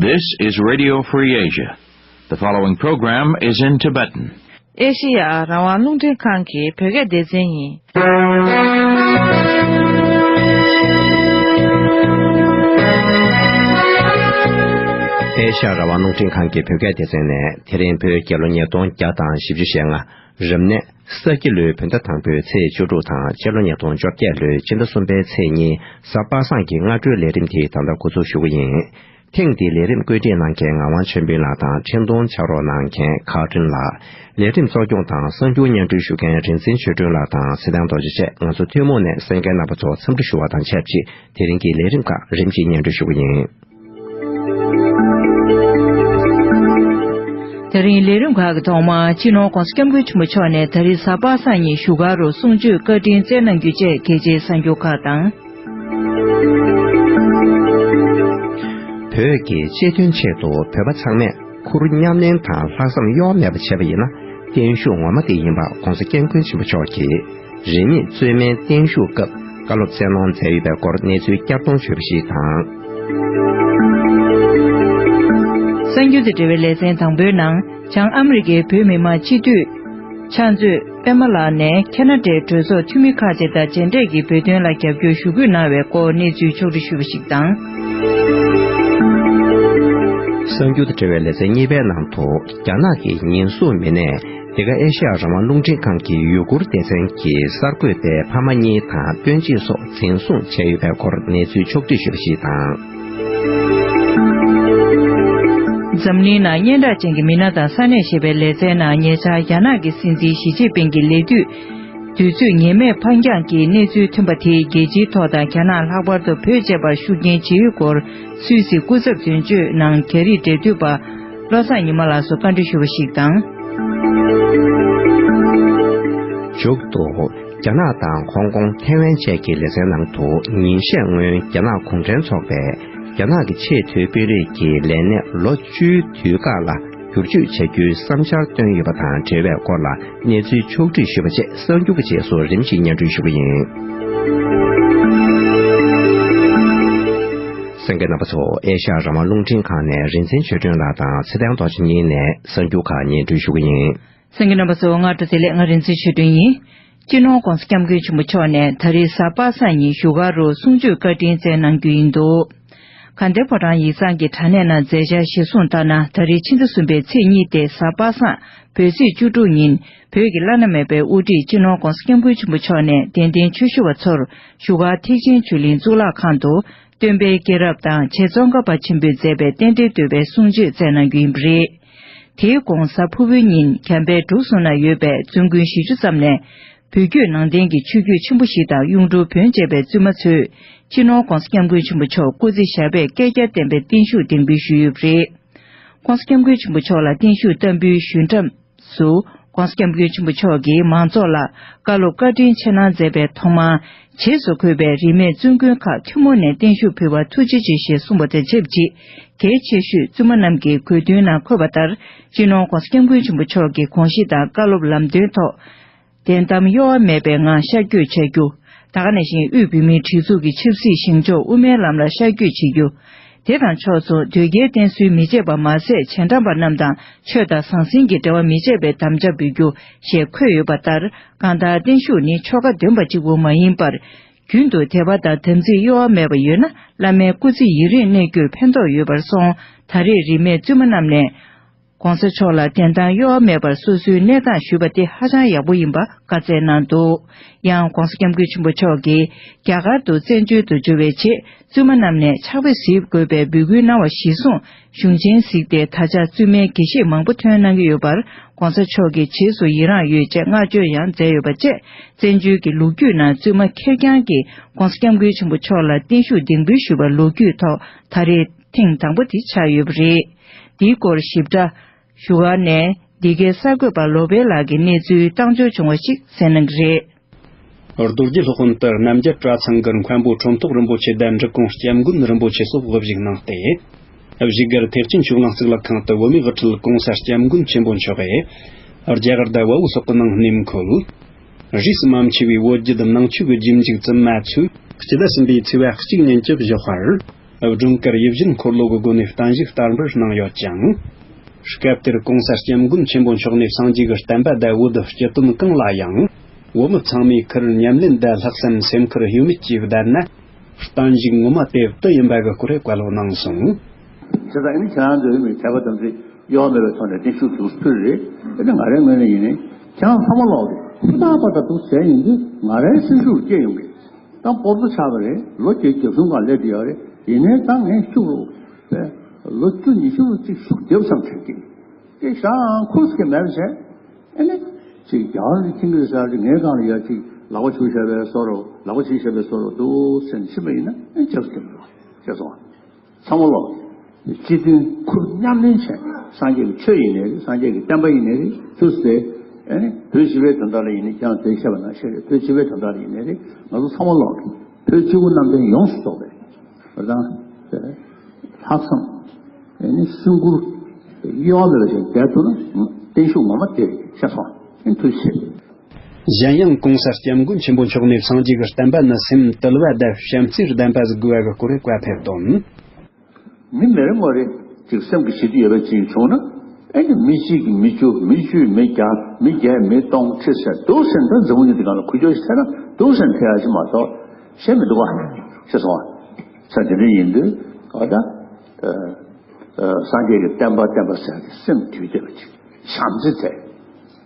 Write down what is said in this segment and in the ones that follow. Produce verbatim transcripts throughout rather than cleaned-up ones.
This is Radio Free Asia. The following program is in Tibetan. ཨེ་ཤེ་ཡ་རང་དབང་རླུང་འཕྲིན་ཁང་གི་བོད་སྐད་སྡེ་ཚན་ཡིན། ཨེ་ཤེ་ཡ་རང་དབང་རླུང་འཕྲིན་ཁང་གི་བོད་སྐད་སྡེ་ཚན་ནས་དེ་རིང་བོད་རྒྱལ་ལོ་ཉིས་སྟོང་བརྒྱ་དང་བཞི་བཅུ་ཞེ་ལྔ། རབ་གནས་ས་ཁྱི་ལོའི་བོད་ཟླ་དང་པོའི་ཚེས་བཅུ་དྲུག་དང་། སྤྱི་ལོ་ཉིས་སྟོང་བཅོ་བརྒྱད་ལོའི་ཕྱི་ཟླ་གསུམ་པའི་ཚེས་གཉིས། གཟའ་པ་སངས་ཀྱི་སྔ་དྲོའི་ལས་རིམ་དེ་ད་ལྟ་འགོ་འཛུགས་ཞུ་གི་ཡིན། ཐེངས་འདིའི་ལས་རིམ་བཀོད་སྒྲིག་གནང་མཁན་ངག་དབང་ཆོས་འཕེལ་ལགས་དང་། འཕྲིན་གཏོང་ཕྱག་རོགས་གནང་མཁན་ཁ་བྲིན་ལགས། ལས་རིམ་གཙོ་སྐྱོང་དང་གསར་འགྱུར་སྙན་སྒྲོན་ཞུ་མཁན་རིན་ཆེན་ཆོས་སྒྲོན་ལགས་དང་། སྲིད་ཐང་རྡོ་རྗེ་བཅས་ང་ཚོ་ཐུན་མོང་ནས་གསན་མཁན་རྣམ་པ་ཚོ་འཚམས་འདྲི་ཞུ་བ་དང་ཆབས་ཅིག་དེ་རིང་གི་ལས་རིམ་ཁག་རིམ་གྱིས་སྙན་སྒྲོན་ཞུ་གི་ཡིན། དེ་རིང་ལས་རིམ་ཁག་གི་ཐོག་མར་སྤྱི་ནོར་༸གོང་ས་༸སྐྱབས་མགོན་ཆེན་པོ་མཆོག་ནས་ད་རེས་གཟའ་པ་སངས་ཉིན་བཞུགས་སྒར་རུ་གསུང་ཆོས་བཀའ་དྲིན་སྩལ་གནང་རྒྱུ་བཅས་གལ་ཆེའི་གསར་འགྱུར་ཁག་དང་། བོད་ཀྱི་སྤྱི་དོན་ཆེད་དུ་བོད་པ་ཚང་མས་ཁུར་མཉམ་ལེན་དང་ལྷག་བསམ་གཡོ་བ་མེད་པ་བྱས་པ་ཡིན་ན། བརྟན་བཞུགས་ངོ་མ་དེ་ཡིན་པ་༸གོང་ས་༸སྐྱབས་མགོན་ཆེན་པོ་མཆོག་གིས་རིས་མེད་གཙོས་མའི་བརྟན་བཞུགས་སྐབས་བཀའ་སློབ་སྩལ་གནང་མཛད་ཡོད་པའི་སྐོར་གནས་ཚུལ་བསྐྱར་གཏོང་ཞུས་པ་ཞིག་དང་། གསར་འགྱུར་དང་འབྲེལ་བའི་ལེ་ཚན་དང་པོའི་ནང་། བྱང་ཨ་མི་རི་ཀའི་བོད་མི་མང་སྤྱི་འཐུས་ཕྱག་མཛོད་པད་མ་ལགས་ནས་ཁ་ན་ཌའི་གྲོས་ཚོགས་འཐུས་མི་ཁག་ཅིག་དང་མཇལ་འཕྲད་ཀྱིས་བོད་དོན་ལ་རྒྱབ་སྐྱོར་ཞུ་སྐུལ་གནང་བའི་སྐོར་གནས་ཚུལ་ཕྱོགས་བསྒྲིགས་ཞུས་པ་ཞིག་དང་། གསར་འགྱུར་དང་འབྲེལ་བའི་ལེ་ཚན་གཉིས་པའི་ནང་དུ། རྒྱ་ནག་གི་ཉེན་སྲུང་མི་སྣས་འདི་ག་ཨེ་ཤ་ཡ་རང་དབང་རླུང་འཕྲིན་ཁང་གི་ཡུ་གུར་སྡེ་ཚན་གྱི་གསར་འགོད་པའི་ཕ་མ་གཉིས་དང་སྤུན་མཆེད་སོགས་འཛིན་བཟུང་བྱས་ཡོད་པའི་སྐོར་གནས་ཚུལ་ཕྱོགས་བསྒྲིགས་ཞུས་པ་ཞིག་དང་། འཛམ་གླིང་ནང་སྙན་གྲགས་ཅན་གྱི་མི་སྣ་དང་ས་གནས་ཞེས་པའི་ལེ་ཚན་ནང་ཉེ་ཆར་རྒྱ་ནག་གི་སྲིད་འཛིན་ཞི་ཅིན་ཕིང་གི་ལས་དུས་དུས་ཚོད་ངེས་མེད་ཕར་འགྱངས་ཀྱི་གནས་ཚུལ་ཐོན་པ་དེས་རྒྱལ་སྤྱིའི་ཐོག་དང་རྒྱ་ནག་ལྷག་པར་དུ་བོད་བཅས་པར་ཤུགས་རྐྱེན་ཇི་ཡོད་སྐོར་སུད་སི་སྐུ་ཚབ་དོན་གཅོད་ནང་རྒྱ་རིགས་འབྲེལ་མཐུད་པ་བློ་བཟང་ཉི་མ་ལགས་སུ་བཀའ་འདྲི་ཞུས་པ་ཞིག་དང་། མཇུག་ཏུ། རྒྱ་ནག་དང་ཧོང་ཀོང་། ཐའེ་ཝན་བཅས་ཀྱི་ལེ་ཚན་ནང་དུ། ཉིན་ཤས་སྔོན་རྒྱ་ནག་གུང་ཁྲན་ཚོགས་པས་རྒྱ་ནག་གི་ཆེས་མཐོའི་དཔོན་རིགས་ཀྱི་ལས་གནས་ལོ་བཅུའི་དུས་བཀག་ལ་བསྒྱུར་བཅོས་བྱ་རྒྱུའི་བསམ་འཆར་བཏོན་ཡོད་པ་དང་འབྲེལ་བའི་སྐོར་ལ་གནས་ཚུལ་ཕྱོགས་བསྒྲིགས་ཞུས་པ་བཅས་གསར་འགྱུར་གྱི་རྗེས་སུ་རིམ་བཞིན་སྙན་སྒྲོན་ཞུ་གི་ཡིན། གསན་མཁན་རྣམ་པ་ཚོ། ཨེ་ཤ་ཡ་རང་དབང་རླུང་འཕྲིན་ཁང་ནས་རིན་ཆེན་ཆོས་སྒྲོན་ལགས་དང་ཚེ་བརྟན་རྡོ་རྗེ་གཉིས་ནས་གསར་འགྱུར་ཁག་སྙན་སྒྲོན་ཞུ་གི་ཡིན། གསན་མཁན་རྣམ་པ་ཚོ། སྔ་དྲོ་བདེ་ལེགས། ང་རིན་ཆེན་ཆོས་སྒྲོན་ཡིན། སྤྱི་ནོར་༸གོང་ས་༸སྐྱབས་མགོན་ཆེན་པོ་མཆོག་ནས་ད་རེས་གཟའ་པ་སངས་ཉིན་བཞུགས་སྒར་རུ་གསུང་ཆོས་བཀའ་དྲིན་སྩལ་གནང་རྒྱུ་ཡིན་འདུག་དགའ་ལྡན་ཕོ་བྲང་ཡིག་ཚང་གི་དྲ་གནས་ནང་མཛད་འཆར་གཞིར་བཟུང་ལྟར་ན། ད་རེས་ཕྱི་ཟླ་གསུམ་པའི་ཚེས་གཉིས་ཏེ་གཟའ་པ་སངས་བོད་ཚེས་བཅུ་དྲུག་ཉིན་བོད་ཀྱི་བླ་ན་མེད་པའི་དབུ་ཁྲིད་སྤྱི་ནོར་༸གོང་ས་༸སྐྱབས་མགོན་ཆེན་པོ་མཆོག་ནས་དད་ལྡན་ཆོས་ཞུ་བ་ཚོར་བཞུགས་སྒར་ཐེག་ཆེན་ཆོས་གླིང་གཙུག་ལག་ཁང་དུ། སྟོན་པའི་སྐྱེས་རབས་དང་རྗེ་ཙོང་ཁ་པ་ཆེན་པོས་མཛད་པའི་རྟེན་འབྲེལ་བསྟོད་པའི་གསུང་ཆོས་སྩལ་གནང་རྒྱུ་ཡིན་པ་རེད། དེའི་གོང་གཟའ་ཕུར་བུའི་ཉིན་འཇམ་དཔལ་འབྲུག་གསུམ་ན་ཡོད་པའི་བཙུན་དགོན་བཞི་བཅུ་ཙམ་ནས་བོད་བརྒྱུད་ནང་བསྟན་གྱི་ཆོས་བརྒྱུད་ཆེན་པོ་བཞི་དང་གཡུང་དྲུང་བོན་བཅས་པའི་བཙུན་མ་ཚོས་སྤྱི་ནོར་༸གོང་ས་༸སྐྱབས་མགོན་ཆེན་པོ་མཆོག་སྐུ་ཚེ་ཞབས་པད་བསྐལ་བརྒྱར་བརྟན་པའི་བརྟན་བཞུགས་གདན་འབུལ་ཞུས་ཡོད་པ་རེད། ༸གོང་ས་༸སྐྱབས་མགོན་ཆེན་པོ་མཆོག་ལ་བརྟན་བཞུགས་བསྟར་འབུལ་ཞུས་མཚམས་སུ། ༸གོང་ས་༸སྐྱབས་མགོན་ཆེན་པོ་མཆོག་གིས་མང་ཚོགས་ལ་བཀའ་སློབ་བཀའ་དྲིན་ཆེ་གནང་མཛད་པའི་ཐོག་མར། རྗེས་སུ་འཁོད་པའི་རིས་མེད་བཙུན་དགོན་ཁག་ཐུན་མོང་ནས་བརྟན་བཞུགས་ཕུལ་བར་ཐུགས་རྗེ་ཆེ་ཞེས་གསུངས་པ་དང་ཆབས་ཅིག་གལ་ཆེ་ཤོས་བཙུན་མ་རྣམས་ཀྱི་དགོས་འདུན་ནང་འཁོད་པ་ལྟར། སྤྱི་ནོར་༸གོང་ས་༸སྐྱབས་མགོན་ཆེན་པོ་མཆོག་གི་དགོངས་གཞི་དང་བཀའ་སློབ་ལམ་སྟོན་ཐོག་བདེན་གཏམ་གཡོ་བ་མེད་པའི་ངང་ཤར་བསྐྱོད་བྱ་རྒྱུ། ད་ག་ནང་བཞིན་དབུས་བོད་མིའི་སྒྲིག་འཛུགས་ཀྱི་ཆབ་སྲིད་ཞིང་ཕྱོགས་དབུ་མའི་ལམ་ལ་ཤར་བསྐྱོད་བྱེད་རྒྱུ། དེ་དང་ཕྱོགས་མཚུངས་དོལ་རྒྱལ་བསྟེན་གསོལ་མི་བྱེད་པ་མ་ཟད། རྗེས་འབྲང་པ་རྣམས་དང་ཆོས་དང་ཟང་ཟིང་གི་འབྲེལ་བ་མི་བྱེད་པའི་དམ་བཅའ་འབུལ་རྒྱུ་ཞེས་འཁོད་ཡོད་པ་ལྟར། གང་ལྟར་བརྟན་བཞུགས་ནི་ཆོ་ག་འདོན་པ་གཅིག་པུ་མ་ཡིན་པར། རྒྱུན་དུ་དད་པ་དང་དམ་ཚིག་གཡོ་བ་མེད་པ་ཡོད་ན། བླ་མའི་སྐུ་ཚེ་ཡུན་རིང་གནས་རྒྱུར་ཕན་ཐོགས་ཡོད་པར་སོང་། ད་རེས་རིས་མེད་བཙུན་མ་རྣམས་ནས་༸གོང་ས་མཆོག་ལ་བདེན་གཏམ་གཡོ་བ་མེད་པར་སོ་སོའི་གནས་སྟངས་ཞུས་པ་དེ་ཧ་ཅང་ཡག་པོ་ཡིན་པ་བཀའ་སྩལ་གནང་འདུག་ཡང་༸གོང་ས་༸སྐྱབས་མགོན་ཆེན་པོ་མཆོག་གིས་རྒྱ་གར་དུ་བཙན་བྱོལ་དུ་འབྱོར་བའི་རྗེས། བཙུན་མ་རྣམས་ནས་ཕྱག་དཔེ་གཟིགས་དགོས་པའི་འབོད་སྐུལ་གནང་བ་གཞིར་བཟུང་། གཞུང་ཆེན་གཟིགས་ཏེ་ད་ཆ་བཙུན་མའི་དགེ་བཤེས་མང་པོ་ཐོན་གནང་གི་ཡོད་པར། ༸གོང་ས་མཆོག་གིས་རྗེས་སུ་ཡི་རངས་ཡོད་ཅེས་བསྔགས་བརྗོད་ཡང་མཛད་ཡོད་པ་བཅས། བཙན་བྱོལ་གྱི་ལོ་རྒྱུས་ནང་བཙུན་མ་ཁེར་རྐྱང་གིས་༸གོང་ས་༸སྐྱབས་མགོན་ཆེན་པོ་མཆོག་ལ་བརྟན་བཞུགས་གདན་འབུལ་ཞུས་པ་ལོ་རྒྱུས་ཐོག་ད་རེས་ཐེངས་དང་པོ་དེ་ཆགས་ཡོད་པ་རེད། འདིའི་སྐོར་ཞིབ་ཕྲ། བཞུགས་སྒར་ནས་འདི་གའི་གསར་འགོད་པ་ལོ་པཎ་ལགས་ཀྱིས་གནས་ཚུལ་བཏང་འབྱོར་བྱུང་བ་ཞིག་གསན་གནང་གི་རེད། རྡོ་རྗེ་སློབ་དཔོན་ལྟར་རྣམ་རྒྱལ་གྲྭ་ཚང་གི་མཁན་པོ་ཁྲོམ་ཐོག་རིན་པོ་ཆེ་དང་འབྲི་གུང་སྐྱབས་མགོན་རིན་པོ་ཆེ་སོགས་དབུ་བཞུགས་གནང་སྟེ། བཞུགས་སྒར་ཐེག་ཆེན་ཆོས་གླིང་གཙུག་ལག་ཁང་དུ་བོད་མིའི་དབུ་ཁྲིད་༸གོང་ས་༸སྐྱབས་མགོན་ཆེན་པོ་མཆོག་གིས་རྒྱ་གར་ཟླ་བ་བོ་སོགས་ཀྱི་ནང་གནས་འཁོད། རིས་སུ་མ་ཆད་པའི་བོད་བརྒྱུད་ནང་ཆོས་ཀྱི་རྗེས་འཇུག་བཙུན་མ་ཚོས་སྤྱི་ཟླ་གསུམ་པའི་ཚེས་པ་གཅིག་ཉིན་གྱི་ཞོགས་པར། སྒྲོལ་དཀར་ཡིད་བཞིན་འཁོར་ལོ་གི་སྒོ་ནས་བརྟན་བཞུགས་བསྟར་འབུལ་གནང་ཡོད་ཅིང་། སྐབས་དེར་གོང་ས་སྐྱབས་མགོན་ཆེན་པོ་མཆོག་ནས་སངས་རྒྱས་ཀྱི་བསྟན་པ་དང་བོད་སྤྱི་དོན་གང་ལ་ཡང་བོད་མི་ཚང་མས་ཁུར་ཉམས་ལེན་དང་ལྷག་བསམ་སེམས་ཁུར་ཡོད་མེད་ཀྱིས་བསྡད་ན། བརྟན་བཞུགས་ངོ་མ་དེ་དུ་ཡིན་པ་གི་སྐོར་བཀའ་སློབ་གནང་སོང་། བྱས་ཙང་ཨ་ནི་ཁྱེད་རང་ཚོའི་མི་དད་པ་དམ་ཚིག་གཡོ་བ་མེད་པའི་ཐོག་ནས་བརྟན་བཞུགས་འདུག་ཕུལ་རེད། ཨ་ནི་ང་རའི་ངོས་ནས་ཡིན་ནའི་ཁྱེད་རང་ཚང་མ་ལོག་གི་ཧུར་ཐག་པ་དང་འདུག་བྱས་ཡིན་དུས་ང་རའི་སེམས་ཤུགས་སྐྱེ་ཡོང་གི། ད་སྤོར་ཐོ་ཆགས་པ་རེད། ལོ་བརྒྱད་ཅུ་གྱ་གསུམ་སྒང་སླེབས་ཀྱི་ཡོད་རེད། ཡིན་ནའི་ད་ངས་ཤུགས་རུ་ལོ་བཅུ་ཉི་ཤུ་རུ་གཅིག་ཤུགས་རྒྱབ་བསམ་དྲན་གི། དེ་ཤང་ཁུར་སྐྱེ་མེད་པ་བྱས། ཨ་ནི་ཅིག་རྒྱ་གར་གྱི་ཁྱིམ་གྱི་སར་ངའི་སྒང་ལ་ཡ་ཅིག་ལག་པ་ཆུ་བཞག་པའི་བཟོ་འདྲ་ལག་པ་ཆུ་བཞག་པའི་བཟོ་འདྲ་འདུག་སེམས་ཕྱིན་པ་ཡིན་ན་ཨ་ནི་རྒྱབ་སྐྱེ་མི་འདུག་ཅེས་གསུངས། ཚང་མ་ལོག་སྤྱི་མཐུན་ཁུར་མཉམ་ལེན་བྱས། སངས་རྒྱས་ཀྱི་ཆོས་ཡིན་ནའི་རེད། སངས་རྒྱས་ཀྱི་བསྟན་པ་ཡིན་ནའི་རེད། ཚུར་ཟེར། ཨ་ནི་བོད་སྤྱི་པའི་དོན་དག་ལ་ཡིན་ནའི་ཁྱེད་རང་ཚོས་བཤད་པ་ནང་བཞིན་རེད། བོད་སྤྱི་པའི་དོན་དག་ལ་ཡིན་ནའི་རེད། ང་ཚོ་ཚང་མ་ལོག་གི་བོད་སྤྱི་བོ་གནམ་བསྟན་ཡོངས་སུ་རྫོགས་པའི་བོད་དང་ལྷག་བསམ། ཨ་ནི་སེམས་ཁུར་གཡོ་བ་མེད་པ་ཞིག་བསྡད་ཐུབ་ན་བརྟན་བཞུགས་ངོ་མ་དེ་རེད་ཤག་སོང་། ཨ་ནི་ཐུགས་རྗེ་ཆེ། གཞན་ཡང་གོང་ས་སྐྱབས་མགོན་ཆེན་པོ་མཆོག་ནས་སངས་རྒྱས་ཀྱི་བསྟན་པ་ནི་སེམས་དུལ་བ་དང་བྱམས་བརྩེས་ལྡན་པ་ཟིག་དགོས་པ་གི་སྐོར་བཀའ་ཕེབས་དོན། མི་མེད་རེ་ངོ་རེ་ཅིག་སེམས་ཀྱི་ཞི་དུལ་ཡོད་པ་ཅིག་བྱུང་ན། ཨེ་ནི་མི་གཅིག་གིས་མི་བཅུ། མི་བཅུས་མི་བརྒྱ། མི་བརྒྱས་མི་སྟོང་། ཁྲི་ཟེར་འདུག་སེ་འདི་འཛམ་བུ་གླིང་འདི་སྒང་ལ་ཁུ་བྱུག་ཞིག་ཐེབས་ན་འདུག་སེ་ཐེབས་ཡ་ཞིག་མ་གཏོགས་གཞན་མི་འདུག་བ། ཤེས་སོང་བ། ས་དེ་འདྲ་ཡིན་དུས་ཨ་ད་སངས་རྒྱས་ཀྱི་བསྟན་པ་བསྟན་པ་ཟེར་ཏེ་སེམས་དུལ་བསྡད་པ་ཅིག་བྱམས་བརྩེ་ཚད།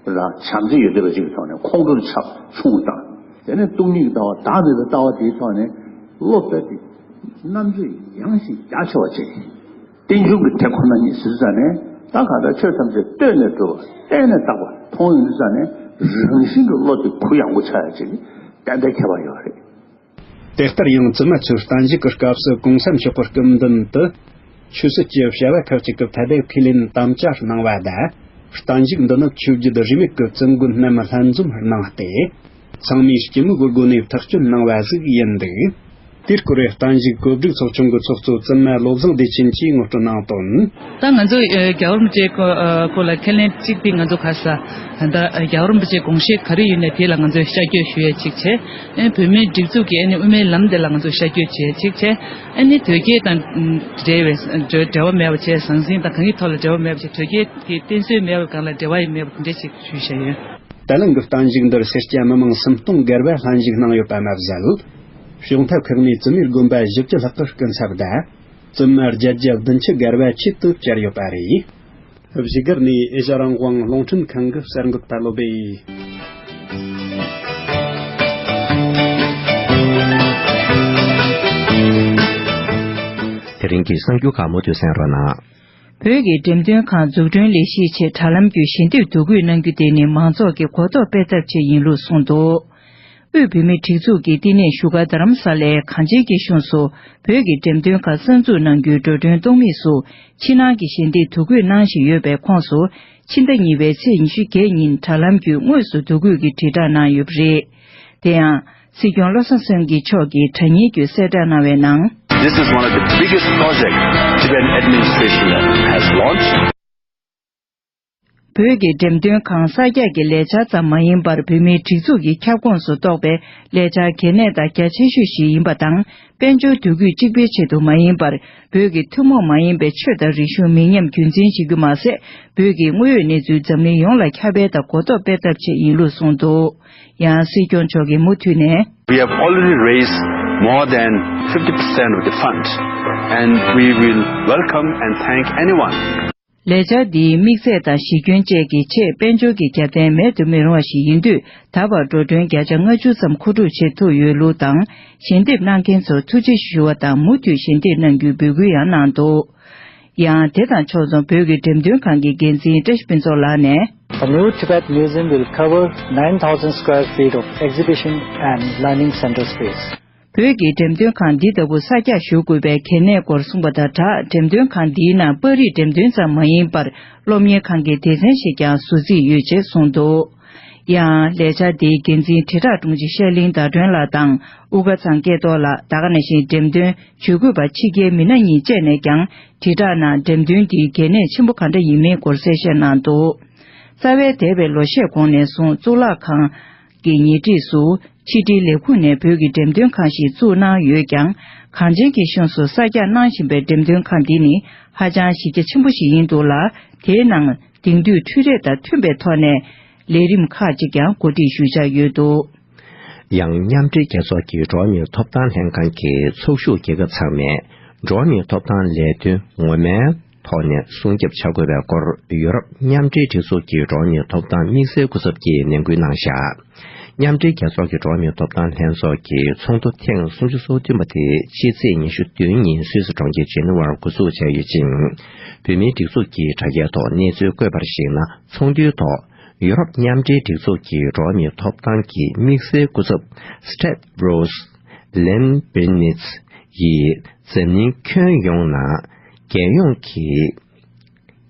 ར་བྱམས་བརྩེ་ཡོད་བསྡད་པ་ཅིག་གི་ཐོག་ནས་ཁོང་ཁྲོ་ཆགས་ཆུང་དང་། དེ་ནས་སྟོང་ཉིད་ཀྱི་ལྟ་བ་བདག་མེད་པའི་ལྟ་བ་དེའི་ཐོག་ནས་བློ་རྦད་དེ་རྣམ་དཔྱོད་ཡངས་ཤིང་རྒྱ་ཆེ་བ་བྱས། རྟེན་འབྱུང་གི་དེ་ཁོ་ན་ཉིད་ཟེར་ཙ་ནས་ད་ག་ད་ཆོས་ཐམས་ཅད་ལྟོས་ནས་གྲུབ་པ། བལྟས་ནས་བཏགས་པ་མཐོང་ཡོང་དུས་ཙ་ནས་རང་བཞིན་གྱི་བློ་དེ་གུ་ཡངས་པོ་ཆགས་ཡ་ཅིག་ཏན་ཏན་ཁྱད་པར་ཡོད་རེད། དེ་ལྟར་ཡང་བཙུན་མ་ཚོས་བརྟན་བཞུགས་ཀྱི་སྐབས་སུ་གོང་ས་མཆོག་གི་སྐུ་མདུན་དུ་ཆོས་སྲིད་ཀྱི་བྱ་བ་ཁག་ཅིག་གི་ཐད་ཁས་ལེན་དམ་བཅའ་གནང་བ་དང་། བརྟན་བཞུགས་འདི་ནི་ཆོས་བརྒྱུད་རིས་མེད་ཀྱི་བཙུན་དགོན་རྣམས་ལྷན་འཛོམས་གནང་སྟེ། ཚང་མས་སྐྱིད་མོས་སྒོ་ནས་ཐག་གཅོད་གནང་བ་ཟིག་ཡིན་འདུག་དེའི་སྐོར་བརྟན་བཞུགས་གོ་སྒྲིག་ཚོགས་ཆུང་གི་ཚོགས་གཙོ་བཙུན་མ་བློ་བཟང་བདེ་ཆེན་གྱིས་ངོ་སྤྲོད་གནང་དོན། ད་ང་ཚོ་ཨ་རྒྱལ་བ་རིན་པོ་ཆེའི་སྐོར་ཨ་སྐོར་ལ་ཁས་ལེན་གཅིག་དེ་ང་ཚོ་ག་ས་ད་རྒྱལ་བ་རིན་པོ་ཆེའི་དགོངས་བཞེད་ག་རེ་ཡོད་ནའི་དེ་ལ་ང་ཚོས་ཤར་བསྐྱོད་ཞུ་ཡས་གཅིག་བྱས། ཨ་ནི་བོད་མིའི་སྒྲིག་འཛུགས་ཀྱི་ཨ་ནི་དབུ་མའི་ལམ་དེ་ལ་ང་ཚོས་ཤར་བསྐྱོད་བྱེད་ཡས་གཅིག་བྱས། ཨ་ནི་དོལ་རྒྱལ་དང་འབྲེལ་བའི་འབྲེལ་བ་མེད་པ་བྱས། ཟང་ཟིང་དང་གང་གི་ཐོག་ལ་འབྲེལ་བ་མེད་པ་བྱས། དོལ་རྒྱལ་གྱི་བསྟེན་གསོལ་མེད་པའི་སྒང་ལ་འབྲེལ་བ་ཡང་མེད་པ་དེ་འདྲ་ཞིག་ཞུས་བཞག་ཡོད། ད་ལན་གྱི་བརྟན་བཞུགས་འདིར་སེར་སྐྱ་མི་མང་སུམ་སྟོང་བརྒལ་བ་ལྷན་ཞུགས་གནང་ཡོད་པ་མ་ཟད། གཞུང་ཐབ་ཁག་ནས་བཙུན་མའི་དགོན་པ་བཞི་བཅུ་ལྷག་གི་སྐུ་ཚབ་དང་། བཙུན་མ་བརྒྱད་བརྒྱ་བདུན་ཅུ་བརྒལ་བ་ཆེད་དུ་བཅར་ཡོད་པ་རེད། བཞུགས་སྒར་ནས་ཨེ་ཤ་རང་དབང་རླུང་འཕྲིན་ཁང་གི་གསར་འགོད་པ་བློ་སྦེ། དེ་རིང་གི་གསར་འགྱུར་ཁག་མུ་མཐུད་གསན་རོགས་གནང་། བོད་ཀྱི་འགྲེམས་སྟོན་ཁང་འཛུགས་སྐྲུན་ལས་གཞིའི་ཆེད་དྲ་ལམ་བརྒྱུད་ཞལ་འདེབས་བསྡུ་སྐུལ་གནང་རྒྱུ་དེ་ནི་མང་ཚོགས་ཀྱི་གོ་རྟོགས་སྤེལ་ཐབས་ཆེད་ཡིན་ལུགས་གསུངས་འདུག་དབུས་བོད་མིའི་སྒྲིག་འཛུགས་ཀྱི་བསྟི་གནས་བཞུགས་སྒར་རྡ་རམ་ས་ལའི་གངས་ཅན་སྐྱིད་གཤོངས་སུ་བོད་ཀྱི་འགྲེམས་སྟོན་ཁང་གསར་འཛུགས་གནང་རྒྱུའི་འགྲོ་གྲོན་གཏོང་མིག་སུ་ཕྱི་ནང་གི་ཞལ་འདེབས་བསྡུ་སྐུལ་གནང་བཞིན་ཡོད་པའི་ཁོངས་སུ། ཕྱི་ཟླ་གཉིས་པའི་ཚེས་ཉི་ཤུ་བརྒྱད་ཉིན་དྲ་ལམ་བརྒྱུད་དངོས་སུ་བསྡུ་སྐུལ་གྱི་དྲིལ་བསྒྲགས་གནང་ཡོད་པ་རེད། དེ་ཡང་། སྲིད་སྐྱོང་བློ་བཟང་སེང་གེ་མཆོག་གིས་དྲ་བརྙན་བརྒྱུད་གསལ་བསྒྲགས་གནང་བའི་ནང་། This is one of the biggest projects Tibetan administration has launched. བོད་ཀྱི་འགྲེམས་སྟོན་ཁང་གསར་རྒྱག་གི་ལས་འཆར་ཙམ་མ་ཡིན་པར། བོད་མིའི་སྒྲིག་འཛུགས་ཀྱི་ཁྱབ་ཁོངས་སུ་གཏོགས་པའི་ལས་འཆར་གལ་གནད་དང་རྒྱ་ཆེ་ཤོས་ཤིག་ཡིན་པ་དང་། དཔལ་འབྱོར་འདུ་འགོད་གཅིག་པའི་ཆེད་དུ་མ་ཡིན་པར། བོད་ཀྱི་ཐུན་མོང་མ་ཡིན་པའི་ཆོས་དང་རིག་གཞུང་མི་ཉམས་རྒྱུན་འཛིན་བྱེད་རྒྱུ་མ་ཟད། བོད་ཀྱི་དངོས་ཡོད་གནས་ཚུལ་འཛམ་གླིང་ཡོངས་ལ་ཁྱབ་སྤེལ་དང་གོ་རྟོགས་སྤེལ་ཐབས་ཆེད་ཡིན་ལུགས་གསུངས་འདུག་ཡང་སྲིད་སྐྱོང་མཆོག་གིས་མུ་མཐུད་ནས། We have already raised more than fifty percent of the fund, and we will welcome and thank anyone. ལས་འཆར་འདིའི་དམིགས་ཚད་དང་གཞི་ཁྱོན་བཅས་ཀྱི་ཆེད་དཔལ་འབྱོར་གྱི་རྒྱབ་རྟེན་མེད་དུ་མི་རུང་བ་ཞིག་ཡིན་དུས། ད་བར་འགྲོ་གྲོན་བརྒྱ་ཆ་ལྔ་བཅུ་ཙམ་མཁོ་སྒྲུབ་བྱེད་ཐུབ་ཡོད་ལུགས་དང་། ཞལ་འདེབས་གནང་མཁན་ཚོར་ཐུགས་རྗེ་ཞུ་བ་དང་། མུ་མཐུད་ཞལ་འདེབས་གནང་རྒྱུའི་འབོད་སྐུལ་ཡང་གནང་འདུག་ཡང་དེ་དང་ཕྱོགས་མཚུངས་བོད་ཀྱི་འགྲེམས་སྟོན་ཁང་གི་འགན་འཛིན་བཀྲ་ཤིས་ཕུན་ཚོགས་ལགས་ནས། The new Tibet Museum will cover nine thousand square feet of exhibition and learning center space. བོད་ཀྱི་འགྲེམས་སྟོན་ཁང་འདི་ལྟ་བུ་གསར་རྒྱག་ཞུ་དགོས་པའི་གལ་གནད་སྐོར་གསུངས་པ་དང་སྦྲགས། འགྲེམས་སྟོན་ཁང་འདིའི་ནང་པར་རིས་འགྲེམས་སྟོན་ཙམ་མ་ཡིན་པར། སློབ་གཉེར་ཁང་གི་སྡེ་ཚན་ཞིག་ཀྱང་བཟོ་རྩིས་ཡོད་ཅེས་གསུངས་འདུག་ཡང་ལས་འཆར་འདིའི་འགན་འཛིན་དྲིལ་བསྒྲགས་དྲུང་ཆེ་ཤར་གླིང་ཟླ་སྒྲོན་ལགས་དང་། དབུ་དཀར་ཚང་སྐལ་རྡོར་ལགས། ད་ག་ནང་བཞིན་འགྲེམས་སྟོན་ཇུས་འགོད་པ་ཕྱི་རྒྱལ་མི་སྣ་གཉིས་བཅས་ནས་ཀྱང་། དྲིལ་བསྒྲགས་ནང་འགྲེམས་སྟོན་འདིའི་གལ་གནད་ཆེན་པོ་ག་འདྲ་ཡིན་མིན་སྐོར་གསལ་བཤད་གནང་འདུག་རྩ་བའི་འདས་པའི་ལོ་ཤས་གོང་ནས་བཟུང་གཙུག་ལག་ཁང་གི་ཉེ་འཁྲིས་སུ། ཕྱི་དྲིལ་ལས་ཁུངས་ནས་བོད་ཀྱི་འགྲེམས་སྟོན་ཁང་ཞིག་བཙུགས་གནང་ཡོད་ཀྱང་། གངས་ཅན་གྱི་ཤང་སུ་གསར་རྒྱག་གནང་བཞིན་པའི་འགྲེམས་སྟོན་ཁང་འདི་ནི་ཧ་ཅང་གཞི་རྒྱ་ཆེན་པོ་ཞིག་ཡིན་འདུག་ལ། དེའི་ནང་དེང་དུས་འཕྲུལ་རིག་དང་མཐུན་པའི་ཐོག་ནས་ལས་རིམ་ཁག་ཅིག་ཀྱང་གོ་སྒྲིག་ཞུས་བཞག་ཡོད་འདུག། ཡང་མཉམ་འབྲེལ་རྒྱལ་ཚོགས་ཀྱི་འགྲོ་བ་མིའི་ཐོབ་ཐང་ལྷན་ཁང་གི་ཚོགས་ཞུགས་རྒྱལ་ཁབ་ཚང་མས་འགྲོ་བ་མིའི་ཐོབ་ཐང་ལས་དོན་ངོ་མའི་ཐོག་ནས་སྲུང་སྐྱོབ་བྱ་དགོས་པའི་སྐོར་ཡུ་རོབ་མཉམ་འབྲེལ་སྒྲིག་འཛུགས་ཀྱི་འགྲོ་བ་མིའི་ཐོབ་ཐང་དམིགས་བསལ་སྐུ་ཚབ་ཀྱིས་ནན་སྐུལ་གནང་བཞག། མཉམ་འབྲེལ་རྒྱལ་ཚོགས་ཀྱི་འགྲོ་བ་མིའི་ཐོབ་ཐང་ལྷན་ཚོགས་ཀྱི་ཚོགས་འདུ་ཐེངས་སུམ་ཅུ་སོ་བདུན་པ་དེ་ཕྱི་ཚེས་ཉི་ཤུ་བདུན་ཉིན་སུད་སི་གྲོང་ཁྱེར་ཇེ་ནི་ཝར་འགོ་འཛུགས་བྱས་ཡོད་ཅིང་། བོད་མིའི་སྒྲིག་འཛུགས་ཀྱི་དྲ་རྒྱའི་ཐོག་གནས་ཚུལ་བཀོད་པར་གཞིགས་ན། ཚོགས་འདུའི་ཐོག་ཡུ་རོབ་མཉམ་འབྲེལ་སྒྲིག་འཛུགས་ཀྱི་འགྲོ་བ་མིའི་ཐོབ་ཐང་གི་དམིགས་བསལ་སྐུ་ཚབ་སི་ཊེ་ཝོ་སི་ལེམ་བྷི་ནིས་ཡིས་འཛམ་གླིང་ཁྱོན་ཡོངས་ནང་རྒྱལ་ཡོངས་ཀྱི་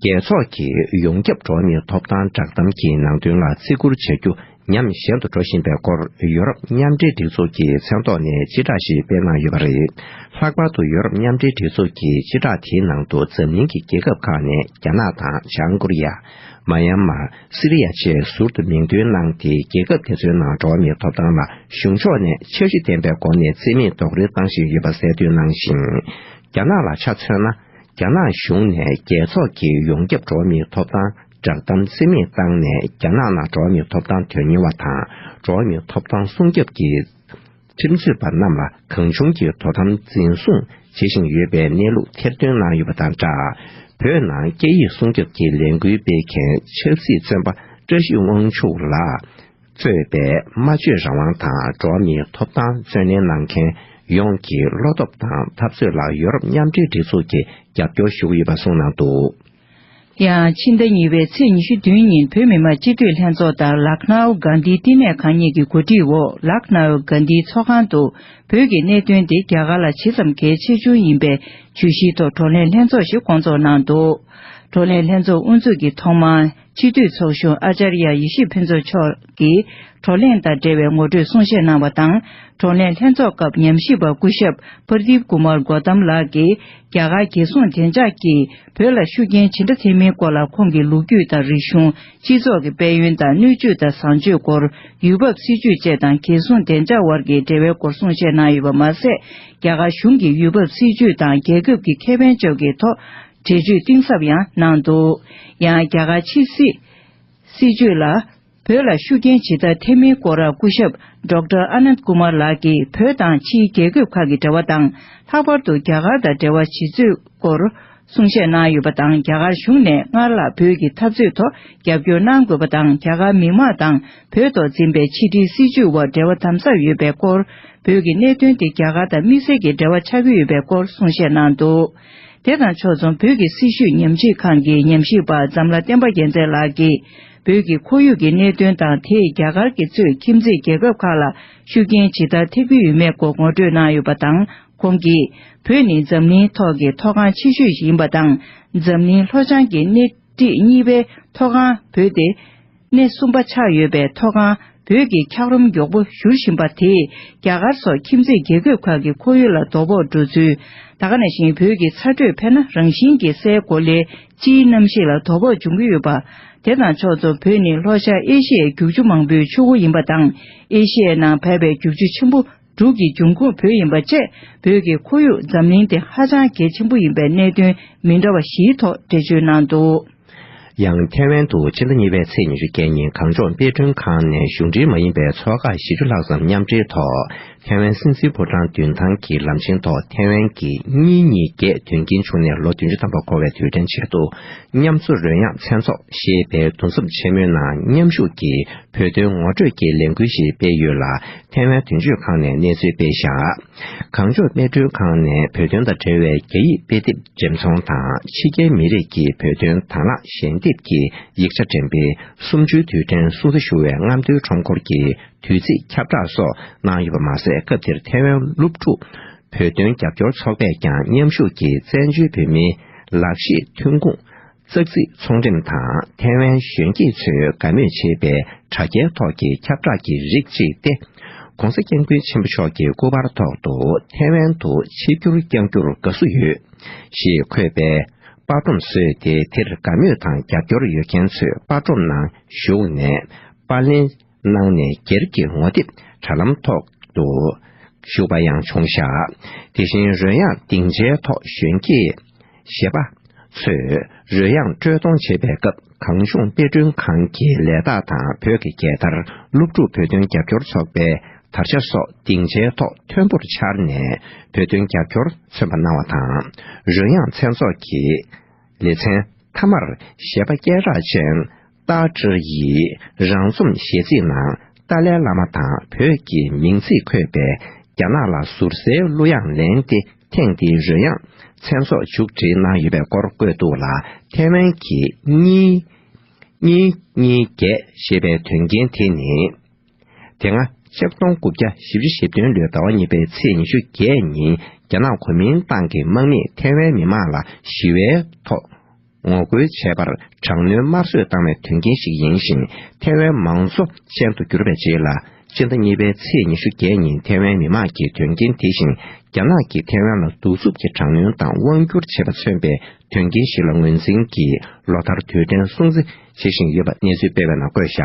རྒྱལ་ཚོགས་ཀྱི་ཡོངས་ཁྱབ་འགྲོ་བ་མིའི་ཐོབ་ཐང་བསྒྲགས་གཏམ་གྱི་ནང་དོན་ལ་བརྩི་བཀུར་བྱ་རྒྱུ་ཉམས་ཞན་དུ་འགྲོ་བཞིན་པའི་སྐོར་ཡུ་རོབ་མཉམ་འབྲེལ་སྒྲིག་འཛུགས་ཀྱི་མཚན་ཐོག་ནས་སྤྱི་བསྒྲགས་ཤིག་སྤེལ་གནང་ཡོད་པ་རེད། ལྷག་པར་དུ་ཡུ་རོབ་མཉམ་འབྲེལ་སྒྲིག་འཛུགས་ཀྱི་སྤྱི་བསྒྲགས་དེའི་ནང་དུ་འཛམ་གླིང་གི་རྒྱལ་ཁབ་ཁག་ནས་རྒྱ་ནག་དང་བྱང་ཀོ་རི་ཡ། མ་ཡན་མར། སི་རི་ཡ་བཅས་ཟུར་དུ་མིང་འདོན་གནང་སྟེ། རྒྱལ་ཁབ་དེ་ཚོའི་ནང་འགྲོ་བ་མིའི་ཐོབ་ཐང་ལ་གཞུང་ཕྱོགས་ནས་འཆར་གཞི་ལྡན་པའི་སྒོ་ནས་བརྩི་མེད་རྡོག་རོལ་བཏང་བཞིན་ཡོད་པ་གསལ་སྟོན་གནང་ཞིང་། རྒྱ་ནག་ལ་ཆ་མཚོན་ན། རྒྱ་ནག་གཞུང་ནས་རྒྱལ་ཚོགས་ཀྱི་ཡོངས་ཁྱབ་འགྲོ་བ་མིའི་ཐོབ་ཐང་བསྒྲགས་གཏམ་བརྩི་མེད་བཏང་ནས། རྒྱ་ནག་ནང་འགྲོ་བ་མིའི་ཐོབ་ཐང་དོན་གཉེར་བ་དང་། འགྲོ་བ་མིའི་ཐོབ་ཐང་སྲུང་སྐྱོབ་ཀྱི་ཁྲིམས་རྩོད་པ་རྣམས་ལ་གང་བྱུང་གི་དོ་དམ་འཛིན་བཟུང་བྱེད་བཞིན་ཡོད་པའི་གནས་ལུགས་ཐེར་འདོན་གནང་ཡོད་པ་དང་སྦྲགས། བོད་ནང་སྐད་ཡིག་སྲུང་སྐྱོབ་ཀྱི་ལས་འགུལ་སྤེལ་མཁན་ཆབ་སྲིད་བཙོན་པ་བཀྲ་ཤིས་དབང་ཕྱུག་ལགས་གཙོས་པའི་སྨྲ་བརྗོད་རང་དབང་དང་འགྲོ་བ་མིའི་ཐོབ་ཐང་བརྩོན་ལེན་གནང་མཁན་ཡོངས་ཀྱི་བློ་སྟོབས་དང་འཐབ་རྩོད་ལ་ཡོ་རོབ་མཉམ་འབྲེལ་སྒྲིག་འཛུགས་ཀྱིས་རྒྱབ་སྐྱོར་ཞུ་གི་ཡོད་པ་གསུངས་གནང་འདུག། ཡང་ཕྱི་ཟླ་གཉིས་པའི་ཚེས་ཉི་ཤུ་བདུན་ཉིན་བོད་མི་མང་སྤྱི་འཐུས་ལྷན་ཚོགས་དང་ལག་ནའུ་གྷན་དྷི་བསྟི་གནས་ཁང་གཉིས་ཀྱི་གོ་སྒྲིག་འོག་ལག་ནའུ་གྷན་དྷི་ཚོགས་ཁང་དུ་བོད་ཀྱི་གནད་དོན་དེ་རྒྱ་གར་ལ་ཇི་ཙམ་གལ་ཆེ་ཆུང་ཡིན་པའི་བརྗོད་གཞིའི་ཐོག་བགྲོ་གླེང་ལྷན་ཚོགས་ཤིག་བསྐོང་ཚོགས་གནང་འདུག། བགྲོ་གླེང་ལྷན་ཚོགས་དབུ་འཛུགས་ཀྱི་ཐོག་མར་སྤྱི་འཐུས་ཚོགས་གཞོན་ཨ་ཅར་ཡ་ཡེ་ཤེས་ཕུན་ཚོགས་མཆོག་གིས་བགྲོ་གླེང་དང་འབྲེལ་བའི་ངོ་སྤྲོད་གསུང་བཤད་གནང་བ་དང་། བགྲོ་གླེང་ལྷན་ཚོགས་སྐབས་ཉམས་ཞིབ་པ་སྐུ་ཞབས་པར་དིབ་ཀུ་མར་གོ་ཏམ་ལགས་ཀྱིས་རྒྱ་གར་རྒྱལ་སྲུང་བདེ་འཇགས་ཀྱིས་བོད་ལ་ཤུགས་རྐྱེན་ཇི་འདྲ་ཐེབས་མིན་སྐོར་ལ་ཁོང་གི་ལོ་རྒྱུས་དང་རིག་གཞུང་། སྤྱི་ཚོགས་ཀྱི་དཔལ་ཡོན་དང་སྣོད་བཅུད་དང་བཟང་སྤྱོད་སྐོར། ཡུལ་བབ་སྲིད་ཇུས་བཅས་དང་རྒྱལ་སྲུང་བདེ་འཇགས་དབར་གྱི་འབྲེལ་བའི་སྐོར་གསུང་བཤད་གནང་ཡོད་པ་མ་ཟད། རྒྱ་གར་གཞུང་གི་ཡུལ་བབ་སྲིད་ཇུས་དང་རྒྱལ་ཁབ་ཀྱི་ཁེ་ཕན་ཕྱོགས་ཀྱི་ཐོག་འགྲེལ་བརྗོད་གཏིང་ཟབ་ཡང་གནང་འདུག། ཡང་རྒྱ་གར་ཕྱི་སྲིད་སྲིད་ཇུས་ལ་བོད་ལ་ཤུགས་རྐྱེན་ཇི་ལྟར་ཐེབས་མིན་སྐོར་སྐུ་ཞབས་ཌོག་ཊར་ཨ་ནནྡ་ཀུ་མར་ལགས་ཀྱིས་བོད་དང་ཕྱིའི་རྒྱལ་ཁབ་ཁག་གི་འབྲེལ་བ་དང་། ལྷག་པར་དུ་རྒྱ་གར་དང་འབྲེལ་བ་བྱེད་ཚུལ་སྐོར་གསུང་བཤད་གནང་ཡོད་པ་དང་། རྒྱ་གར་གཞུང་ནས་སྔར་ལྷག་བོད་ཀྱི་འཐབ་རྩོད་ཐོག་རྒྱབ་སྐྱོར་གནང་དགོས་པ་དང་། རྒྱ་གར་མི་དམངས་དང་བོད་ཐོག་འཛིན་པའི་ཕྱི་འབྲེལ་སྲིད་ཇུས་དབར་འབྲེལ་བ་དམ་ཟབ་ཡོད་པའི་སྐོར། བོད་ཀྱི་གནད་དོན་དེ་རྒྱ་གར་དང་དམིགས་བསལ་གྱི་འབྲེལ་བ་ཆགས་ཀྱི་ཡོད་པའི་སྐོར་གསུང་བཤད་གནང་འདུག། དེ་དང་ཕྱོགས་མཚུངས་བོད་ཀྱི་སྲི་ཞུས་ཉམས་ཞིབ་ཁང་གི་ཉམས་ཞིབ་པ་འཛམ་ལྷ་བསྟན་པ་རྒྱལ་མཚན་ལགས་ཀྱིས། བོད་ཀྱི་ཁོར་ཡུག་གི་གནད་དོན་དང་། དེས་རྒྱ་གར་གྱིས་གཙོས་ཁྱིམ་མཚེས་རྒྱལ་ཁབ་ཁག་ལ་ཤུགས་རྐྱེན་ཇི་ལྟར་ཐེབས་ཀྱི་ཡོད་མེད་སྐོར་ངོ་སྤྲོད་གནང་ཡོད་པ་དང་། ཁོང་གིས། བོད་ནི་འཛམ་གླིང་ཐོག་གི་མཐོ་སྒང་ཆེ་ཤོས་ཤིག་ཡིན་པ་དང་། འཛམ་གླིང་ལྷོ་བྱང་གི་སྣེ་ཁྲིད་གཉིས་པའི་མཐོ་སྒང་བོད་དེ། སྣེ་གསུམ་པ་ཆགས་ཡོད་པའི་མཐོ་སྒང་བོད་ཀྱི་འཁྱགས་རོམ་མགྱོགས་པོ་བཞུར་བཞིན་པ་དེས་རྒྱ་གར་སོགས་ཁྱིམ་མཚེས་རྒྱལ་ཁབ་ཁག་གི་ཁོར་ཡུག་ལ་དོ་ཕོག་འགྲོ་ཚུལ། ད་ག་ནང་བཞིན་བོད་ཀྱི་ཚ་དྲོད་འཕེལ་ན་རང་བཞིན་གྱིས་སའི་གོ་ལའི་སྤྱིའི་གནམ་གཤིས་ལ་དོ་ཕོག་འབྱུང་གི་ཡོད་པ། དེ་དང་ཕྱོགས་མཚུངས་བོད་ནི་ལྷོ་ཤར་ཨེ་ཤི་ཡའི་རྒྱུག་ཆུ་མང་པོའི་ཆུ་བོ་ཡིན་པ་དང་། ཨེ་ཤི་ཡའི་ནང་བབས་པའི་རྒྱུག་ཆུ་ཆེན་པོ་དྲུག་གི་འབྱུང་ཁུངས་བོད་ཡིན་པ་བཅས། བོད་ཀྱི་ཁོར་ཡུག་འཛམ་གླིང་སྟེང་ཧ་ཅང་གལ་ཆེན་པོ་ཡིན་པའི་གནད་དོན་མི་འདྲ་བ་བཞིའི་ཐོག་འགྲེལ་བརྗོད་གནང་འདུག། ཡང་ཐེ་ཝན་དུ་ཕྱི་ཟླ་གཉིས་པའི་ཚེས་ཉི་ཤུ་བརྒྱད་ཉིན་གངས་ལྗོངས་དཔེ་སྐྲུན་ཁང་ནས་གཞུང་འབྲེལ་མ་ཡིན་པའི་ཚོགས་ཁག་བཞི་བཅུ་ལྷག་ཙམ་མཉམ་འབྲེལ་ཐོག་ཐེ་ཝན་སྲིད་འཛིན་ཕོ་བྲང་མདུན་ཐང་གི་ལམ་ཆེན་ཐོག་ཐེ་ཝན་གྱི་གཉིས་གཉིས་བརྒྱད་དོན་རྐྱེན་བྱུང་ནས་ལོ་བདུན་ཅུ་ཐམ་པ་འཁོར་བའི་དུས་དྲན་ཆེད་དུ། མཉམ་འཚོ་རོལ་དབྱངས་མཚན་ཚོགས་ཞེས་པའི་འདུ་འཛོམས་ཆེན་མོའི་ནང་མཉམ་ཞུགས་ཀྱིས་བོད་དོན་ངོ་སྤྲོད་ཀྱི་ལས་འགུལ་ཞིག་སྤེལ་ཡོད་ལ། ཐེ་ཝན་དོན་གཅོད་ཁང་ནས་གནས་ཚུལ་སྤེལ་བཞག། གངས་ལྗོངས་དཔེ་སྐྲུན་ཁང་ནས་བོད་དོན་དང་འབྲེལ་བའི་རྒྱ་ཡིག་དཔེ་དེབ་འགྲེམས་ཚོང་དང་། ཕྱི་རྒྱལ་མི་རིགས་ཀྱི་བོད་དོན་དང་བླངས་ཞལ་འདེབས་ཀྱི་ཡིག་ཆ་འགྲེམས་སྤེལ། གསུམ་བཅུའི་དུས་དྲན་སྲུང་བརྩི་ཞུ་བའི་རྔམ་སྟོན་ཁྲོམ་སྐོར་གྱི་དུས་ཚིགས་ཁྱབ་བསྒྲགས་སོགས་གནང་ཡོད་པ་མ་ཟད། སྐབས་དེར་ཐེ་ཝན་སློབ་ཕྲུག་བོད་དོན་རྒྱབ་སྐྱོར་ཚོགས་པས་ཀྱང་མཉམ་ཞུགས་ཀྱིས་བཙན་བྱོལ་བོད་མིའི་ལག་ཤེས་ཐོན་ཁུངས། ཙག་ཙིག་ཚོང་འགྲེམས་དང་། ཐེ་ཝན་གཞོན་སྐྱེས་ཚོས་དགའ་མོས་བྱེད་པའི་དྲ་རྒྱའི་ཐོག་གི་ཁྱབ་བསྒྲགས་ཀྱི་རིགས་གཅིག་སྟེ། ྋགོང་ས་ྋསྐྱབས་མགོན་ཆེན་པོ་མཆོག་གི་སྐུ་པར་ཐོག་ཏུ་ཐེ་ཝན་དུ་ཆིབས་བསྒྱུར་བསྐྱང་རྒྱུར་དགའ་བསུ་ཡོད། ཞེས་འཁོད་པའི་པར་སྒྲོམ་བཟོས་ཏེ། དེར་དགའ་མོས་དང་རྒྱབ་སྐྱོར་ཡོད་མཁན་ཚོས་པར་སྒྲོམ་ནང་ཞུགས་ནས་པར་ལེན་གནང་ནས། སྒེར་གྱི་ངོ་དེབ་ དྲ་ལམ་ཐོག་ཏུ་ཞུགས་པ་ཡང་བྱུང་བཞག་དེ་བཞིན་རོལ་དབྱངས་སྡིངས་ཆའི་ཐོག་གཞོན་སྐྱེས་གཞས་པ་ཚོས་རོལ་དབྱངས་དཀྲོལ་གཏོང་བྱེད་པའི་སྐབས། གངས་ལྗོངས་དཔེ་སྐྲུན་ཁང་གི་ལས་རྟགས་དང་། བོད་ཀྱི་རྒྱལ་དར། སློབ་ཕྲུག་བོད་དོན་རྒྱབ་སྐྱོར་ཚོགས་པའི་དར་ཆ་སོགས་སྡིངས་ཆའི་ཐོག་མཐོན་པོར་འཕྱར་ནས་བོད་དོན་རྒྱབ་སྐྱོར་མཚོན་པ་གནང་བ་དང་། རོལ་དབྱངས་མཚན་ཚོགས་ཀྱི་ལེ་ཚན་མཐའ་མར་གཞས་པ་སྐད་གྲགས་ཅན་ཏཱ་ཀྲི་ཡི་རང་རྩོམ་གཞས་ཚིག་ནང་ཏཱ་ལའི་བླ་མ་དང་བོད་ཀྱི་མིང་ཚིག་འཁོད་པའི་རྒྱ་ནག་ལ་ཟུར་ཟའི་གླུ་དབྱངས་ལེན་ཏེ། ཐེངས་འདིའི་རོལ་དབྱངས་མཚན་ཚོགས་མཇུག་སྒྲིལ་གནང་ཡོད་པའི་སྐོར་བཀོད་འདུག་ལ། ཐའེ་ཝན་གྱི་གཉིས་གཉིས་གཉིས་བརྒྱད་ཞེས་པའི་དོན་རྐྱེན་དེ་ནི། དེ་སྔ་ཆིག་སྟོང་དགུ་བརྒྱ་བཞི་བཅུ་ཞེ་བདུན་ལོའི་ཟླ་བ་གཉིས་པའི་ཚེས་ཉི་ཤུ་བརྒྱད་ཉིན་རྒྱ་ནག་གོ་མིན་ཏང་གི་དམག་མིས་ཐའེ་ཝན་མི་མང་ལ་ཞི་བའི་ཐོག་ངོ་རྒོལ་བྱས་པར་དྲག་གནོན་དམར་གསོད་བཏང་བའི་དོན་རྐྱེན་ཞིག་ཡིན་ཞིང་། ཐའེ་ཝན་མང་གཙོ་ཅན་དུ་གྱུར་པའི་རྗེས་ལ། ཕྱི་ཟླ་གཉིས་པའི་ཚེས་ཉི་ཤུ་བརྒྱད་ཉིན་ཐའེ་ཝན་མི་མང་གིས་དོན་རྐྱེན་དེ་བཞིན་རྒྱ་ནག་གིས་ཐའེ་ཝན་ལ་གདུག་རྩུབ་ཀྱི་དྲག་གནོན་དང་དབང་བསྒྱུར་བྱས་པ་མཚོན་པའི་དོན་རྐྱེན་ཞིག་ལ་ངོས་འཛིན་གྱིས་ལོ་ལྟར་དུས་དྲན་སྲུང་བརྩི་བྱེད་བཞིན་ཡོད་པ་གནས་ཚུལ་སྤེལ་བའི་ནང་བཀོད་བཞག་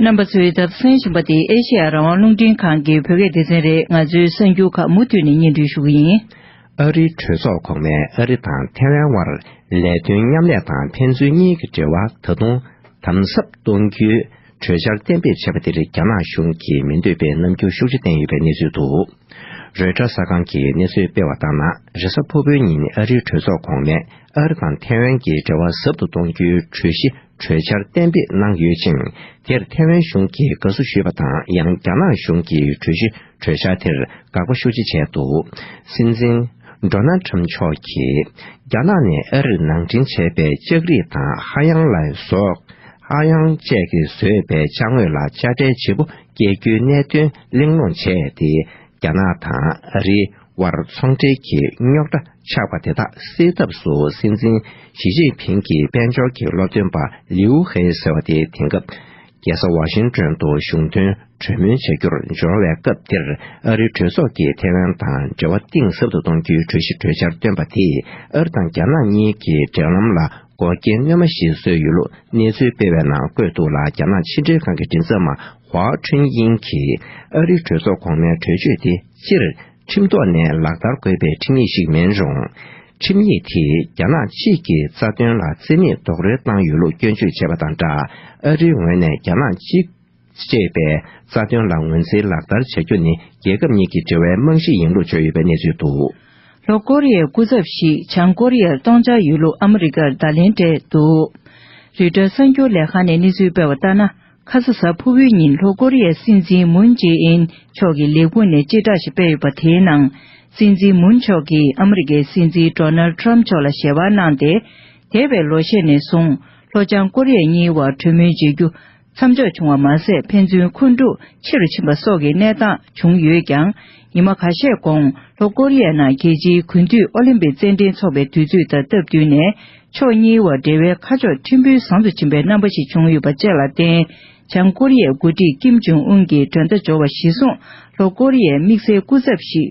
རྣམ་པ་ཚོས་ད་གསན་བཞིན་པ་དེ་ཨེ་ཤེ་ཡ་རང་དབང་རླུང་འཕྲིན་ཁང་གི་བོད་སྐད་སྡེ་ཚན་རེད། ང་ཚོའི་གསར་འགྱུར་ཁག་མུ་མཐུད་ནས་སྙན་སྒྲོན་ཞུ་གི་ཡིན། ཨ་རིའི་གྲོས་ཚོགས་གོང་མས་ཨ་རི་དང་ཐའེ་ཝན་དབར་ལས་དོན་མཉམ་ལས་དང་ཕན་ཚུན་གཉིས་ཀྱི་འབྲེལ་བ་ད་དུང་དམ་ཟབ་གཏོང་རྒྱུའི་གྲོས་འཆར་གཏན་འབེབས་བྱས་པ་དེར་རྒྱ་ནག་གཞུང་གིས་མི་འདོད་པའི་རྣམ་འགྱུར་ཤུགས་ཆེ་བསྟན་ཡོད་པའི་གནས་ཚུལ་འདུག་རོའི་ཊར་གསར་ཁང་གིས་གནས་ཚུལ་སྤེལ་བ་ལྟར་ན། རེས་གཟའ་ཕུར་བུའི་ཉིན་ཨ་རིའི་གྲོས་ཚོགས་གོང་མས་ཨ་རི་དང་ཐའེ་ཝན་གྱི་འབྲེལ་བ་ཟབ་ཏུ་གཏོང་རྒྱུའི་གྲོས་གཞི་གྲོས་འཆར་གཏན་འབེབས་གནང་ཡོད་ཅིང་། དེར་ཐའེ་ཝན་གཞུང་གིས་དགའ་བསུ་ཞུས་པ་དང་། ཡང་རྒྱ་ནག་གཞུང་གིས་གྲོས་གཞི་གྲོས་འཆར་དེར་དགག་པ་ཤུགས་ཆེ་བྱས་འདུག་སྲིད་འཛིན་ཌོ་ནལ་ཁྲམ་མཆོག་གིས་རྒྱ་ནག་ནས་ཨ་རིར་ནང་འདྲེན་བྱས་པའི་ལྕགས་རིགས་དང་ཧ་ཡང་ལ་སོགས། ཧ་ཡང་བཅས་ཀྱིས་བཟོས་པའི་ཅ་དངོས་ལ་དཔྱ་ཁྲལ་ལྗིད་པོ་བཀལ་རྒྱུའི་གནད་དོན་གླེང་སློང་བྱས་ཏེ། རྒྱ་ནག་དང་ཨ་རིའི་དབར་ཚོང་འབྲེལ་གྱི་རྙོག་དྲ་ཆགས་པ་དེ་དག་སེལ་ཐབས་སུ། སྲིད་འཛིན་ཞི་ཅིན་ཕིང་གི་དཔལ་འབྱོར་གྱི་སློབ་སྟོན་པ་ལིའུ་ཧེ་ཟེར་བ་དེ་དེང་སྐབས་རྒྱལ་ས་ཝ་ཤིང་ཏོན་དུ་གཞུང་དོན་གྲོས་མོལ་བྱ་རྒྱུར་འབྱོར་བའི་སྐབས་དེར། ཨ་རིའི་གྲོས་ཚོགས་ཀྱིས་ཐའེ་ཝན་དང་འབྲེལ་བ་གཏིང་ཟབ་ཏུ་གཏོང་རྒྱུའི་གྲོས་གཞི་གྲོས་འཆར་བཏོན་པ་དེས། ཨ་རི་དང་རྒྱ་ནག་གཉིས་ཀྱི་འབྲེལ་ལམ་ལ་འགོག་རྐྱེན་སྣོན་མ་ཞིག་བཟོས་ཡོད་ལུགས་གནས་ཚུལ་སྤེལ་བའི་ནང་བཀོད་འདུག་ལ། རྒྱ་ནག་ཕྱི་འབྲེལ་ཁང་གི་མགྲིན་ཚབ་པ་ཧྭ་ཁྲུན་དབྱིང་གིས། ཨ་རིའི་གྲོས་ཚོགས་གོང་མའི་གྲོས་ཆོད་དེ་སྤྱིར་ཁྲིམས་ཐོག་ནས་ལག་བསྟར་དགོས་པའི་ཁྲིམས་ཡིག་ཞིག་མིན་རུང་། ཁྲིམས་ཡིག་དེས་རྒྱ་ནག་གཅིག་གི་རྩ་དོན་ལ་རྩིས་མེད་རྡོག་རོལ་བཏང་ཡོད་ལུགས་སྐྱོན་བརྗོད་བྱས་པ་དང་སྦྲགས། ཨ་རིའི་ངོས་ནས་རྒྱ་ནག་གཅིག་ཅེས་པའི་རྩ་དོན་ལ་ངོས་འཛིན་ལག་བསྟར་བྱ་རྒྱུ་ནི། རྒྱལ་ཁབ་གཉིས་ཀྱི་འབྲེལ་བའི་རྨང་གཞི་ཡིན་ལུགས་བརྗོད་ཡོད་པའི་གནས་ཚུལ་འདུག་ལྷོ་ཀོ་རི་ཡའི་སྐུ་ཚབ་ཞིག་བྱང་ཀོ་རི་ཡར་གཏོང་འཆར་ཡོད་ལུགས་ཨ་མི་རི་ཀར་བརྡ་ལན་སྤྲད་འདུག་རོའི་ཊར་གསར་འགྱུར་ལས་ཁང་ནས་གནས་ཚུལ་སྤེལ་བ་ལྟར་ན། ཁ་ས་གཟའ་ཕུར་བུའི་ཉིན་ལྷོ་ཀོ་རི་ཡའི་སྲིད་འཛིན་མུན་ཇེ་ཨིན་མཆོག་གི་ལས་ཁུངས་ནས་སྤྱི་བསྒྲགས་ཤིག་སྤེལ་ཡོད་པ་དེའི་ནང་། སྲིད་འཛིན་མུན་མཆོག་གིས་ཨ་མི་རི་ཀའི་སྲིད་འཛིན་ཌོ་ནལ་ཁྲམ་མཆོག་ལ་ཞལ་པར་གནང་སྟེ། འདས་པའི་ལོ་ཤས་ནས་བཟུང་ལྷོ་བྱང་ཀོ་རི་ཡ་གཉིས་བར་གྲོས་མོལ་བྱེད་རྒྱུ་མཚམས་འཇོག་བྱུང་བ་མ་ཟད། ཕན་ཚུན་འཁོན་འཁྲུག་ཆེ་རུ་ཕྱིན་པ་སོགས་ཀྱི་གནས་སྟངས་བྱུང་ཡོད་ཀྱང་། ཉི་མ་ཁ་ཤས་གོང་ལྷོ་ཀོ་རི་ཡའི་ནང་རྒྱལ་སྤྱིའི་དགུན་དུས་ཨོ་ལིམ་པིག་རྩེད་འགྲན་འཚོགས་པའི་དུས་ཚོད་དང་སྟབས་བསྟུན་ནས། ཕྱོགས་གཉིས་བར་འབྲེལ་བའི་ཁ་ཕྱོགས་ཕྲན་བུ་བཟང་དུ་ཕྱིན་པའི་རྣམ་པ་ཞིག་བྱུང་ཡོད་པ་བཅས་ལ་བརྟེན། བྱང་ཀོ་རི་ཡའི་འགོ་ཁྲིད་ཀིམ་ཇོང་ཨུན་གྱིས་མགྲོན་བརྡ་འབྱོར་བ་གཞིར་བཟུང་། ལྷོ་ཀོ་རི་ཡའི་དམིགས་བསལ་སྐུ་ཚབ་ཞིག་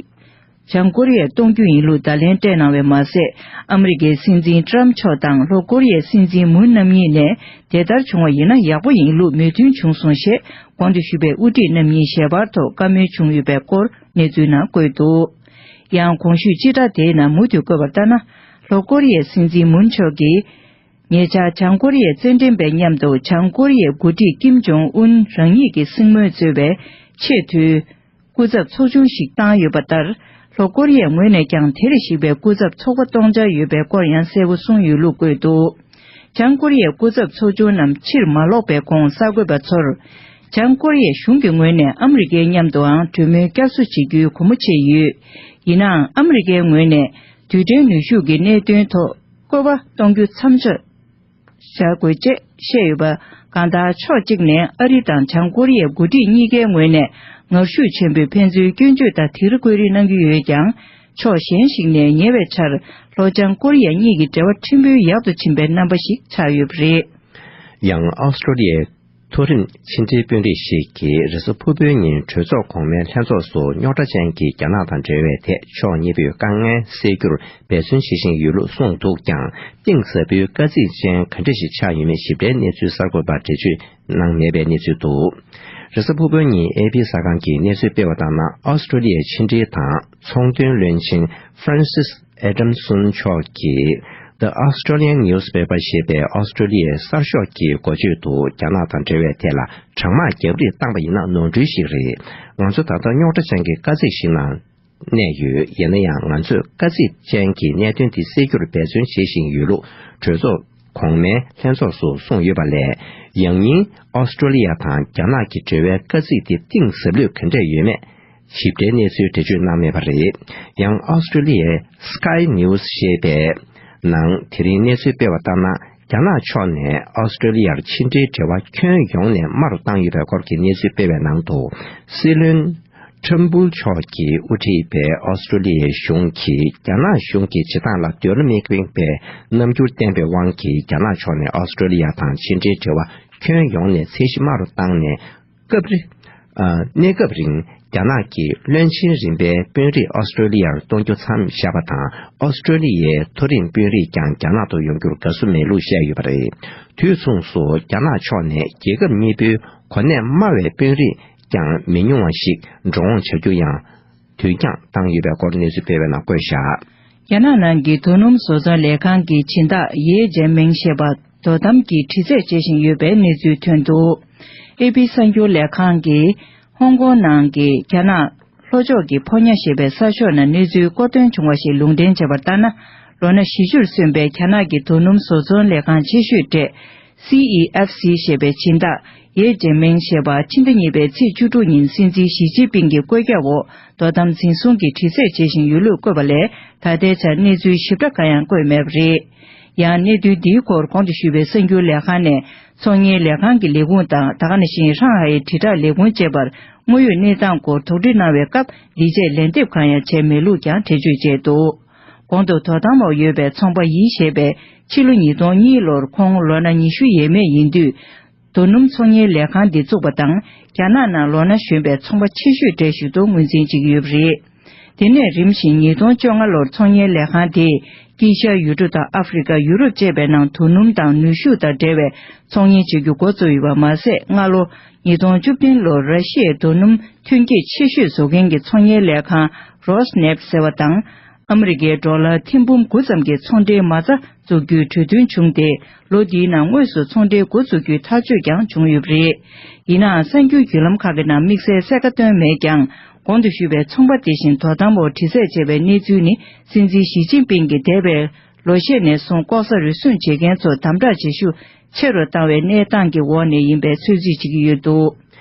བྱང་ཀོ་རི་ཡར་གཏོང་རྒྱུ་ཡིན་ལུགས་བརྡ་ལན་སྤྲད་གནང་བས་མ་ཟད། ཨ་མི་རི་ཀའི་སྲིད་འཛིན་ཏྲམ་མཆོག་དང་ལྷོ་ཀོ་རི་ཡའི་སྲིད་འཛིན་མུན་རྣམ་གཉིས་ནས་དེ་ལྟར་བྱུང་བ་ཡིན་ན་ཡག་པོ་ཡིན་ལུགས་མོས་མཐུན་བྱུང་སོང་ཞེས་གོང་དུ་ཞུས་པའི་དབུ་ཁྲིད་རྣམ་གཉིས་ཞལ་པར་ཐོག་བཀའ་མོལ་བྱུང་ཡོད་པའི་སྐོར་གནས་ཚུལ་ནང་བཀོད་འདུག་ཡང་གོང་ཞུས་སྤྱི་བསྒྲགས་དེའི་ནང་མུ་མཐུད་བཀོད་པ་ལྟར་ན། ལྷོ་ཀོ་རི་ཡའི་སྲིད་འཛིན་མུན་མཆོག་གིས། ཉེ་ཆར་བྱང་ཀོ་རི་ཡའི་རྩེད་འགྲན་པའི་མཉམ་དུ་བྱང་ཀོ་རི་ཡའི་འགོ་ཁྲིད་ཀིམ་ཇོང་ཨུན་རང་ཉིད་ཀྱི་སྲིང་མོས་གཙོས་པའི་ཆེས་མཐོའི་སྐུ་ཚབ་ཚོགས་ཆུང་ཞིག་བཏང་ཡོད་པ་ལྟར། ལྷོ་ཀོ་རི་ཡའི་ངོས་ནས་ཀྱང་དེ་ལ་གཞིགས་པའི་སྐུ་ཚབ་ཚོགས་པ་གཏོང་འཆར་ཡོད་པའི་སྐོར་ཡང་གསལ་པོ་གསུངས་ཡོད་ལུགས་བཀོད་འདུག་བྱང་ཀོ་རི་ཡའི་སྐུ་ཚབ་ཚོགས་ཆུང་རྣམས་ཕྱིར་མ་ལོག་པའི་གོང་གསར་འགོད་པ་ཚོར། བྱང་ཀོ་རི་ཡའི་གཞུང་གི་ངོས་ནས་ཨ་མི་རི་ཀའི་མཉམ་དུའང་གྲོས་མོལ་བསྐྱར་གསོ་བྱེད་རྒྱུའི་གོ་མོ་ཕྱེ་ཡོད། ཡིན་ནའང་ཨ་མི་རི་ཀའི་ངོས་ནས་རྡུལ་ཕྲན་ནུས་ཤུགས་ཀྱི་གནད་དོན་ཐོག་བཀོད་པ་གཏོང་རྒྱུ་མཚམས་འཇོག་བྱ་དགོས་ཅེས་བཤད་ཡོད་པ། གང་ལྟར་ཕྱོགས་གཅིག་ནས་ཨ་རི་དང་བྱང་ཀོ་རི་ཡའི་འགོ་ཁྲིད་གཉིས་ཀའི་ངོས་ནས་ངར་ཤུགས་ཆེན་པོས་ཕན་ཚུན་སྐྱོན་བརྗོད་དང་དིང་རི་བཀོད་རེས་གནང་གི་ཡོད་ཀྱང་། ཕྱོགས་གཞན་ཞིག་ནས་ཉེ་བའི་ཆར་ལྷོ་བྱང་ཀོ་རི་ཡ་གཉིས་ཀྱི་འབྲེལ་བ་ཕྲན་བུ་ཡག་ཏུ་ཕྱིན་པའི་རྣམ་པ་ཞིག་ཆགས་ཡོད་པ་རེད། ཡང་ཨོ་སི་ཀྲོ་ལི་ཡའི་ མཐོ་རིམ་ཕྱི་འབྲེལ་དཔོན་རིགས་ཤིག་གིས་རེས་གཟའ་ཕུར་བུའི་ཉིན་གྲོས་ཚོགས་གོང་མའི་ལྷན་ཚོགས་སུ་རྙོག་དྲ་ཅན་གྱི་རྒྱ་ནག་དང་འབྲེལ་བའི་ཐད་ཕྱོགས་གཉིས་པོས་དཀའ་ངལ་སེལ་རྒྱུར་འབད་བརྩོན་བྱེད་བཞིན་ཡོད་ལུགས་གསུངས་འདུག་ཀྱང་། གཏིང་ཟབ་པོའི་དཀའ་ཚེགས་ཅན་ག་འདྲ་ཞིག་ཆགས་ཡོད་མེད་ཞིབ་ཕྲའི་གནས་ཚུལ་གསར་འགོད་པར་འགྲེལ་བརྗོད་གནང་མེད་པའི་གནས་ཚུལ་འདུག་རེས་གཟའ་ཕུར་བུའི་ཉིན་ཨེ་པི་གསར་ཁང་གིས་གནས་ཚུལ་སྤེལ་བ་ལྟར་ན། ཨོ་སི་ཀྲོ་ལི་ཡའི་ཕྱི་འབྲེལ་དང་ཚོང་དོན་བློན་ཆེན་Francis Adamson་མཆོག་གིས་The Australian Newspaper་ཞེས་པའི་ཨོ་སི་ཀྲོ་ལི་ཡའི་གསར་ཤོག་གི་འགོ་བརྗོད་དུ། རྒྱ་ནག་དང་འབྲེལ་བའི་ཐད་ལ་གྲང་དམག་རྒྱག་རེས་བཏང་པ་ཡིན་ན་ནོར་འཁྲུལ་ཞིག་རེད། ང་ཚོ་ད་ལྟ་རྙོག་དྲ་ཅན་གྱི་དཀའ་ཚེགས་ཤིག་ནང་གནས་ཡོད། ཡིན་ན་ཡང་ང་ཚོས་དཀའ་ཚེགས་ཅན་གྱི་གནད་དོན་དེ་སེལ་རྒྱུར་འབད་བརྩོན་བྱེད་བཞིན་ཡོད་ལུགས་གྲོས་ཚོགས་གོང་མའི་ལྷན་ཚོགས་སུ་གསུངས་ཡོད་པ་ལས། ཡང་སྙིང་ཨོ་སི་ཀྲོ་ལི་ཡ་དང་རྒྱ་ནག་གི་འབྲེལ་བའི་དཀའ་ཚེགས་དེ་གཏིང་ཟབ་ལོས་ག་འདྲས་ཡོད་མེད་ཞིབ་ཕྲའི་གནས་ཚུལ་འགྲེལ་བརྗོད་གནང་མེད་པ་རེད། ཡང་ཨོ་སི་ཀྲོ་ལི་ཡའི་Sky News་ཞེས་པའི་ནང་དེ་རིང་གནས་ཚུལ་སྤེལ་བ་ལྟར་ན། རྒྱ་ནག་ཕྱོགས་ནས་ཨོ་སི་ཀྲོ་ལི་ཡར་ཕྱི་འབྲེལ་འབྲེལ་བ་ཁྱོན་ཡོངས་ནས་དམའ་རུ་བཏང་ཡོད་པའི་སྐོར་གྱི་གནས་ཚུལ་སྤེལ་བའི་ནང་དུ། སྲིད་བློན་ཁྲིམ་ཕུལ་མཆོག་གིས་དབུ་ཁྲིད་པའི་ཨོ་སི་ཀྲོ་ལི་ཡའི་གཞུང་གིས་རྒྱ་ནག་གཞུང་གི་བྱེད་སྟངས་ལ་འདོད་བློ་མི་གཏོང་པའི་རྣམ་འགྱུར་བསྟན་པའི་དབང་གིས། རྒྱ་ནག་ཕྱོགས་ནས་ཨོ་སི་ཀྲོ་ལི་ཡ་དང་ཕྱི་འབྲེལ་འབྲེལ་བ་ཁྱོན་ཡོངས་ནས་ཚད་གཞི་དམའ་རུ་བཏང་ནས། སྐབས་རེ། ཨ། གནས་སྐབས་རིང་རྒྱ་ནག་གིས་བློན་ཆེན་རིམ་པའི་དཔོན་རིགས་ཨོ་སི་ཀྲོ་ལི་ཡར་གཏོང་རྒྱུ་མཚམས་བཞག་པ་དང་། ཨོ་སི་ཀྲོ་ལི་ཡའི་མཐོ་རིམ་དཔོན་རིགས་ཀྱང་རྒྱ་ནག་ཏུ་ཡོང་རྒྱུར་དགའ་བསུ་མེད་ལུགས་བཤད་ཡོད་པ་རེད། དུས་མཚུངས་སུ་རྒྱ་ནག་ཕྱོགས་ནས་རྒྱལ་ཁབ་གཉིས་པོའི་གོ་གནས་དམའ་བའི་དཔོན་རིགས་ཀྱང་མི་ཉུང་བ་ཞིག་འགྲོ་འོང་བྱ་རྒྱུ་ཡང་དུས་འགྱངས་བཏང་ཡོད་པའི་སྐོར་གནས་ཚུལ་སྤེལ་བའི་ནང་བཀོད་བཞག་རྒྱ་ནག་ནང་གི་རྡོ་སྣུམ་བཟོ་ཚོང་ལས་ཁང་གི་སྦྱིན་བདག་ཡེ་ཅན་མིང་ཞེས་པ་དོ་དམ་གྱི་དྲི་རྩད་བྱེད་བཞིན་ཡོད་པའི་གནས་ཚུལ་ཐོན་འདུག་ཨེ་པི་གསར་འགྱུར་ལས་ཁང་གིས་ཧོང་ཀོང་ནང་གི་རྒྱ་ནག་ལྷོ་ཕྱོགས་ཀྱི་ཕོ་ཉ་ཞེས་པའི་གསར་ཤོག་ནང་གནས་ཚུལ་མཁོ་འདོན་བྱུང་བ་ཞིག་ལུང་འདྲེན་བྱས་པར་ལྟར་ན། ལོ་ན་བཞི་བཅུར་སོན་པའི་རྒྱ་ནག་གི་རྡོ་སྣུམ་བཟོ་ཚོང་ལས་ཁང་ཆེ་ཤོས་གྲས་སི་ཨི་ཨེཕ་སི་ཞེས་པའི་སྦྱིན་བདག་ཡེ་ཅན་མིང་ཞེས་པ་ཕྱི་ཟླ་གཉིས་པའི་ཚེས་བཅུ་དྲུག་ཉིན་སྲིད་འཛིན་ཞི་ཅིན་ཕིང་གི་བཀོད་ཁྱབ་འོག་དོ་དམ་འཛིན་བཟུང་གིས་དྲི་རྩད་བྱེད་བཞིན་ཡོད་ལུགས་བཀོད་པ་ལས། ད་ལྟའི་ཆར་གནས་ཚུལ་ཞིབ་ཕྲ་གང་ཡང་བཀོད་མེད་པ་རེད། ཡང་གནད་དོན་འདིའི་སྐོར་གོང་དུ་ཞུས་པའི་གསར་འགྱུར་ལས་ཁང་ནས་ཚོང་གཉེར་ལས་ཁང་གི་ལས་ཁུངས་དང་། ད་ག་ནང་བཞིན་ཧྲང་ཧའེ་དྲིལ་བསྒྲགས་ལས་ཁུངས་བཅས་པར་དངོས་ཡོད་གནས་སྟངས་སྐོར་དོགས་འདྲི་གནང་བའི་སྐབས། འདི་རྗེས་ལན་འདེབས་གང་ཡང་བྱས་མེད་ལུགས་ཀྱང་འགྲེལ་བརྗོད་བྱས་འདུག་གོང་དུ་དོ་དམ་འོག་ཡོད་པའི་ཚོང་པ་ཡི་ཞེས་པས་ཕྱི་ལོ་ཉིས་སྟོང་གཉིས་ལོར་ཁོང་ལོ་ན་ཉི་ཤུ་ཡས་མས་ཡིན་དུས། རྡོ་སྣུམ་ཚོང་གཉེར་ལས་ཁང་འདི་བཙུགས་པ་དང་། རྒྱ་ནག་ནང་ལོ་ན་གཞོན་པའི་ཚོང་པ་ཆེ་ཤོས་གྲས་ཤིག་ཏུ་ངོས་འཛིན་བྱེད་ཀྱི་ཡོད་པ་རེད། དེ་ནས་རིམ་བཞིན་ཉིས་སྟོང་བཅོ་ལྔ་ལོར་ཚོང་གཉེར་ལས་ཁང་དེས་དཀྱིལ་ཤར་ཡུལ་གྲུ་དང་ཨ་ཧྥེ་རི་ཁ། ཡུ་རོབ་བཅས་པའི་ནང་རྡོ་སྣུམ་དང་ནུས་ཤུགས་དང་འབྲེལ་བའི་ཚོང་གཉེར་བྱེད་རྒྱུ་འགོ་བཙུགས་ཡོད་པ་མ་ཟད། སྔ་ལོ་ཉིས་སྟོང་བཅུ་བདུན་ལོར་ར་ཤི་ཡའི་རྡོ་སྣུམ་ཐོན་སྐྱེད་ཆེ་ཤོས་བཟོ་མཁན་གྱི་ཚོང་གཉེར་ལས་ཁང་རོས་ནེབ་ཟེར་བ་དང་། ཨ་མི་རི་ཀའི་ཌོ་ལར་ཐེར་འབུམ་དགུ་ཙམ་གྱི་ཚོང་འབྲེལ་མ་རྩ་འཛུགས་རྒྱུའི་གྲོས་མཐུན་བྱུང་སྟེ། ལོ་འདིའི་ནང་དངོས་སུ་ཚོང་འབྲེལ་འགོ་འཛུགས་རྒྱུའི་ཐག་གཅོད་ཀྱང་བྱུང་ཡོད་པ་རེད། ཡིན་ནའང་། གསར་འགྱུར་བརྒྱུད་ལམ་ཁག་གི་ནང་དམིགས་བསལ་གསལ་ཁ་བཏོན་མེད་ཀྱང་། གོང་དུ་ཞུས་པའི་ཚོང་པ་དེ་བཞིན་དོ་དམ་འོག་དྲི་རྩད་བྱས་པའི་གནས་ཚུལ་ནི། སྲིད་འཛིན་ཞི་ཅིན་ཕིང་གིས་འདས་པའི་ལོ་ཤས་ནས་བཟུང་ལྐོག་ཟ་རུལ་སུངས་བྱེད་མཁན་ཚོར་དམ་དྲག་བྱེད་ཤུགས་ཆེ་རུ་བཏང་བའི་གནས་སྟངས་ཀྱི་འོག་ནས་ཡིན་པའི་ཚོད་རྩིས་བྱེད་ཀྱི་ཡོད་འདུག་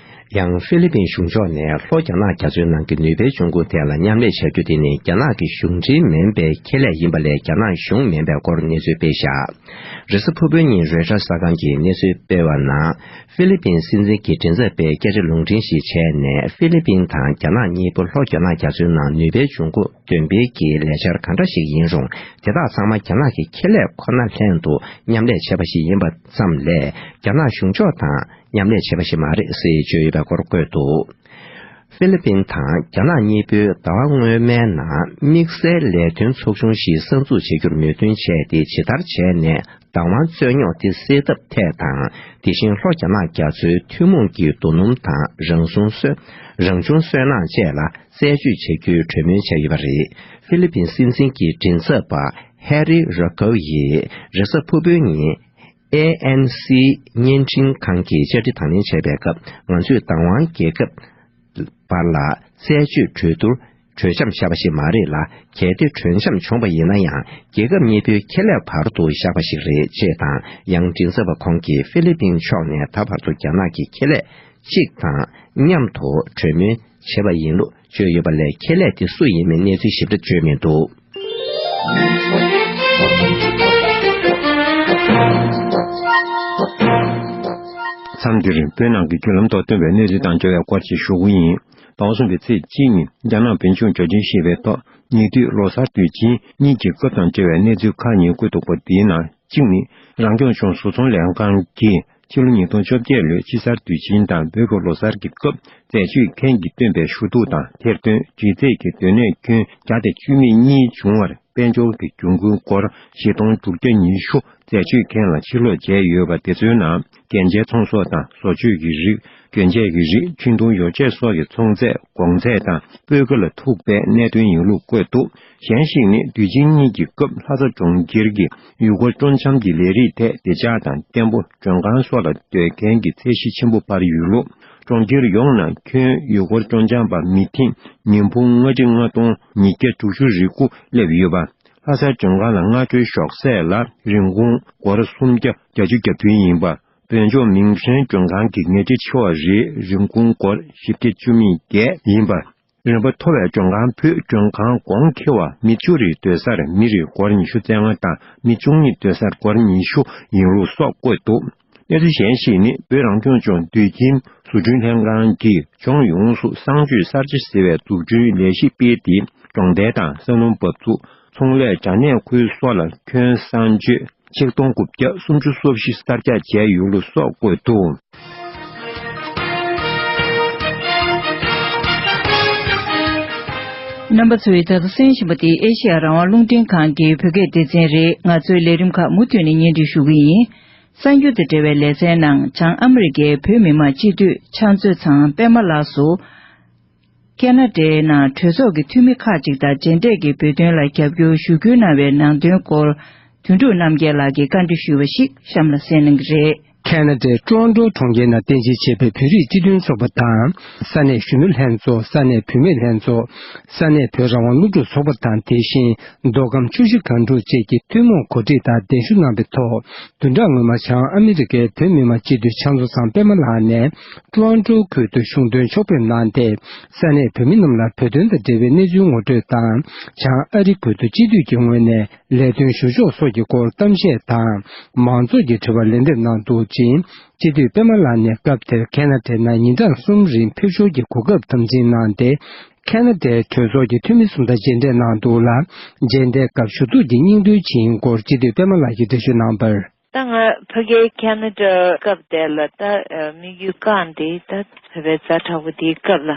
ཡང་ཧྥི་ལི་པིན་གཞུང་ཕྱོགས་ནས་ལྷོ་རྒྱ་ནག་རྒྱ་མཚོའི་ནང་གི་ནུས་པའི་འབྱུང་ཁུངས་ཐད་ལ་མཉམ་ལས་བྱ་རྒྱུ་དེ་ནི་རྒྱ་ནག་གི་གཞུང་འབྲེལ་མིན་པའི་ཁེ་ལས་ཡིན་པ་ལས། རྒྱ་ནག་གཞུང་མིན་པའི་སྐོར་གནས་ཚུལ་སྤེལ་བཞག་རེས་གཟའ་ཕུར་བུའི་ཉིན་རོའི་ཊར་གསར་ཁང་གིས་གནས་ཚུལ་སྤེལ་བ་ནང་། ཧྥི་ལི་པིན་སྲིད་འཛིན་གྱི་མགྲིན་ཚབ་པས་སྐད་ཆ་ལུང་འདྲེན་ཞིག་བྱས་ནས། ཧྥི་ལི་པིན་དང་རྒྱ་ནག་གཉིས་པོ་ལྷོ་རྒྱ་ནག་རྒྱ་མཚོའི་ནང་ནུས་པའི་འབྱུང་ཁུངས་འདོན་སྤེལ་གྱི་ལས་འཆར་གང་འདྲ་ཞིག་ཡིན་རུང་། དེ་དག་ཚང་མ་རྒྱ་ནག་གི་ཁེ་ལས་ཁོ་ན་ལྷན་དུ་མཉམ་ལས་བྱས་པ་ཞིག་ཡིན་པ་ཙམ་ལས། རྒྱ་ནག་གཞུང་ཕྱོགས་དང་མཉམ་ལས་བྱས་པ་ཞིག་མ་རེད་ཟེར་བརྗོད་ཡོད་པའི་སྐོར་བཀོད་འདུག་ཧྥི་ལི་པིན་དང་རྒྱ་ནག་གཉིས་པོས་ཟླ་བ་སྔོན་མའི་ནང་དམིགས་བསལ་ལས་དོན་ཚོགས་ཆུང་ཞིག་གསར་འཛུགས་བྱེད་རྒྱུར་མོས་མཐུན་བྱས་ཏེ། ཇི་ལྟར་བྱས་ནས་བདག་དབང་རྩོད་རྙོག་དེ་སེལ་ཐབས་ཐད་དང་། དེ་བཞིན་ལྷོ་རྒྱ་ནག་རྒྱ་མཚོའི་ཐུན་མོང་གི་རྡོ་སྣུམ་དང་། རང་བྱུང་སོལ་རང་བྱུང་སོལ་རླངས་བཅས་ལ་རྩད་གཅོད་བྱ་རྒྱུའི་གྲོས་མོལ་བྱས་ཡོད་པ་རེད། ཧྥི་ལི་པིན་སྲིད་འཛིན་གྱི་མགྲིན་ཚབ་པ་ཧེ་རི་ར་ཀའུ་ཡིས་རེས་གཟའ་ཕུར་བུའི་ཉིན། ཨེ་ཨེན་སི་བརྙན་འཕྲིན་ཁང་གིས་བཅར་འདྲི་དང་ལེན་བྱས་པའི་སྐབས། ང་ཚོས་བདག་དབང་རྒྱལ་ཁབ་བར་ལ་རྩད་གཅོད་གྲོས་བསྡུར་གྲོས་འཆམ་བཞག་པ་ཞིག་མ་རེད་ལ། གལ་ཏེ་གྲོས་འཆམ་བྱུང་བ་ཡིན་ན་ཡང་། རྒྱལ་ཁབ་གཉིས་པོའི་ཁེ་ལས་བར་དུ་བཞག་པ་ཞིག་རེད། ཅེས་དང་། ཡང་མགྲིན་ཚབ་པ་ཁོང་གིས་ཧྥི་ལི་པིན་ཕྱོགས་ནས་ད་བར་དུ་རྒྱ་ནག་གི་ཁེ་ལས་གཅིག་དང་མཉམ་དུ་གྲོས་མོལ་བྱས་པ་ཡིན་ལུགས་བརྗོད་ཡོད་པ་ལས། ཁེ་ལས་དེ་སུ་ཡིན་མིན་གནས་ཚུལ་ཞིབ་ཕྲ་བརྗོད་མི་འདུག་མཚམས་འདིར་བོད་ནང་གི་བརྒྱུད་ལམ་ཐོག་ཐོན་པའི་གནས་ཚུལ་དང་འབྲེལ་བའི་སྐོར་ཞིག་ཞུ་གི་ཡིན། ཟླ་བ་གསུམ་པའི་ཚེས་གཅིག་ཉིན་རྒྱ་ནག་བོད་ལྗོངས་འབྱོར་ལྡན་ཞེས་པའི་ཐོག་ཉེ་དུས་ལོ་གསར་དུས་ཆེན་གཉིས་ཀྱི་སྐབས་དང་འབྲེལ་བའི་གནས་ཚུལ་ཁག་གཉིས་བཀོད་འདུག་པ། དེའི་ནང་གཅིག་ནི། རང་སྐྱོང་ལྗོངས་བཟོ་ཚོང་ལས་ཁང་གིས་ ཕྱི་ལོ་ཉིས་སྟོང་བཅོ་བརྒྱད་ལོའི་དཔྱིད་གསར་དུས་ཆེན་དང་བོད་ཀྱི་ལོ་གསར་གྱི་སྐབས་རྩད་གཅོད་མཁན་གྱིས་བཏོན་པའི་ཞུ་གཏུག་དང་ཐེར་འདོན། དྲི་རྩད་ཀྱི་སྡོད་གནས་ཁྱོན་བརྒྱ་དང་བཅུ་མེད་གཉིས་བྱུང་བར། དཔལ་འབྱོར་གྱི་གྱོང་གུན་སྒོར་བཞི་སྟོང་དྲུག་བརྒྱ་ཉི་ཤུ་རྩད་གཅོད་མཁན་ལ་ཕྱིར་སློག་བྱས་ཡོད་པ། དེ་ཚོའི་ནང་རྒྱན་ཆའི་ཚོང་ཟོག་དང་བཟོ་བཅོས་ཀྱི་རིགས། གྱོན་ཆས་ཀྱི་རིགས། འཕྲིན་གཏོང་ཡོ་བྱད་སོགས་ཀྱི་ཚོང་རྫས། གོང་ཚད་དང་སྤུས་ཀ་ལ་ཐུག་པའི་གནད་དོན་ཡིན་ལུགས་བཀོད་འདུག་གཞན་ཞིག་ནི། དུས་ཆེན་གཉིས་ཀྱི་སྐབས་ལྷ་ས་གྲོང་ཁྱེར་གྱི་ཡུལ་སྐོར་སྤྲོ་འཆམ་གྱི་ལས་རིགས་ཐད་བདེ་འཇགས་དང་བརྟན་པོ། མགྲོན་ཁང་སོགས་ལ་སྡོད་མཁན་གྱི་ཚད་གཞི་ཆེན་པོ་འཕར་ཡོད་ལུགས། གྲོང་ཁྱེར་ཡོངས་ནང་ཁྱོན་ཡུལ་སྐོར་སྤྲོ་འཆམ་པ་མི་ཐེངས་ཉིས་འབུམ་ལྔ་ཁྲི་ལྔ་སྟོང་ཉིས་བརྒྱ་དྲུག་ཅུ་རེ་དགུ་སླེབས་ཡོད་པ། ལྷ་སའི་མགྲོན་ཁང་ལ་སྔ་དྲོའི་ཞོགས་ཟས་ལ་རིན་གོང་སྒོར་སུམ་བརྒྱ་བརྒྱད་ཅུ་གྱ་བདུན་ཡིན་པ། བོད་ལྗོངས་མིང་སྲན་མགྲོན་ཁང་གི་ཉལ་ཁྲི་ཆེ་བ་རེའི་རིན་གོང་སྒོར་བཞི་བརྒྱ་བཅུ་མེད་བརྒྱད་ཡིན་པ། རིན་པ་མཐོ་བའི་མགྲོན་ཁང་བུད་མགྲོན་ཁང་གོང་ཁེ་བ་མི་བཅུ་རེ་སྡོད་སར་མི་རེར་སྒོར་ཉི་ཤུ་རྩ་ལྔ་དང་མི་བཅུ་གཉིས་སྡོད་སར་སྒོར་ཉི་ཤུ་ཡིན་ལུགས་སོགས་བཀོད་འདུག་གནས་ཚུལ་གཞན་ཞིག་ནི། བོད་རང་སྐྱོང་ལྗོངས་དུད་ཁྱིམ་བཟོ་སྐྲུན་ལྷན་ཁང་གིས་ལྗོངས་ཡོངས་སུ་གསང་སྤྱོད་གསར་བརྗེ་ཟེར་བའི་འཛུགས་སྐྲུན་ལས་གཞི་སྤེལ་ཏེ། གྲོང་རྡལ་དང་ས་ལུང་འབབ་ཚུགས། ཚོང་ལས་དྲ་གནས་ཁུལ་སོགས་ལ་ཁྱོན་གསང་སྤྱོད་ཆིག་སྟོང་དགུ་བརྒྱ་སུམ་ཅུ་སོ་བཞི་གསར་རྒྱག་བྱས་ཡོད་ལུགས་སོགས་བཀོད་འདུག་རྣམ་པ་ཚོས་ད་ལྟ་གསན་བཞིན་པ་འདི་ཨེ་ཤེ་ཡ་རང་དབང་རླུང་འཕྲིན་ཁང་གི་བོད་སྐད་སྡེ་ཚན་རེད། ང་ཚོའི་ལས་རིམ་ཁག་མུ་མཐུད་ནས་སྙན་སྒྲོན་ཞུ་གི་ཡིན། གསར་འགྱུར་དང་འབྲེལ་བའི་ལེ་ཚན་ནང་། བྱང་ཨ་མི་རི་ཀའི་བོད་མི་མང་སྤྱི་འཐུས་ཕྱག་མཛོད་ཚང་པད་མ་ལགས་སུ། ཁ་ན་ཌའི་ནང་གྲོས་ཚོགས་ཀྱི་འཐུས་མི་ཁག་ཅིག་དང་རྗེས་འབྲས་ཀྱི་བོད་དོན་ལ་རྒྱབ་སྐྱོར་ཞུ་སྐུལ་གནང་བའི་ནང་དོན་སྐོར། དོན་གྲུབ་རྣམ་རྒྱལ་ལགས་ཀྱིས་བཀའ་འདྲི་ཞུས་པ་ཞིག་གཤམ་ལ་གསན་གནང་གི་རེད། ཁ་ན་ཌའི་ཀྲོ་ཨན་ཀྲོ་གྲོང་ཁྱེར་ནང་རྟེན་གཞི་བྱས་པའི་བོད་རིགས་སྤྱི་མཐུན་ཚོགས་པ་དང་། ས་གནས་གཞོན་ནུ་ལྷན་ཚོགས། ས་གནས་བུད་མེད་ལྷན་ཚོགས། ས་གནས་བོད་རང་དབང་སློབ་ཕྲུག་ཚོགས་པ་དང་། དེ་བཞིན་མདོ་ཁམས་ཆུ་བཞི་སྒང་དྲུག་བཅས་ཀྱིས་ཐུན་མོང་གོ་སྒྲིག་དང་གདན་ཞུ་གནང་བའི་ཐོག་བདུན་ཕྲག་སྔོན་མ་བྱང་ཨ་མི་རི་ཀའི་བོད་མི་མང་སྤྱི་འཐུས་ཕྱག་མཛོད་ཚང་པད་མ་ལགས་ནས། ཀྲོ་ཨན་ཀྲོ་ཁུལ་དུ་གཞུང་དོན་ཕྱོགས་ཕེབས་གནང་སྟེ། ས་གནས་བོད་མི་རྣམས་ལ་བོད་དོན་དང་འབྲེལ་བའི་གནས་ཚུལ་ངོ་སྤྲོད་དང་། བྱང་ཨ་རི་ཁུལ་དུ་སྤྱི་འཐུས་ཀྱི་ངོས་ནས་ལས་དོན་ཞུ་ཕྱོགས་སོགས་ཀྱི་སྐོར་གཏམ་བཤད་དང་། མང་ཚོགས་ཀྱི་དྲི་བར་ལན་འདེབས་གནང་འདུག་ཅིང་། སྤྱི་འཐུས་པད་མ་ལགས་ནས་སྐབས་དེར་ཁ་ན་ཌའི་ནང་ཉིན་གྲངས་གསུམ་རིང་ཕེབས་ཞོར་གྱི་གོ་སྐབས་དམ་འཛིན་གནང་སྟེ། ཁ་ན་ཌའི་གྲོས་ཚོགས་ཀྱི་འཐུས་མི་གསུམ་དང་མཇལ་འཕྲད་གནང་འདུག་ལ། མཇལ་འཕྲད་སྐབས་ཞུ་གཏུག་གི་སྙིང་དོན་ཇི་ཡིན་སྐོར་སྤྱི་འཐུས་པད་མ་ལགས་ཀྱིས་འགྲེལ་བརྗོད་གནང་བར། ད་ང་ཕ་གིའི་ཁ་ན་ཌ་སྐབས་དེ་ལ་ད་དམིགས་ཡུལ་བསྐངས་ཏེ། ད་བོད་པའི་ཛ་དྲག་པོ་དེའི་སྐབས་ལ་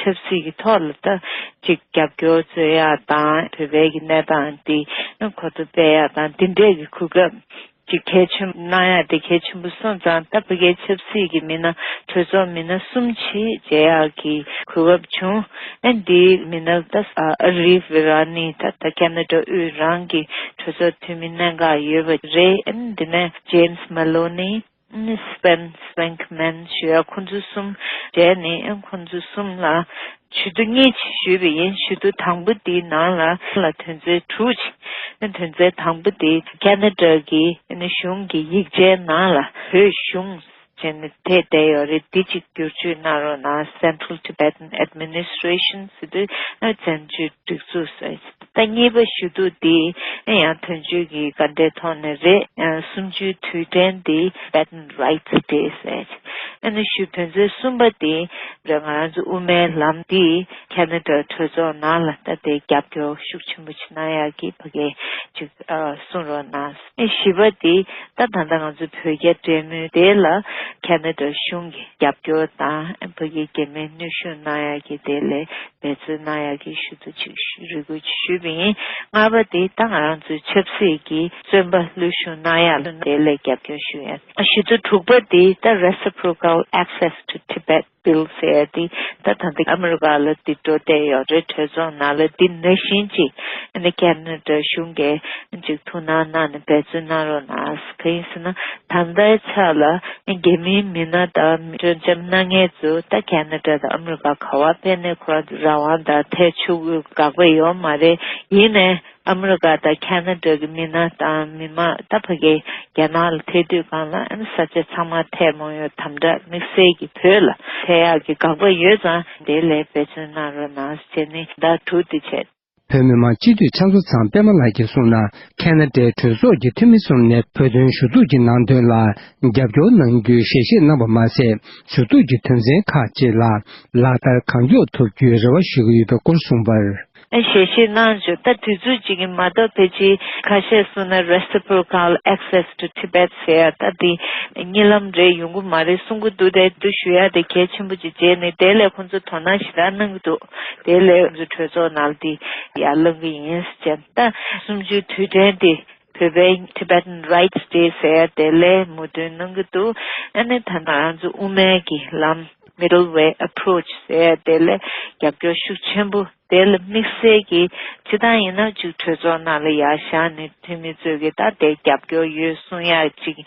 ཆབ་སྲིད་ཀྱི་ཐོག་ལ་ད་ཅིག་རྒྱབ་སྐྱོར་རྩོད་ཡག་དང་། བོད་པའི་གི་གནས་སྟངས་དེ་གོ་རྟོགས་སྤེལ་ཡག་དང་། དེ་འདྲས་ཀྱི་གོ་སྐབས་ཅིག་གལ་ཆེན་པོ་གནང་ཡག་དེ་གལ་ཆེན་པོ་སོང་ཙང་། ད་ཕ་གིའི་ཆབ་སྲིད་ཀྱི་མི་སྣ། གྲོས་ཚོགས་མི་སྣ་གསུམ་ཆེད་མཇལ་ཡག་གི་གོ་སྐབས་བྱུང་། ཨ་ནི་འདིའི་མི་སྣ་ད་ཨ་རི་ཝི་ར་ནི། ད་ད་ཁ་ན་ཌ་དབུས་རང་གི་གྲོས་ཚོགས་འཐུས་མི་གནད་འགག་ཡོད་པ་རེད། ཨ་ནི་འདི་ནས་ཇེམ་སི་མ་ལོ་ནི། ཨ་ནི་སྤེན་སི་ཝིང་ཀི་མན་ཞུ་ཡག་ཁོང་ཚོ་གསུམ་མཇལ་ནས། ཨ་ཁོང་ཚོ་གསུམ་ལ་ཞུ་གཏུག་གཉིས་ཅིག་ཞུས་པ་ཡིན། ཞུ་གཏུག་དང་པོ་དེའི་ནང་ལ་ལ་དོན་ཚན་དྲུག་ཅིག་ཨ་དོན་ཚན་དང་པོ་དེ་ཁ་ན་ཌ་གི་ཨ་ནི་གཞུང་གི་ཡིག་ཆའི་ནང་ལ་བོད་གཞུང་ཅེས་ནི་ཐེ་བསྡད་ཡོད་རེད། འདི་གཅིག་བསྒྱུར་བཅོས་གནང་རོགས་གནང་། Central Tibetan Administration ཟེར་དུས་བཙན་བྱོལ་སྒྲིག་འཛུགས་ཟེར། ད་གཉིས་པ་ཞུ་གཏུག་འདི་ཡང་དོན་གཅོད་ཀྱི་ག་འདྲའི་ཐོག་ནས་རེད། གསུམ་བཅུའི་དུས་དྲན་འདི་Tibetan Rights Day ཟེར། ཨ་ནི་ཞུ་དོན་ཚན་གསུམ་པ་འདི་རེད། ང་རང་ཚོ་དབུ་མའི་ལམ་འདི་ཁ་ན་ཌ་གྲོས་ཚོགས་ནང་ལ་ད་དེ་རྒྱབ་སྐྱོར་ཤུགས་ཆེན་པོ་ཅིག་གནང་ཡག་གི་ཕ་གིའི་ཅིག་གསུང་རོགས་གནང་། བཞི་པ་དེ་ད་ད་ལྟ་ང་ཚོ་བོད་རྒྱ་འབྲེལ་མོལ་དེ་ལ་ཁ་ན་ཌ་གཞུང་གི་རྒྱབ་སྐྱོར་དང་། བོད་ཀྱི་རྒྱ་མིའི་གནོན་ཤུགས་གནང་ཡག་གི་དེ་ལ་འབད་བརྩོན་གནང་ཡག་གི་ཞུ་གཏུག་ཅིག་རེ་སྐུལ་ཅིག་ཞུས་པ་ཡིན། ལྔ་པ་དེ་ད་ང་རང་ཚོའི་ཆབ་སྲིད་ཀྱི་བཙོན་པ་གློད་བཤུད་གནང་ཡག་ལ་དེ་ལ་རྒྱབ་སྐྱོར་ཞུ་ཡག་ཞུ་གཏུག་དྲུག་པ་དེ་ད་Reciprocal Access to Tibet Bill ཟེར་ཡག་དེ། ད་ད་ལྟ་ཨ་མི་རི་ཀ་ལ་འདི་འགྲོ་བསྡད་ཡོད་རེད། གྲོས་ཚོགས་ནང་ལ་འདི་ནང་བཞིན་ཅིག་ཨ་ནི་ཁ་ན་ཌ་གཞུང་གིས་ཅིག་ཐུགས་སྣང་གནང་ནས་འབད་བརྩོན་གནང་རོགས་གནང་། གང་ཡིན་ཟེར་ན་ད་ལྟའི་ཆ་ལ་རྒྱ་མིའི་མི་སྣ་དང་སྤྲོ་འཆམ་གནང་མཁན་ཚོ་ད་ཁ་ན་ཌ་དང་ཨ་མི་རི་ཀ་ག་པར་ཕེབས་ནས་ཁོ་རང་ཚོ་རང་དབང་དང་ཐད་ཆོག་གི་དགག་པ་ཡོད་མ་རེད། ཡིན་ནའི་ཨ་མི་རི་ཀ་དང་ཁ་ན་ཌ་གི་མི་སྣ་དང་མི་མང་ད་ཕ་གི་རྒྱ་ནག་ལ་ཐད་དུས་སྒང་ལ་ཨ་ནི་ས་ཆ་ཚང་མ་ཐད་མ་ཡོང་དམ་དྲག་དམིགས་བསལ་གྱི་བོད་ལ་ཐད་ཡག་གི་དགག་པ་ཡོད་ཙང་དེ་ལ་འབད་བརྩོན་གནང་རོགས་གནང་ཟེར་ནས་ཟླ་དྲུག་དེ་བྱས། བོད་མི་མང་སྤྱི་འཐུས་ཕྱག་མཛོད་ཚང་པད་མ་ལགས་ཀྱིས་གསུངས་ན། ཁ་ན་ཌའི་གྲོས་ཚོགས་ཀྱི་འཐུས་མི་གསུམ་ནས་བོད་དོན་ཞུ་གཏུག་གི་ནང་དོན་ལ་རྒྱབ་སྐྱོར་གནང་རྒྱུའི་ཞལ་བཞེས་གནང་བ་མ་ཟད། ཞུ་གཏུག་གི་དོན་ཚན་ཁག་ཅིག་ལ་ལག་བསྟར་གང་མགྱོགས་ཐུབ་རྒྱུའི་རེ་བ་ཞུ་གི་ཡོད་པའི་སྐོར་གསུངས་པར། ཨ་ཞལ་བཞེས་གནང་བྱུང་། ད་དུས་ཚོད་ཅིག་གི་མ་གཏོགས་ཕལ་ཆེར་ཁ་ཤས་གསུངས་ན་reciprocal access to Tibet ཟེར་ཡ་ད་འདི་གཉིད་ལམ་རེ་ཡོང་གི་མ་རེད་གསུང་གི་འདུག་དེ་འདུག་ཞུ་ཡ་དེ་གལ་ཆེན་པོ་ཅིག་བྱས་ནས་དེ་ལས་ཁོང་ཚོ་དོ་སྣང་ཞེ་དྲག་གནང་གི་འདུག་དེ་ལས་ང་ཚོ་གྲོས་ཚོགས་ནང་ལ་འདི་ཡར་ལངས་གི་ཡིན་ཟེར་བྱས། ད་གསུམ་བཅུའི་དུས་དྲན་དེ་བོད་པའི་Tibetan Rights Day ཟེར་ཡ་དེ་ལས་མོས་མཐུན་གནང་གི་འདུག་ཨ་ནི་ད་ང་རང་ཚོ་དབུ་མའི་གི་ལམ་Middle Way Approach ཟེར་ཡ་དེ་ལས་རྒྱབ་སྐྱོར་ཤུགས་ཆེན་པོ། དེ་ལ་དམིགས་བསལ་གྱིས་སྤྱིར་བཏང་ཡིན་ན་ཅིག་གྲོས་ཚོགས་ནང་ལ་ཡར་བཞག་ནས་འཐུས་མི་ཚོས་ཀྱི་ད་དེ་རྒྱབ་སྐྱོར་ཡོད་གསུང་ཡག་ཅིག་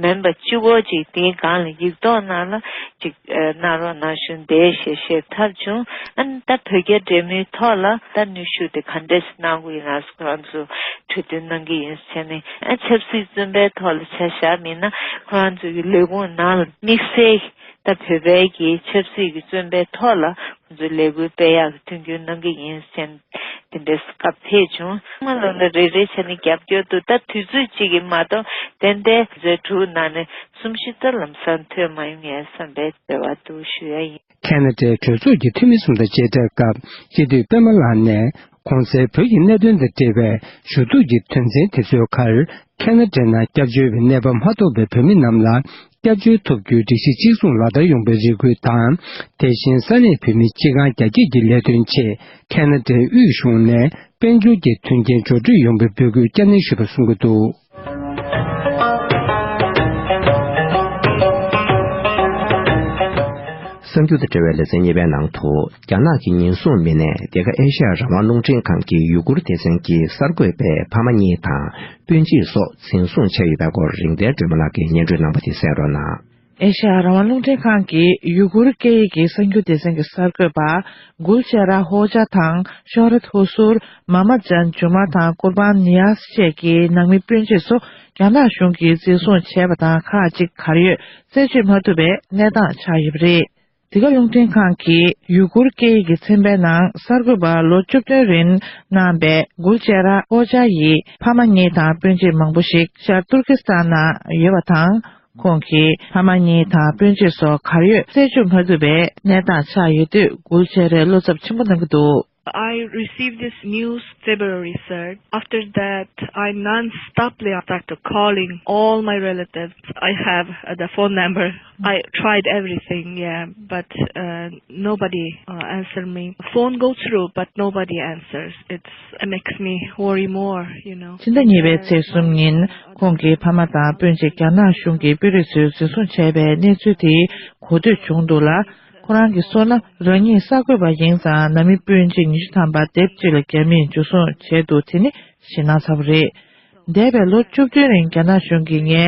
མིན་པ་གཅིག་པོ་ཅིག་དེའི་སྒང་ལ་ཡིག་ཐོག་ནང་ལ་ཅིག་གནང་རོགས་གནང་ཞུ་འདི་ཞལ་བཞེས་ཐོབ་བྱུང་། ཨ་ནི་ད་བོད་རྒྱ་འབྲེལ་མོལ་ཐོག་ལ་ད་ནུས་ཤུགས་དེ་ག་འདྲས་གནང་དགོས་ཡིན་ན་ཁོ་རང་ཚོ་གྲོས་བསྡུར་གནང་གི་ཡིན་ཟེར་ནས། ཨ་ཆབ་སྲིད་བཙོན་པའི་ཐོག་ལ་ཆ་བཞག་མིན་ན་ཁོ་རང་ཚོ་གི་ལས་ཁུངས་ནང་ལ་དམིགས་བསལ་ད་བོད་པའི་གི་ཆབ་སྲིད་ཀྱི་བཙོན་པའི་ཐོག་ལ་ཁོང་ཚོས་ལས་འགུལ་སྤེལ་ཡག་གི་མཐུན་འགྱུར་གནང་གི་ཡིན་ཟེར་དེ་འདྲའི་སྐབས་ཕེབས་བྱུང་། ཚང་མ་ལོ་ན་རེ་རེ་བྱས་ནས་རྒྱབ་སྐྱོར་འདུག་ད་དུས་ཚོད་གཅིག་གིས་མ་གཏོགས་ཏན་ཏན་མཛད་དྲུག་ནང་ནས་གསུམ་བཞི་ཙམ་ལམ་སང་ཐོན་མ་ཡོང་ངའི་བསམ་པའི་རེ་བ་འདུག་ཞུ་ཡ་ཡིན། ཁེ་ན་ཌའི་གྲོས་ཚོགས་ཀྱི་འཐུས་མི་གསུམ་དང་མཇལ་འཕྲད་སྐབས་སྤྱི་འཐུས་པད་མ་ལགས་ནས་གོང་གསལ་བོད་ཀྱི་གནད་དོན་དང་འབྲེལ་བའི་ཞུ་གཏུག་གི་དོན་ཚན་དེ་ཚོའི་ཁར་ཁེ་ན་ཌའི་ནང་སྐྱབས་བཅོལ་བའི་གནས་བབ་མ་ཐོབ་པའི་བོད་མི་རྣམས་ལ་སྐྱབས་བཅོལ་ཐོབ་རྒྱུའི་སྒྲིག་གཞི་གཅིག་མཚུངས་ལག་བསྟར་ཡོང་བའི་རེ་སྐུལ་དང་། དེ་བཞིན་ས་གནས་བོད་མི་སྤྱི་ཁང་རྒྱ་སྐྱེད་ཀྱི་ལས་དོན་ཆེད་ཁེ་ན་ཌའི་དབུས་གཞུང་ནས་དཔལ་འབྱོར་གྱི་མཐུན་རྐྱེན་འབྱོར་སྤྲོད་ཡོང་བའི་འབོད་སྐུལ་བསྐྱར་ནན་ཞུས་པ་གསུང་གི་འདུག་གསར་འགྱུར་དང་འབྲེལ་བའི་ལེ་ཚན་གཉིས་པའི་ནང་དུ། རྒྱ་ནག་གི་ཉེན་སྲུང་མི་སྣས་འདི་ག་ཨེ་ཤ་ཡ་རང་དབང་རླུང་འཕྲིན་ཁང་གི་ཡུ་གུར་སྡེ་ཚན་གྱི་གསར་འགོད་པའི་ཕ་མ་གཉིས་དང་སྤུན་མཆེད་སོགས་འཛིན་བཟུང་བྱས་ཡོད་པའི་སྐོར་རིག་ལྡན་སྒྲོལ་མ་ལགས་ཀྱིས་སྙན་སྒྲོན་གནང་བ་དེ་གསན་རོགས་གནང་། ཨེ་ཤ་ཡ་རང་དབང་རླུང་འཕྲིན་ཁང་གི་ཡུ་གུར་སྐད་ཡིག་གི་གསར་འགྱུར་སྡེ་ཚན་གྱི་གསར་འགོད་པ་གུལ་ཅེ་ར་ཧོ་ཅཱ་དང་ཤོ་རད་ཧུ་སུར། མ་མ་ཅན་ཇུ་མ་དང་ཀུར་བན་ནི་ཡཱས་བཅས་ཀྱི་ནང་མི་སྤུན་མཆེད་ཚོ་རྒྱ་ནག་གཞུང་གིས་འཛིན་བཟུང་བྱས་པ་དང་ཁག་ཅིག་གར་ཡོད་རྩད་གཅོད་མ་ཐུབ་པའི་གནས་སྟངས་ཆགས་ཡོད་པ་རེད། འདི་ག་རླུང་འཕྲིན་ཁང་གིས་ཡུ་གུར་སྐད་ཡིག་གི་ཚན་པའི་ནང་གསར་འགོད་པ་ལོ་བཅུ་བདུན་རིང་གནང་པའི་གུལ་ཅེ་ར་ཧོ་ཅཱ་ཡི་ཕ་མ་གཉིས་དང་སྤུན་མཆེད་མང་པོ་ཞིག་ཤར་ཏུར་ཀི་སི་ཐན་ནང་ཡོད་པ་དང་། ཁོང་གི་ཕ་མ་གཉིས་དང་སྤུན་མཆེད་སོགས་གར་ཡོད་རྩད་གཅོད་མ་ཐུབ་པའི་གནས་སྟངས་ཆགས་ཡོད་དུས་གུལ་ཅེ་རས་བློ་འཚབ་ཆེན་པོ་གནང་གི་འདུག I received this news February third. After that, I non-stoply started calling all my relatives. I have uh, the phone number. I tried everything, yeah, but uh, nobody uh, answered me. Phone go through, but nobody answers. It's, it makes me worry more, you know. ཕྱི་ཟླ་གཉིས་པའི་ཚེས་གསུམ་ཉིན་ཁོང་གི་ཕ་མ་དང་སྤུན་མཆེད་རྒྱ་ནག་གཞུང་གི་དཔོན་རིགས་ཚོས་འཛིན་བཟུང་བྱས་པའི་གནས་ཚུལ་དེ་གོ་ཐོས་བྱུང་འདུག་ལ། ཁོ་རང་གིས་སོང་ན་རང་ཉིད་གསར་འགོད་པ་ཡིན་ཙང་ནང་མི་སྤུན་མཆེད་ཉི་ཤུ་ཐམ་པ་དེབ་གཅིག་ལ་རྒྱ་མིས་འཇུ་བཟུང་བྱས་འདུག་དེ་ནི་ཞེད་སྣང་ཚ་པོ་རེད། འདས་པའི་ལོ་བཅུ་བདུན་རིང་རྒྱ་ནག་གཞུང་གིས་ངའི་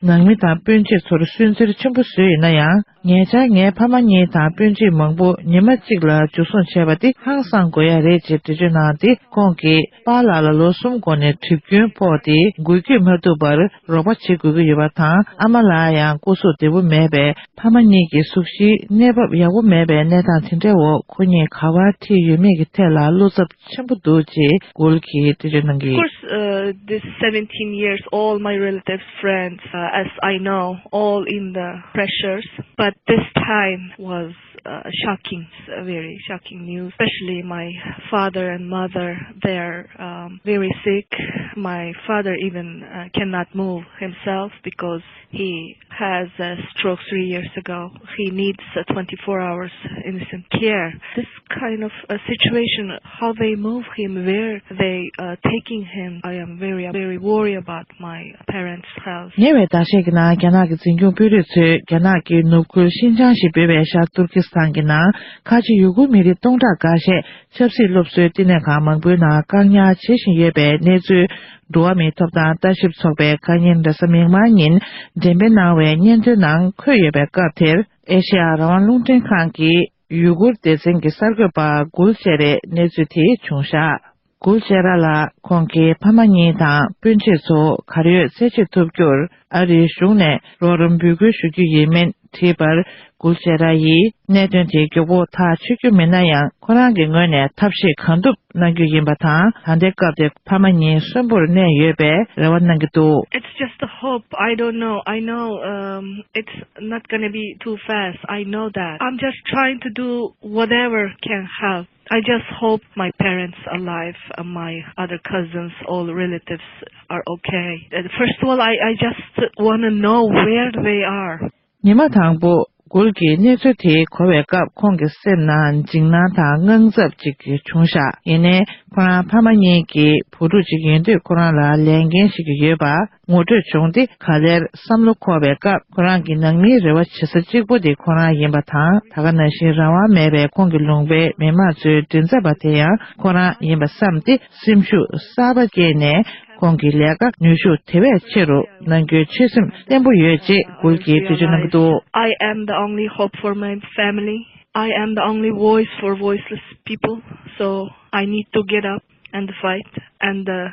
ནང་མི་དང་སྤུན་མཆེད་ཚོར་སུན་གཙེར་ཆེན་པོ་བཟོས་ཡིན་ན་ཡང་། ཉེ་ཆར་ངའི་ཕ་མ་གཉིས་དང་སྤུན་མཆེད་མང་པོ་ཉི་མ་གཅིག་ལ་འཇུ་བཟུང་བྱས་པ་འདི་ཧང་སང་དགོས་ཡ་རེད་ཅེས་འགྲེལ་བརྗོད་གནང་སྟེ། ཁོང་གིས་པཱ་ལགས་ལ་ལོ་གསུམ་འགོར་ནས་གྲིབ་སྐྱོན་ཕོག་སྟེ་འགུལ་སྐྱོད་མ་ཐུབ་པར་རོགས་པ་བྱེད་དགོས་ཀྱི་ཡོད་པ་དང་། ཨ་མ་ལགས་ཡང་སྐུ་གཟུགས་བདེ་པོ་མེད་པས། ཕ་མ་གཉིས་ཀྱི་གཟུགས་གཞིའི་གནས་བབ་ཡག་པོ་མེད་པའི་གནས་སྟངས་དེ་འདྲའི་འོག་ཁོ་གཉིས་ག་པར་ཁྲིད་ཡོད་མེད་ཀྱི་ཐད་ལ་བློ་འཚབ་ཆེན་པོ་འདུག་ཅེས་གུལ་གྱིས་འགྲེལ་བརྗོད་གནང་གི། Of course, uh, this seventeen years, all my relatives, friends, uh, as I know, all in the pressures. But this time was uh, shocking, a very shocking news. Especially my father and mother, they're um, very sick. My father even uh, cannot move himself because he has a stroke three years ago. He needs a twenty-four hours instant care. This kind of a situation, how they move him, where they uh, taking him, I am very, very worried about my parents' health. ཉེ་བའི་ཟླ་ཤས་ཀྱི་ནང་རྒྱ་ནག་གི་འཛིན་སྐྱོང་དཔོན་རིགས་ཚོས་རྒྱ་ནག་གི་ནུབ་ཁུལ་ཤིན་ཅང་ཞེས་འབོད་པའི་ཤར་ཏུར་ཀི་སི་ཐན་གྱི་ནང་ཁ་ཆེ་ཡུ་གུར་མི་རིགས་སྟོང་ཕྲག་འགའ་ཤས་ཆབ་སྲིད་སློབ་གསོའི་བསྟི་གནས་ཁང་མང་པོའི་ནང་བཀག་ཉར་བྱེད་བཞིན་ཡོད་པའི་གནས་ཚུལ། འགྲོ་བ་མིའི་ཐོབ་ཐང་ལྟ་ཞིབ་ཚོགས་པའི་བཀའ་ཉིན་རེས་གཟའ་མིག་དམར་ཉིན་འགྲེམས་སྤེལ་གནང་བའི་སྙན་ཐོའི་ནང་འཁོད་ཡོད་པའི་སྐབས་དེར། ཨེ་ཤེ་ཡ་རང་དབང་རླུང་འཕྲིན་ཁང་གི་ཡུ་གུར་སྡེ་ཚན་གྱི་གསར་འགོད་པ་གུལ་ཅེ་རེས་གནས་ཚུལ་དེ་བྱུང་བཞག་གུལ་ཅེ་ར་ལགས་ཁོང་གི་ཕ་མ་གཉིས་དང་སྤུན་མཆེད་ཚོ་གར་ཡོད་རྩད་གཅོད་ཐུབ་རྒྱུར་ཨ་རིའི་གཞུང་ནས་རོགས་རམ་འབོད་སྐུལ་ཞུ་རྒྱུ་ཡིན་མིན་དྲིས་པར། གུལ་ཅེ་ར་ཡིས་གནད་དོན་དེ་མགྱོགས་པོ་ཐག་ཆོད་རྒྱུ་མིན་ན་ཡང་། ཁོ་རང་གི་ངོས་ནས་ཐབས་ཤེས་གང་ཐུབ་གནང་རྒྱུ་ཡིན་པ་དང་། ད་ལྟའི་སྐབས་དེར་ཕ་མ་གཉིས་གསོན་པོར་གནས་ཡོད་པའི་རེ་བ་གནང་གི་འདུག It's just a hope. I don't know. I know um, it's not gonna be too fast. I know that. I'm just trying to do whatever can help. I just hope my parents alive, uh, my other cousins, all relatives are okay. Uh, first of all, I, I just want to know where they are. ཉི་མ་དང་པོ་གུལ་གྱིས་གནས་ཚུལ་དེ་གོ་བའི་སྐབས་ཁོང་གི་སེམས་ནང་འཇིགས་སྣང་དང་དངངས་འཚབ་ཅིག་བྱུང་ཤག་ཡིན་ནའི་ཁོ་རང་ཕ་མ་གཉིས་ཀྱི་བུ་ཕྲུག་ཅིག་ཡིན་དུས་ཁོ་རང་ལ་ལས་འགན་ཞིག་ཡོད་པ་ངོ་སྤྲོད་བྱུང་སྟེ། ག་ལེར་བསམ་བློ་འཁོར་བའི་སྐབས་ཁོ་རང་གི་ནང་མིའི་རེ་བ་བྱེད་ས་གཅིག་པུ་དེ་ཁོ་རང་ཡིན་པ་དང་། ད་ག་ནང་བཞིན་རང་དབང་མེད་པའི་ཁོང་གི་ལུང་པའི་མི་མང་ཚོའི་མགྲིན་ཚབ་པ་དེ་ཡང་ཁོ་རང་ཡིན་པ་བསམས་ཏེ། སེམས་ཤུགས་གསར་པ་སྐྱེས་ནས་ཁོང་གི་ལས་ཀ་ནུས་ཤུགས་དེ་བས་ཆེ་རུ་གནང་རྒྱུའི་ཆོད་སེམས་བརྟན་པོ་ཡོད་ཅེས་གུལ་གྱིས་འགྲེལ་བརྗོད་གནང་གི་འདུག I am the only hope for my family. I am the only voice for voiceless people. So I need to get up and fight. And uh,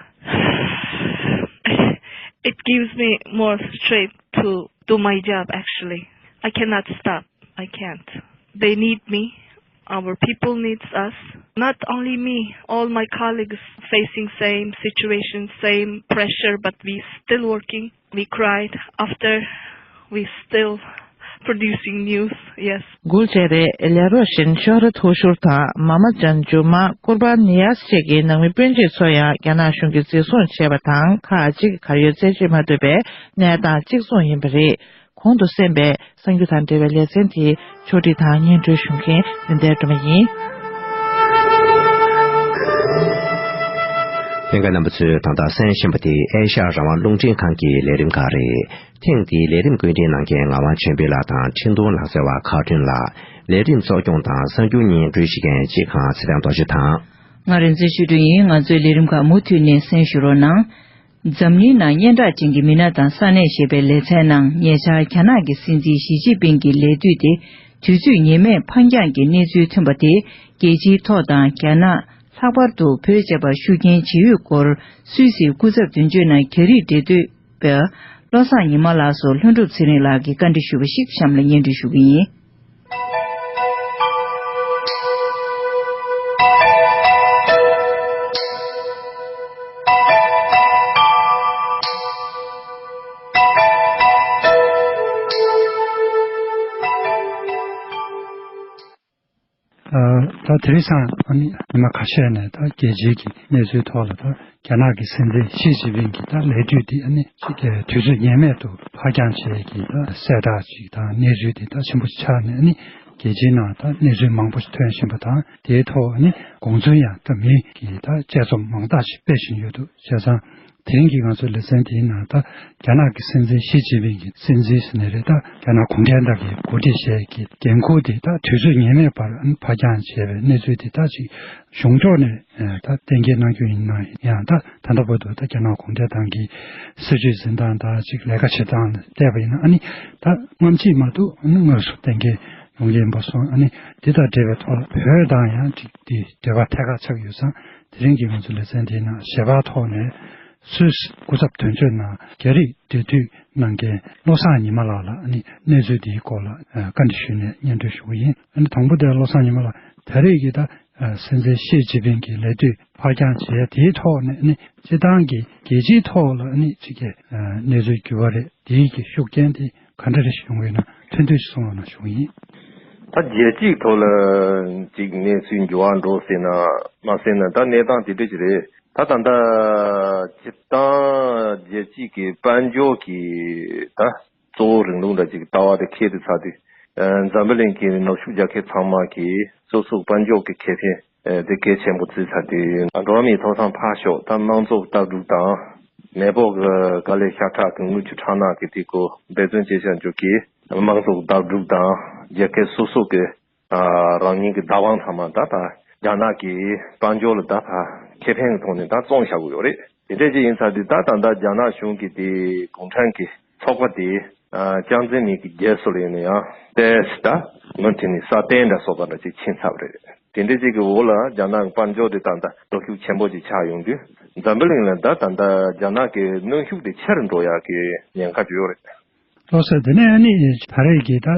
it gives me more strength to do my job, actually. I cannot stop. I can't. They need me. Our people needs us. Not only me, all my colleagues facing same situation, same pressure, but we still working. We cried after we still producing news. Yes. གུལ་ཇེ་རེ་ལེ་རོ་ཤིན་ཤོ་ར་ཐོ་ཤུར་དང་མ་མ་ཅན་ཇུ་མ་ཀུར་པ་ནི་ཡ་སི་བཅས་ཀྱི་ནང་མི་སྤུན་མཆེད་ཚོ་ཡང་རྒྱ་ནག་གཞུང་གིས་འཛིན་བཟུང་བྱས་པ་དང་ཁག་ཅིག་གར་ཡོད་རྩད་གཅོད་མ་ཐུབ་པའི་གནས་སྟངས་གཅིག་མཚུངས་ཡིན་པ་རེད། གོང་དུ་གསན་པའི་གསར་འགྱུར་དང་འབྲེལ་བའི་ལེ་ཚན་དེ་ཕྱོགས་སྒྲིག་དང་སྙན་སྒྲོན་ཞུ་མཁན་ལིན་ལྡན་སྒྲོལ་མ་ཡིན། ལྷན་རྒྱས་རྣམ་པ་ཚོས་ད་ལྟ་གསན་བཞིན་པ་དེ་ཨེ་ཤ་ཡ་རང་དབང་རླུང་འཕྲིན་ཁང་གི་ལས་རིམ་ཁག་རེད། ཐེངས་འདིའི་ལས་རིམ་བཀོད་སྒྲིག་གནང་མཁན་ངག་དབང་ཆོས་འཕེལ་ལགས་དང་འཕྲིན་གཏོང་ལག་རྩལ་བ་ཁག་ཁྲོན་ལགས། ལས་རིམ་གཙོ་སྐྱོང་དང་གསར་འགྱུར་སྙན་སྒྲོན་ཞུ་མཁན་སྤྱི་ཁང་ཚེ་བརྟན་རྡོ་རྗེ་དང་། ང་རིག་འཛིན་ཆོས་སྒྲོན་ཡིན། ང་ཚོའི་ལས་རིམ་ཁག་མུ་མཐུད་ནས་གསན་ཞུ་རོགས་གནང་། འཛམ་གླིང་ནང་སྙན་གྲགས་ཅན་གྱི་མི་སྣ་དང་ས་གནས་ཞེས་པའི་ལེ་ཚན་ནང་ཉེ་ཆར་རྒྱ་ནག་གི་སྲིད་འཛིན་ཞི་ཅིན་ཕིང་གི་ལས་དུས་དེ་དུས་ཚོད་ངེས་མེད་ཕར་འགྱངས་ཀྱི་གནས་ཚུལ་ཐོན་པ་དེ་རྒྱལ་སྤྱིའི་ཐོག་དང་རྒྱ་ནག་ལྷག་པར་དུ་བོད་ཅེས་པར་ཤུགས་རྐྱེན་ཇི་ཡོད་སྐོར་སུད་སིའི་སྐུ་ཚབ་དོན་གཅོད་ནང་རྒྱ་རིགས་འབྲེལ་མཐུད་པ་བློ་བཟང་ཉི་མ་ལགས་སུ་ལྷུན་གྲུབ་ཚེ་རིང་ལགས་ཀྱིས་བཀའ་འདྲི་ཞུས་པ་ཞིག་གཤམ་ལ་སྙན་སྒྲོན་ཞུ་གི་ཡིན། ད་དེ་རིང་སང་ཨ་ནི་ཉི་མ་ཁ་ཤས་ནས་ད་རྒྱལ་སྤྱིའི་གི་གནས་ཚུལ་ཐོག་ལ་ད་རྒྱ་ནག་གི་སྲིད་འཛིན་ཞི་ཅིན་ཕིང་གི་ད་ལས་དུས་འདི་ཨ་ནི་ཅིག་གི་དུས་ཚོད་ངེས་མེད་དུ་ཕར་འགྱངས་བྱས་ཀྱི་ད་གསལ་བསྒྲགས་ཅིག་དང་གནས་ཚུལ་འདི་ད་ཆེན་པོ་ཆགས་ནས་ཨ་ནི་རྒྱལ་སྤྱིའི་ནང་ད་གནས་ཚུལ་མང་པོ་ཞིག་ཐོན་བཞིན་པ་དང་། དེའི་ཐོག་ཨ་ནི་དགོངས་ཚུལ་ཡང་ད་མི་གི་ད་དཔྱད་རྩོམ་མང་དག་ཞིག་སྤེལ་བཞིན་ཡོད་འདུག་བྱས་ཙང་དེ་རིང་གི་ང་ཚོའི་ལེ་ཚན་དེའི་ནང་ད་རྒྱ་ནག་གི་སྲིད་འཛིན་ཞི་ཅིན་ཕིང་གི་སྲིད་འཛིན་ཟེར་ནའི་རེད། ད་རྒྱ་ནག་གུང་ཁྲན་ཏང་གི་འགོ་ཁྲིད་ཞིག་གི་འགན་ཁུར་དེ་ད་དུས་ཚོད་ངེས་མེད་པར་ཕར་འགྱངས་བྱས་པའི་གནས་ཚུལ་དེ་ད་ཅིག་གཞུང་ཕྱོགས་ནས་ད་གཏན་འཁེལ་གནང་རྒྱུ་ཡིན་ན་ཡང་། ད་ད་ལྟ་བར་དུ་ད་རྒྱ་ནག་གུང་ཁྲན་ཏང་གི་སྲིད་བྱུས་འཛིན་སྟངས་དང་ཅིག་ལས་ཀ་བྱེད་སྟངས་ལ་བལྟས་པ་ཡིན་ན་ཨ་ནི་ད་སྔ་ཕྱི་མ་གཏོགས་ཨ་ནི་དངོས་སུ་གཏན་འཁེལ་ཡོང་གི་ཡིན་པ་སོང་། ཨ་ནི་འདི་དང་འབྲེལ་བའི་ཐོག་ལ་བོད་དང་ཡང་ཅིག་འདི་འབྲེལ་བ་ཐད་ཀར་ཆགས་ཀྱི་ཡོད་ཙང་། དེ་རིང་གི་ང་ཚོའི་ལེ་ཚན་དེའི་ནང་ཞལ་པར་ཐོག་ནས་སུད་སི་སྐུ་ཚབ་དོན་གཅོད་ནང་རྒྱ་རིགས་འབྲེལ་མཐུད་གནང་མཁན་བློ་བཟང་ཉི་མ་ལགས་ལ་ཨ་ནི་གནས་ཚུལ་འདིའི་སྐོར་ལ་ཨ་བཀའ་འདྲི་ཞུས་ནས་སྙན་སྒྲོན་ཞུ་གི་ཡིན། ཨ་ནི་དང་པོ་དེ་བློ་བཟང་ཉི་མ་ལགས། ད་རེས་ཀྱི་ད་ཨ་སྲིད་འཛིན་ཞི་ཅིན་ཕིང་གི་ལས་དུས་ཕར་འགྱངས་བྱས་དེའི་ཐོག་ནས་ཨ་ནི་སྤྱི་བཏང་གི་རྒྱལ་སྤྱིའི་ཐོག་ལ་ཨ་ནི་ཅིག་གི་ཨ་གནས་ཚུལ་འགྱུར་བ་རེད། དེའི་གི་ཤུགས་རྐྱེན་དེ་ག་འདྲ་རེ་ཞིག་ཡོང་གི་ཡོད་ན་ཐུང་ཐུང་ཞིག་གསུང་རོགས་གནང་ཞུ་གི་ཡིན། ད་རྒྱལ་སྤྱིའི་ཐོག་ལ་ཅིག་གནས་ཚུལ་འགྱུར་བ་འགྲོ་སྲིད་ན་མ་སྲིད་ན་ད་གནས་སྟངས་དེ་འདྲ་ཞིག་རེད། ད་ད་ལྟ་སྤྱིར་བཏང་རྒྱལ་སྤྱིའི་གི་དཔལ་འབྱོར་གྱི་ད་གཙོ་བོ་རིང་ལུགས་འདྲ་ཅིག་ལྟ་བ་དེ་འཁྱེར་དུས་ཚར་དུས། ཨ་འཛམ་བུ་གླིང་གི་ནུབ་ཕྱོགས་རྒྱལ་ཁབ་ཚང་མ་གིས་སོ་སོའི་དཔལ་འབྱོར་གྱི་ཁེ་ཕན་ཨ་དེ་གལ་ཆེན་པོ་བརྩིས་ཚར་དུས། འགྲོ་བ་མིའི་ཐོབ་ཐང་ཕར་ཞོག་ད་དམངས་གཙོ་ལྟ་གྲུབ་དང་། མེས་པོ་གི་དཀའ་ལས་ཤ་ཁྲག་གི་རྔུལ་ཆུ་ཁྲག་ནག་གི་དེ་ཀོ་འབད་བརྩོན་བྱེད་བྱ་འཇུག་གི་དམངས་གཙོ་ལྟ་གྲུབ་དང་རྒྱལ་ཁབ་སོ་སོ་གི་ཨ་རང་ཉིད་ཀྱི་བདག་དབང་ཚང་མ་ད་ད་རྒྱ་ནག་གི་དཔལ་འབྱོར་ལ་ད་ད་ཁེ་ཕན་གྱི་ཐོག་ནས་ད་བཙོང་བཞག་གི་ཡོད་རེད། དེ་འདྲ་ཅིག་ཡིན་ཚར་དུས་ད་ད་ལྟ་རྒྱ་ནག་གཞུང་གི་དེ་གུང་ཁྲན་གྱི་ཚོགས་པ་དེ་ཨ་ཅང་ཙེ་མིན་གྱི་རྒྱལ་སྲིད་ལ་ཡིན་ན་ཡང་ཏོག་ཙམ་ད་མུ་མཐུད་ནས་སྲ་བརྟན་འདྲ་བཟོ་ལྟ་འདྲ་ཅིག་ཕྱིན་ཚར་བ་རེད། དེ་འདྲ་ཅིག་གི་འོག་ལ་རྒྱ་ནག་གི་དཔལ་འབྱོར་དེ་ད་ད་གནོན་ཤུགས་ཆེན་པོ་ཅིག་ཆགས་ཡོང་དུས། འཛམ་བུ་གླིང་ལ་ད་ད་ལྟ་རྒྱ་ནག་གི་གནོན་ཤུགས་དེ་ཆེ་རུ་འགྲོ་ཡག་གི་ཉེན་ཁ་ཅིག་ཡོད་རེད། ལགས་སོ། དེ་ནས་ཨ་ནི་ད་རེས་ཀྱི་ད་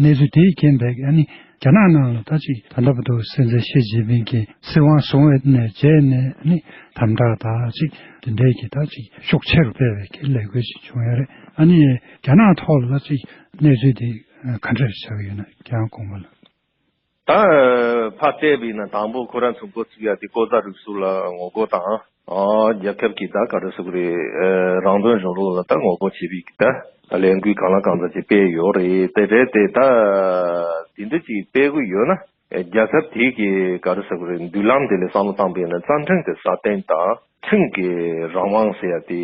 གནས་ཚུལ་དེའི་རྐྱེན་པས་ཨ་ནི་རྒྱ་ནག་ནང་ལ་ད་ཅིག་ད་ལྟ་བར་དུ་སྲིད་འཛིན་ཞི་ཅིན་ཕིང་གིས་སྲིད་དབང་བཟུང་བའི་ནས་རྗེས་ནས་ཨ་ནི་དམ་དྲག་ད་ཅིག་དེ་འདྲའི་གི་ད་ཅིག་ཤུགས་ཆེ་རུ་སྤེལ་བའི་གི་ལས་འགུལ་ཅིག་བྱུང་ཡོད་རེད། ཨ་ནི་རྒྱ་ནག་ཐོག་ལ་ད་ཅིག་གནས་ཚུལ་དེ་ག་འདྲ་ཆགས་ཀྱི་ཡོད་ན་ཁྱེད་རང་དགོངས་པ་ལ། ད་ཕར་བལྟས་པ་ཡིན་ན་དང་པོ་ཁོ་རང་ཚོ་འགོ་ཚུགས་ཡ་དེ་ལྐོག་ཟ་རུལ་སུངས་ལ་ངོ་རྒོལ་དང་། ཨ་རྒྱལ་ཁབ་ཀྱི་ད་ག་རེ་ཟེར་དགོས་རེད། ཨ་རང་དོན་གཞུང་ལུགས་ལ་ད་ངོ་རྒོལ་བྱེད་པའི་གི་ད་ད་ལས་འགུལ་གང་ལ་གང་འཚམ་ཅིག་སྤེལ་ཡོད་རེད། དེ་རེད་དེ་ད་དེ་འདྲ་ཅིག་སྤེལ་གི་ཡོད་ན། རྒྱལ་ཁབ་དེ་གི་ག་རེ་ཟེར་དགོས་རེད། མདུན་ལམ་དེ་ལ་བསམ་བློ་བཏང་པ་ཡིན་ན་རྩ་ཁྲིམས་དེ་སྲ་བརྟན་དང་ཁྲིམས་ཀྱི་རང་དབང་ཟེར་ཡ་དེ་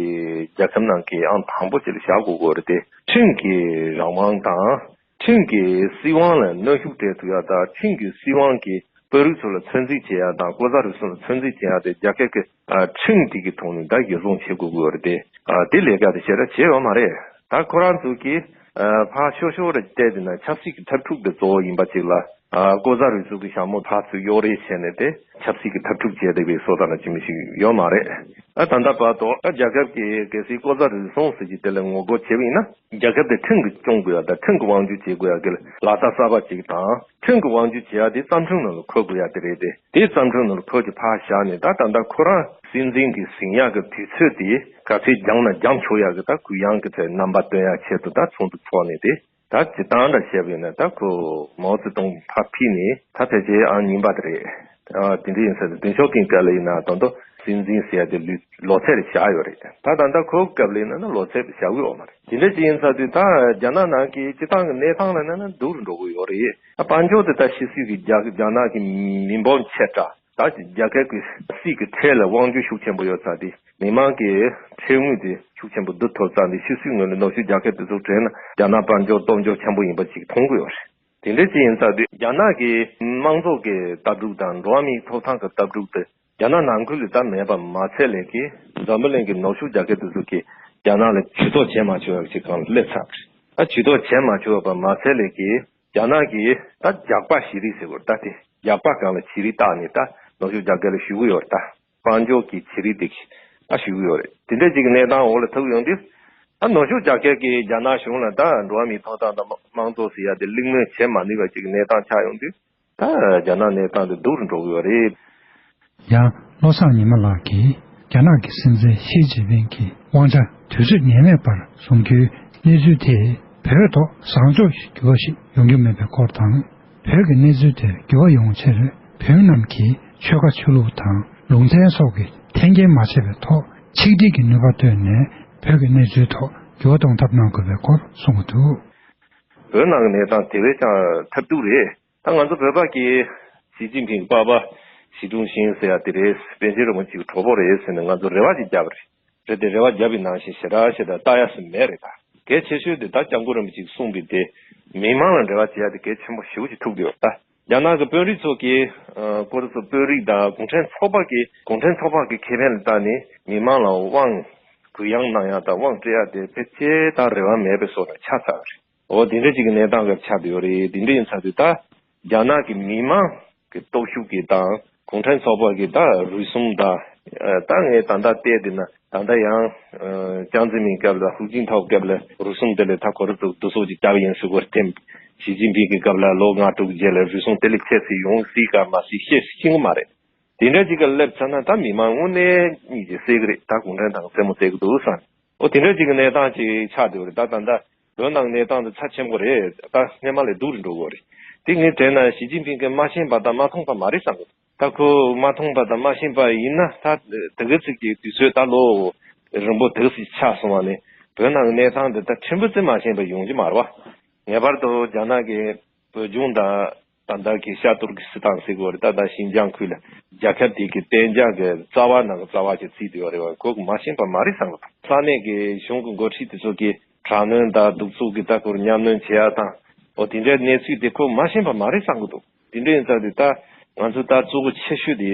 རྒྱལ་ཁབ་ནང་གི་ཨང་དང་པོ་ཅིག་ལ་བཞག་དགོས་ཀྱི་རེད་དེ། ཁྲིམས་ཀྱི་རང་དབང་དང་། ཁྲིམས་ཀྱི་སྲིད་དབང་ལ་གནོན་ཤུགས་སྤྲད་ཐུབ་ཡ་དང་། ཁྲིམས་ཀྱི་སྲིད་དབང་གིས་དཔོན་རིགས་ཚོ་ལ་ཚོད་འཛིན་བྱེད་ཡ་དང་། ལྐོག་ཟ་རུལ་སུངས་ལ་ཚོད་འཛིན་བྱེད་ཡ་དེ་རྒྱལ་ཁབ་ཀྱི་ཨ་ཁྲིམས་དེ་གི་ཐོག་ནས་ད་འགན་སྲུང་བྱེད་དགོས་ཀྱི་ཡོད་རེད་དེ། ཨ་དེ་ལས་ཀ་དེ་ཞེ་དྲག་བྱས་ཡོད་མ་རེད། ད་ཁོ་རང་ཚོ་གིས་ཨ་ཕར་ཤོར་ཤོར་རེ་བལྟས་བསྡད་ན་ཆབ་སྲིད་ཀྱི་འཐབ་འཁྲུག་དེ་གཙོ་བོ་ཡིན་པ་ཅིག་ལ། ཨ་ལྐོག་ཟ་རུལ་སུངས་ཀྱི་ཞྭ་མོ་ཕར་ཚུར་གཡོག་རེས་བྱས་ནས་དེ་ཆབ་སྲིད་ཀྱི་འཐབ་འཁྲུག་བྱས་བསྡད་པའི་བཟོ་ལྟ་ན་ཅི་མི་ཞིག་ཡོད་མ་རེད། ཨ་ད་ལྟ་བར་དུ་ཨ་རྒྱལ་ཁབ་ཀྱི་གལ་སྲིད་ལྐོག་ཟ་རུལ་སུངས་ཟེར་གྱི་དེ་ལ་ངོ་རྒོལ་བྱས་པ་ཡིན་ན། རྒྱལ་ཁབ་དེ་ཁྲིམས་ཀྱིས་སྐྱོང་དགོས་ཡ་དང་ཁྲིམས་ཀྱི་དབང་སྒྱུར་བྱེད་དགོས་ཡ་གི་ལག་རྟགས་གསར་པ་ཅིག་དང་། ཁྲིམས་ཀྱི་དབང་སྒྱུར་བྱེད་ཡ་དེ་རྩ་ཁྲིམས་ནང་ལ་འཁོད་དགོས་ཡ་དེ་རེད་དེ། དེ་རྩ་ཁྲིམས་ནང་ལ་འཁོད་ཀྱི་ཕར་བཞག་ནས། ད་ད་ལྟ་ཁོ་རང་སྲིད་འཛིན་གྱི་ཟིན་ཡ་གི་དུས་ཚོད་དེ་ག་ཚོད་འགྱངས་ན་འགྱངས་ཆོག་ཡ་གི་ད་གུ་ཡངས་ཀྱི་ཐད་རྣམ་པ་སྟོན་ཡ་ཆེད་དུ་ད་ཚོགས་འདུ་འཚོགས་ནས་དེ། ད་སྤྱིར་བཏང་འདྲ་བཤད་པ་ཡིན་ན། ད་ཁོ་མའོ་ཙེ་ཏུང་ཕར་ཕུད་ནས་ད་ཕལ་ཆེར་ཨང་གཉིས་པ་དེ་རེད། ཨ་དེ་འདྲ་ཡིན་ས་དེ། ཏེང་ཞའོ་ཕིང་སྐབས་ལ་ཡིན་ན་ད་དུང་སྲིད་འཛིན་ཟེར་ཡ་དེ་ལོ་ལོ་ཚད་རེ་བཞག་ཡོད་རེད། ད་ད་ལྟ་ཁོའི་སྐབས་ལ་ཡིན་ན་ལོ་ཚད་བཞག་གི་ཡོད་མ་རེད། དེ་འདྲ་ཅིག་ཡིན་ས་དུས་ད་རྒྱ་ནག་ནང་གི་སྤྱིར་བཏང་གི་གནས་སྟངས་ལ་ན་ན་སྡུག་རུ་འགྲོ་གི་ཡོད་རེད། ད་དཔལ་འབྱོར་དེ་ད་ཕྱི་སྲིད་ཀྱི་རྒྱ་རྒྱ་ནག་གི་མི་འབོར་ཆེ་དྲགས། ད་རྒྱལ་ཁབ་ཀྱི་སྲིད་ཀྱི་ཁྲལ་ལ་དབང་སྒྱུར་ཤུགས་ཆེན་པོ་ཡོད་ཙང་དེ། མི་མང་གི་ཁྲལ་དངུལ་དེ་ཤུགས་ཆེན་པོ་བསྡུ་ཐུབ་ཙང་དེ། ཕྱི་སྲིད་ངོས་ནས་ནུབ་ཕྱོགས་རྒྱལ་ཁབ་དེ་ཚོ་དྲན་ན་རྒྱ་ནག་དཔལ་འབྱོར་སྟོབས་འབྱོར་ཆེན་པོ་ཡིན་པ་ཅིག་མཐོང་གི་ཡོད་རེད། དེ་འདྲ་ཅིག་ཡིན་ཙང་དེ་རྒྱ་ནག་གི་དམངས་གཙོ་གི་ལྟ་གྲུབ་དང་། འགྲོ་བ་མིའི་ཐོབ་ཐང་གི་ལྟ་གྲུབ་དེ་རྒྱ་ནག་ནང་ཁུལ་ལ་ད་མེད་པ་མ་ཚད་ལས་ཀྱི། འཛམ་བུ་གླིང་གི་ནུབ་ཕྱོགས་རྒྱལ་ཁབ་དེ་ཚོ་གིས་རྒྱ་ནག་ལ་ཇུས་གཏོགས་བྱེད་མ་ཆོག་ཡག་ཅིག་སྒང་ལ་སླེབས་ཚར་བ་རེད། ད་ཇུས་གཏོགས་བྱེད་མ་ཆོག་པ་མ་ཚད་ལས་ཀྱི། རྒྱ་ནག་གིས་ད་རྒྱག་པ་བྱེད་རིགས་ཟེར་དགོས་རེད། ད་དེ་རྒྱག་པ་སྒང་ལ་བྱེད་རིགས་བཏགས་ནས་ད་ནུབ་ཕྱོགས་རྒྱལ་ཁབ་ལ་ཞུ་གི་ཡོད་རེད། ད་དཔལ་འབྱོར་གྱི་བྱེད་རིགས་དེ་ད་ཞུ་གི་ཡོད་རེད། དེ་འདྲ་ཅིག་གི་གནས་སྟངས་འོག་ལ་ཐུག་ཡོང་དུས། ད་ནུབ་ཕྱོགས་རྒྱལ་ཁབ་ཀྱིས་རྒྱ་ནག་གཞུང་ལ་ད་འགྲོ་བ་མིའི་ཐོབ་ཐང་དང་དམངས་གཙོ་ཟེར་ཡ་དེ་གླེང་མོལ་བྱེད་མ་ནུས་པ་ཅིག་གི་གནས་སྟངས་ཆགས་ཡོང་དུས། ད་རྒྱ་ནག་གནས་སྟངས་དེ་སྡུག་རུ་འགྲོ་གི་ཡོད་རེད། ཡང་བློ་བཟང་ཉི་མ་ལགས་ཀྱིས་རྒྱ་ནག་གི་སྲིད་འཛིན་ཞི་ཅིན་ཕིང་གི་དབང་ཆ་དུས་ཚོད་ངེས་མེད་པར་བཟུང་རྒྱུའི་གནས་ཚུལ་དེས་བོད་ཐོག་བཟང་ཕྱོགས་ཤིག་འགྱུར་བ་ཞིག་ཡོང་རྒྱུ་མེད་པའི་སྐོར་དང་། བོད་ཀྱི་གནས་ཚུལ་དེར་འགྱུར་བ་ཡོང་ཕྱིར་བོད་མི་རྣམས་ཀྱིས་ཆོལ་ཁ་ཆོས་ལུགས་དང་ལུང་ཚན་སོགས་ཀྱི་འཐེན་འཁྱེར་མ་བྱས་པའི་ཐོག་ཆིག་སྒྲིལ་གྱི་ནུས་པ་བཏོན་ནས་བོད་ཀྱི་གནས་ཚུལ་ཐོག་འགྱུར་བ་གཏོང་ཐབས་གནང་དགོས་པའི་སྐོར་གསུངས་འདུག། བོད་ནང་གི་གནས་སྟངས་དེ་བས་ཀྱང་ཐབས་སྡུག་རེད། ད་ང་ཚོ་བོད་པ་གིས་ཞི་ཅིན་ཕིང་གི་པ་ཕ་ཞི་ཀྲུང་ཞིན་ཟེར་ཡ་དེ་རེད། པཎ་ཆེན་རིན་པོ་ཆེའི་གྲོགས་པོ་རེད་ཟེར་ནས་ང་ཚོ་རེ་བ་ཅིག་བརྒྱབ་པ་རེད། རེད་དེ་རེ་བ་བརྒྱབ་པའི་ནང་བཞིན་ཞེ་དྲག་ཞེ་དྲག་ལྟ་ཡ་སུ་མེད་རེད། ད་གལ་ཆེ་ཤོས་དེ་ད་སྐྱབས་མགོན་རིན་པོ་ཆེས་གསུངས་པའི་དེ་མི་མང་ལ་འབྲེལ་བ་བྱེད་ཡ་དེ་གལ་ཆེན་པོ་ཞེ་པོ་ཅིག་ཐུག་གི་ཡོད། ད་རྒྱ་ནག་གི་དཔོན་རིགས་ཚོ་གིས་ཨ་ཁོ་རང་ཚོ་དཔོན་རིགས་དང་གུང་ཁྲན་ཚོགས་པ་གི་གུང་ཁྲན་ཚོགས་པ་གི་ཁེ་ཕན་ལ་བལྟས་ནས་མི་མང་ལ་དབང་གུ་ཡངས་གནང་ཡ་དང་དབང་སྤྲད་ཡ་དེ་ཕལ་ཆེར་ད་རེ་བ་མེད་པའི་བཟོ་འདྲ་ཆགས་ཚར་བ་རེད། འོ་དེ་འདྲ་ཅིག་གི་གནས་སྟངས་ཀྱི་ཆགས་བསྡད་ཡོད་རེད། དེ་འདྲ་ཡིན་ཚར་དུས་ད་རྒྱ་ནག་གི་མི་མང་གི་སྟོབས་ཤུགས་ཀྱིས་དང་གུང་ཁྲན་ཚོགས་པ་གི་ད་རུལ་སུངས་དང་། ད་ངས་ད་ལྟ་བལྟས་བསྡད་ན་ད་ལྟ་ཡང་ཅང་ཙེ་མིན་སྐབས་ལ་ཧུའུ་ཅིན་ཐའོ་སྐབས་ལ་རུལ་སུངས་དེ་ལས་ད་ཁོ་རང་ཚོ་བསྡུ་གསོག་ཅིག་བརྒྱབ་ཡིན་ཟེར་གོ་རེད་དེ། ཞི་ཅིན་ཕིང་གི་སྐབས་ལ་ལོ་ལྔ་དྲུག་རྗེས་ལ་རུལ་སུངས་དེ་ལས་ཆེ་ཙམ་ཡོང་སྲིད་ག་མ་སྲིད་ཤེས་ཤེས་ཀྱི་མ་རེད། དེ་འདྲ་ཅིག་ག་སླེབས་ཚར་ན་ད་མི་མང་དངོས་གནས་གཉིད་ཀྱིས་སད་ཀྱི་རེད། ད་གུང་ཁྲན་ཏང་རྩེད་མོ་རྩེ་གི་འདུག་བསམ། འོ་དེ་འདྲ་ཅིག་གི་གནས་སྟངས་ཅིག་ཆགས་བསྡད་ཡོད་རེད། ད་ད་ལྟ་བོད་ནང་གནས་སྟངས་དེ་ཚབས་ཆེན་པོ་རེད། ད་སྔོན་མ་ལས་སྡུག་རུ་འགྲོ་གི་ཡོད་རེད། དེ་ངས་དྲན་ན་ཞི་ཅིན་ཕིང་གིས་མ་ཤེས་པ་དང་མ་མཐོང་པ་མ་རེད་བསམ་གི་འདུག། ད་ཁོ་མ་མཐོང་པ་དང་མ་ཤེས་པ་ཡིན་ན་ད་དེ་ག་ཚོད་ཀྱི་དུས་ཚོད་ད་ལོ་རིང་པོ་དེ་ག་ཚོད་ཆགས་སོང་བ་ནས་བོད་ནང་གི་གནས་སྟངས་དེ་ད་ཕྲན་བུ་ཙམ་མ་ཤེས་པ་ཡོང་གི་མ་རེད་བ། ངེས་པར་དུ་རྒྱ་ནག་གི་བོད་ལྗོངས་དང་ད་ལྟ་གི་ཤར་ཏུར་ཀི་སི་ཐན་ཟེར་གི་ཡོད་རེད། ད་ལྟ་ཞིན་ཅང་ཁུལ་ལ་རྒྱལ་ཁབ་དེ་གི་གཏན་འཇགས་ཀྱི་རྩ་བ་ནང་གི་རྩ་བ་ཅིག་བརྩིས་བསྡད་ཡོད་རེད་བ། ཁོ་གི་མ་ཤེས་པ་མ་རེད་བསམ་གི་འདུག། ས་གནས་ཀྱི་གཞུང་གི་འགོ་ཁྲིད་དེ་ཚོ་གིས་དྲག་གནོན་དང་གདུག་རྩུབ་ཀྱི་ལྟ་སྐོར་མཉམ་གནོན་བྱེད་ཡ་དང་། འོ་དེ་འདྲའི་གནས་ཚུལ་དེ་ཁོ་མ་ཤེས་པ་མ་རེད་བསམ་གི་འདུག། དེ་འདྲ་ཡིན་ཙང་དེ་ད་ང་ཚོ་ད་གཙོ་བོ་ཆེ་ཤོས་དེ་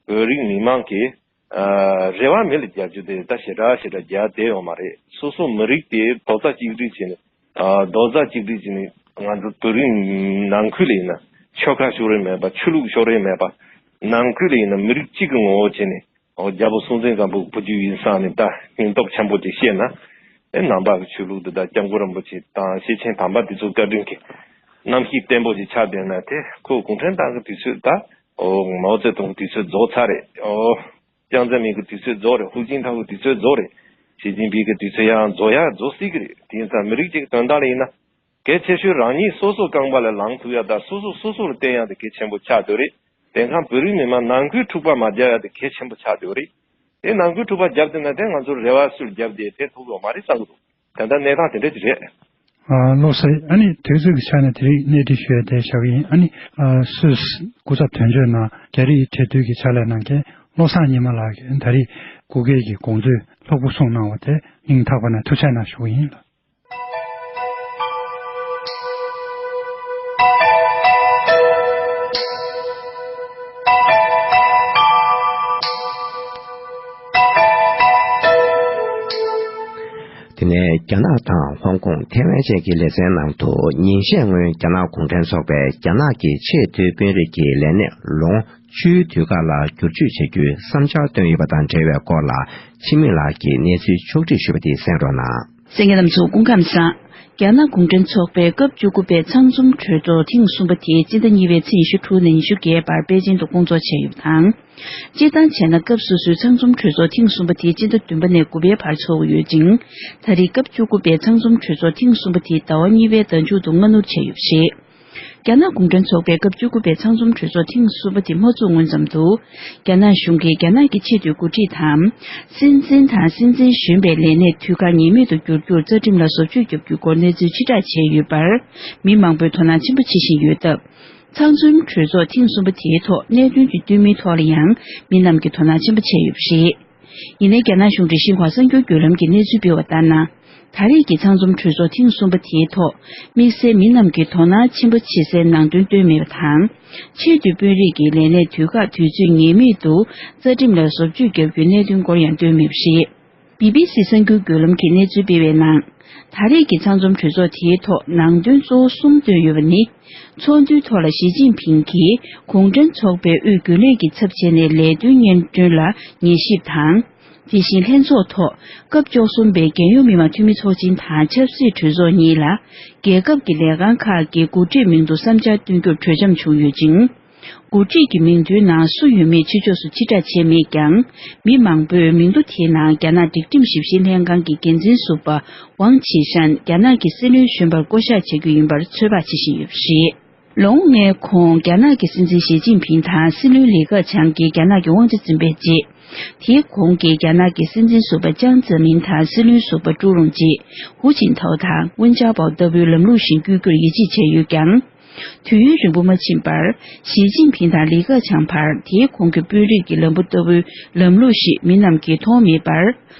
བོད་རིགས་མི་མང་གིས་ཨ་རེ་བ་མེད་ལ་རྒྱབ་རྒྱུ་དེ་ད་ཞེ་དྲག་ཞེ་དྲག་རྒྱབ་བསྡད་ཡོད་མ་རེད། སོ་སོ་མི་རིགས་དེ་རྡོག་རྩ་གཅིག་སྒྲིལ་བྱས་ནས། ཨ་རྡོག་རྩ་གཅིག་སྒྲིལ་བྱས་ནས་ང་ཚོ་བོད་རིགས་ནང་ཁུལ་ལ་ཡིན་ན་ཆོལ་ཁ་ཕྱོགས་རིས་མེད་པ། ཆོས་ལུགས་ཕྱོགས་རིས་མེད་པ། ནང་ཁུལ་ལ་ཡིན་ན་མི་རིགས་གཅིག་གི་ངོ་བོ་བྱས་ནས། ཨོ་རྒྱལ་པོ་སྲོང་བཙན་སྒམ་པོ་བུ་རྒྱུད་ཡིན་བསམ་ནས་ད་སྙིང་སྟོབས་ཆེན་པོ་ཅིག་བཤད་ན། ཨེ་ནང་པ་གི་ཆོས་ལུགས་འདི་དང་སྐྱབས་མགོན་རིན་པོ་ཆེ་དང་ཤེར་ཕྱིན་དམ་པ་འདི་ཚོ་བཀའ་དྲིན་གྱི་རྣམ་ཤེས་བརྟན་པོ་ཅིག་ཆགས་བསྡད་ན། དེ་ཁོ་གུང་ཁྲན་ཏང་གི་དུས་ཚོད་ད། ཨོ་མའོ་ཙེ་ཏུང་གི་དུས་ཚོད་རྫོགས་ཚར་རེད། ཨོ་ཅང་ཙེ་མིན་གྱི་དུས་ཚོད་རྫོགས་རེད། ཧུའུ་ཅིན་ཐའོ་གི་དུས་ཚོད་རྫོགས་རེད། ཞི་ཅིན་ཕིང་གི་དུས་ཚོད་ཡང་རྫོགས་ཡ་རྫོགས་སྲིད་ཀྱི་རེད། དེ་ཡིན་ཙང་མི་རིགས་གཅིག་གི་དོན་དག་ལ་ཡིན་ན། གལ་ཆེ་ཤོས་རང་ཉིད་སོ་སོ་རྐང་པ་ལ་ལངས་ཐུབ་ཡ་དང་སོ་སོ་སོ་སོ་ལ་བརྟེན་ཡ་དེ་གལ་ཆེན་པོ་ཆགས་བསྡད་རེད། དེང་སང་བོད་རིགས་མི་མང་ནང་ཁུལ་འཁྲུག་པ་མ་རྒྱག་ཡ་དེ་གལ་ཆེན་པོ་ཆགས་བསྡད་རེད། དེ་ནང་ཁུལ་འཁྲུག་པ་རྒྱབ་བསྡད་ན་དེ་ང་ཚོར་རེ་བ་སུས་རྒྱབ་བསྡད་ཕན་ཐོགས་ཡོད་མ་རེད་བསམ་གྱི་འདུག་དེ་འདྲ་གནས་སྟངས་དེ་འདྲ་ཅིག་རེད། ཨ་བློ་གསལ། ཨ་ནི་དུས་ཚོད་ཀྱི་ཆ་ནས་དེ་རིང་གནས་འདྲི་ཞུ་ཡ་དེ་བཞག་གི་ཡིན། ཨ་ནི་ཨ་སུད་སི་སྐུ་ཚབ་དོན་གཅོད་ནང་རྒྱ་རིགས་འབྲེལ་མཐུད་ཀྱི་ཕྱག་ལས་གནང་མཁན་བློ་བཟང་ཉི་མ་ལགས་ཀྱིས་ད་རེས་སྐུ་སྒེར་གྱི་དགོངས་ཚུལ་ལྷུག་པོ་གསུངས་གནང་བ་དེ་སྙིང་ཐག་པ་ནས་ཐུགས་རྗེ་གནང་ཞུ་གི་ཡིན། དེ་ནས་རྒྱ་ནག་དང་ཧོང་ཀོང་། ཐའེ་ཝན་བཅས་ཀྱི་ལེ་ཚན་ནང་དུ་ཉིན་ཤས་སྔོན་རྒྱ་ནག་གུང་ཁྲན་ཚོགས་པས་རྒྱ་ནག་གི་ཆེས་མཐོའི་དཔོན་རིགས་ཀྱི་ལས་གནས་ལོ་ངོ་བཅུའི་དུས་བཀག་ལ་བསྒྱུར་བཅོས་བྱ་རྒྱུའི་བསམ་འཆར་བཏོན་ཡོད་པ་དང་འབྲེལ་བའི་སྐོར་ལ་འཆི་མེད་ལགས་ཀྱིས་གནས་ཚུལ་ཕྱོགས་སྒྲིག་ཞུས་པ་དེ་གསན་རོགས་གནང་། གསན་མཁན་རྣམ་ཚོ་སྐུ་ཁམས་བཟང་། རྒྱ་ནག་གུང་ཁྲན་ཚོགས་པའི་སྐབས་བཅུ་དགུ་པའི་ཚང་འཛོམས་གྲོས་ཚོགས་ཐེངས་གསུམ་པ་དེ་སྤྱི་ཟླ་གཉིས་པའི་ཚེས་ཉི་ཤུ་དྲུག་ནས་ཉི་ཤུ་བརྒྱད་བར་པེ་ཅིང་དུ་སྐོང་ཚོགས་བྱས་ཡོད་པ་དང་། སྤྱིར་བཏང་བྱས་ན་སྐབས་སོ་སོའི་ཚང་འཛོམས་གྲོས་ཚོགས་ཐེངས་གསུམ་པ་དེ་སྤྱི་ཟླ་བདུན་པ་ནས་དགུ་པའི་བར་འཚོགས་ཀྱི་ཡོད་ཅིང་། ད་རེས་སྐབས་བཅུ་དགུ་པའི་ཚང་འཛོམས་གྲོས་ཚོགས་ཐེངས་གསུམ་པ་དེ་ཟླ་བ་གཉིས་པའི་ཟླ་མཇུག་ཏུ་སྔ་སྣུར་བྱས་ཡོད་པ་རེད། རྒྱ་ནག་གུང་ཁྲན་ཚོགས་པའི་སྐབས་བཅུ་དགུ་པའི་ཚང་འཛོམས་གྲོས་ཚོགས་ཐེངས་གསུམ་པ་དེ་མ་ཚུགས་སྔོན་ཙམ་དུ། རྒྱ་ནག་གཞུང་གིས་རྒྱ་ནག་གི་ཆེས་མཐོའི་འགོ་ཁྲིད་དམ། སྲིད་འཛིན་དང་སྲིད་འཛིན་གཞོན་པའི་ལས་གནས་དུས་བཀག་ངེས་མེད་དུ་བསྒྱུར་རྒྱུར་རྩ་ཁྲིམས་ལ་བཟོ་བཅོས་བརྒྱབ་རྒྱུའི་སྐོར་གནས་ཚུལ་ཕྱིར་བསྒྲགས་བྱས་ཡོད་པར། མི་མང་པོས་དོ་སྣང་ཆེན་པོ་བྱེད་བཞིན་ཡོད་སྟབས། ཚང་འཛོམས་གྲོས་ཚོགས་ཐེངས་གསུམ་པ་དེའི་ཐོག་གནད་དོན་གྱི་བསྟུད་མིན་ཐོག་ལ་ཡང་མི་རྣམས་ཀྱིས་དོ་སྣང་ཆེན་པོ་བྱས་ཡོད་པ་རེད། ཡིན་ནའི་རྒྱ་ནག་གཞུང་འགྲེལ་བཤད་ཁང་གསར་འགྱུར་བརྒྱུད་ལམ་གྱིས་གནས་ཚུལ་སྤེལ་བ་ལྟར་ན། ད་རེས་ཀྱི་ཚང་འཛོམས་གྲོས་ཚོགས་ཐེངས་གསུམ་པ་དེའི་ཐོག་དམིགས་བསལ་མི་རྣམས་ཀྱིས་དོ་སྣང་ཆེན་པོ་བྱེད་སའི་ནང་དོན་བཏོན་མེད་པ་དང་། ཆེས་མཐོའི་དཔོན་རིགས་ཀྱི་ལས་གནས་དུས་བཀག་དུས་ཚོད་ངེས་མེད་དུ་རྩ་ཁྲིམས་ལ་བཟོ་བཅོས་བརྒྱབ་རྒྱུའི་གནད་དོན་སྐོར་ཡང་བཏོན་མེད་པ་རེད། བི་བི་སི་གསར་འགྱུར་བརྒྱུད་ལམ་གྱིས་གནས་ཚུལ་སྤེལ་བའི་ནང་། ད་རེས་ཀྱི་ཚང་འཛོམས་གྲོས་ཚོགས་དེའི་ཐོག་ནང་དོན་གཙོ་བོ་གསུམ་བཏོན་ཡོད་པ་ནི། ཚོགས་འདུའི་ཐོག་ལ་ཞི་ཅིན་ཕིང་གིས་གུང་ཁྲན་ཚོགས་པའི་དབུས་རྒྱུན་ལས་ཀྱི་ཚབ་བྱས་ནས་ལས་དོན་སྙན་སྒྲོན་ལ་ཉན་ཞིབ་དང་། དེ་བཞིན་ལྷན་ཚོགས་ཐོག་སྐབས་བཅུ་གསུམ་པའི་རྒྱལ་ཡོངས་མི་དམངས་འཐུས་མི་ཚོགས་ཆེན་དང་ཆབ་སྲིད་གྲོས་ཚོགས་གཉིས་ལ་རྒྱལ་ཁབ་ཀྱི་ལས་ཁང་ཁག་གི་འགོ་ཁྲིད་མིང་དུ་བསམ་འཆར་བཏོན་རྒྱུར་གྲོས་འཆམ་བྱུང་ཡོད་ཅིང་། འགོ་ཁྲིད་ཀྱི་མིང་ཐོའི་ནང་སུ་ཡོད་མེད་ཕྱི་ཕྱོགས་སུ་ཕྱིར་བསྒྲགས་བྱས་མེད་ཀྱང་། མི་མང་པོས་མིང་ཐོ་དེའི་ནང་རྒྱ་ནག་སྒྲིག་ཁྲིམས་ཞིབ་བཤེར་ལྷན་ཁང་གི་འགན་འཛིན་ཟུར་པ་ཝང་ཆི་ཧྲན་རྒྱ་ནག་གི་སྲིད་བློན་གཞོན་པར་བསྐོ་གཞག་བྱ་རྒྱུ་ཡིན་པར་ཚོད་དཔག་བྱེད་བཞིན་ཡོད་པ་རེད། ལོ་ངོ་ལྔའི་གོང་རྒྱ་ནག་གི་སྲིད་འཛིན་ཞི་ཅིན་ཕིང་དང་སྲིད་བློན་ལི་ཁེ་ཆང་གིས་རྒྱ་ནག་གི་དབང་ཆ་འཛིན་པའི་རྗེས། དེའི་གོང་གི་རྒྱ་ནག་གི་སྲིད་འཛིན་ཟུར་པ་ཅང་ཙེ་མིན་དང་སྲིད་བློན་ཟུར་པ་ཀྲུའུ་རུང་ཅེ། ཧུའུ་ཅིན་ཐའོ་དང་ཝུན་ཅཱ་པའོ་ལྟ་བུའི་ལམ་ལུགས་བཞིན་བསྐོ་རྒྱུར་ཡིད་ཆེས་བྱས་ཡོད་ཀྱང་། དུས་ཡུན་རིང་པོ་མ་ཕྱིན་པར། ཞི་ཅིན་ཕིང་དང་ལི་ཁེ་ཆང་བར་དེའི་གོང་གི་དཔོན་རིགས་ཀྱི་ལམ་བུ་ལྟ་བུའི་ལམ་ལུགས་ཤིག་མི་རྣམས་ཀྱིས་མཐོང་མེད་པར།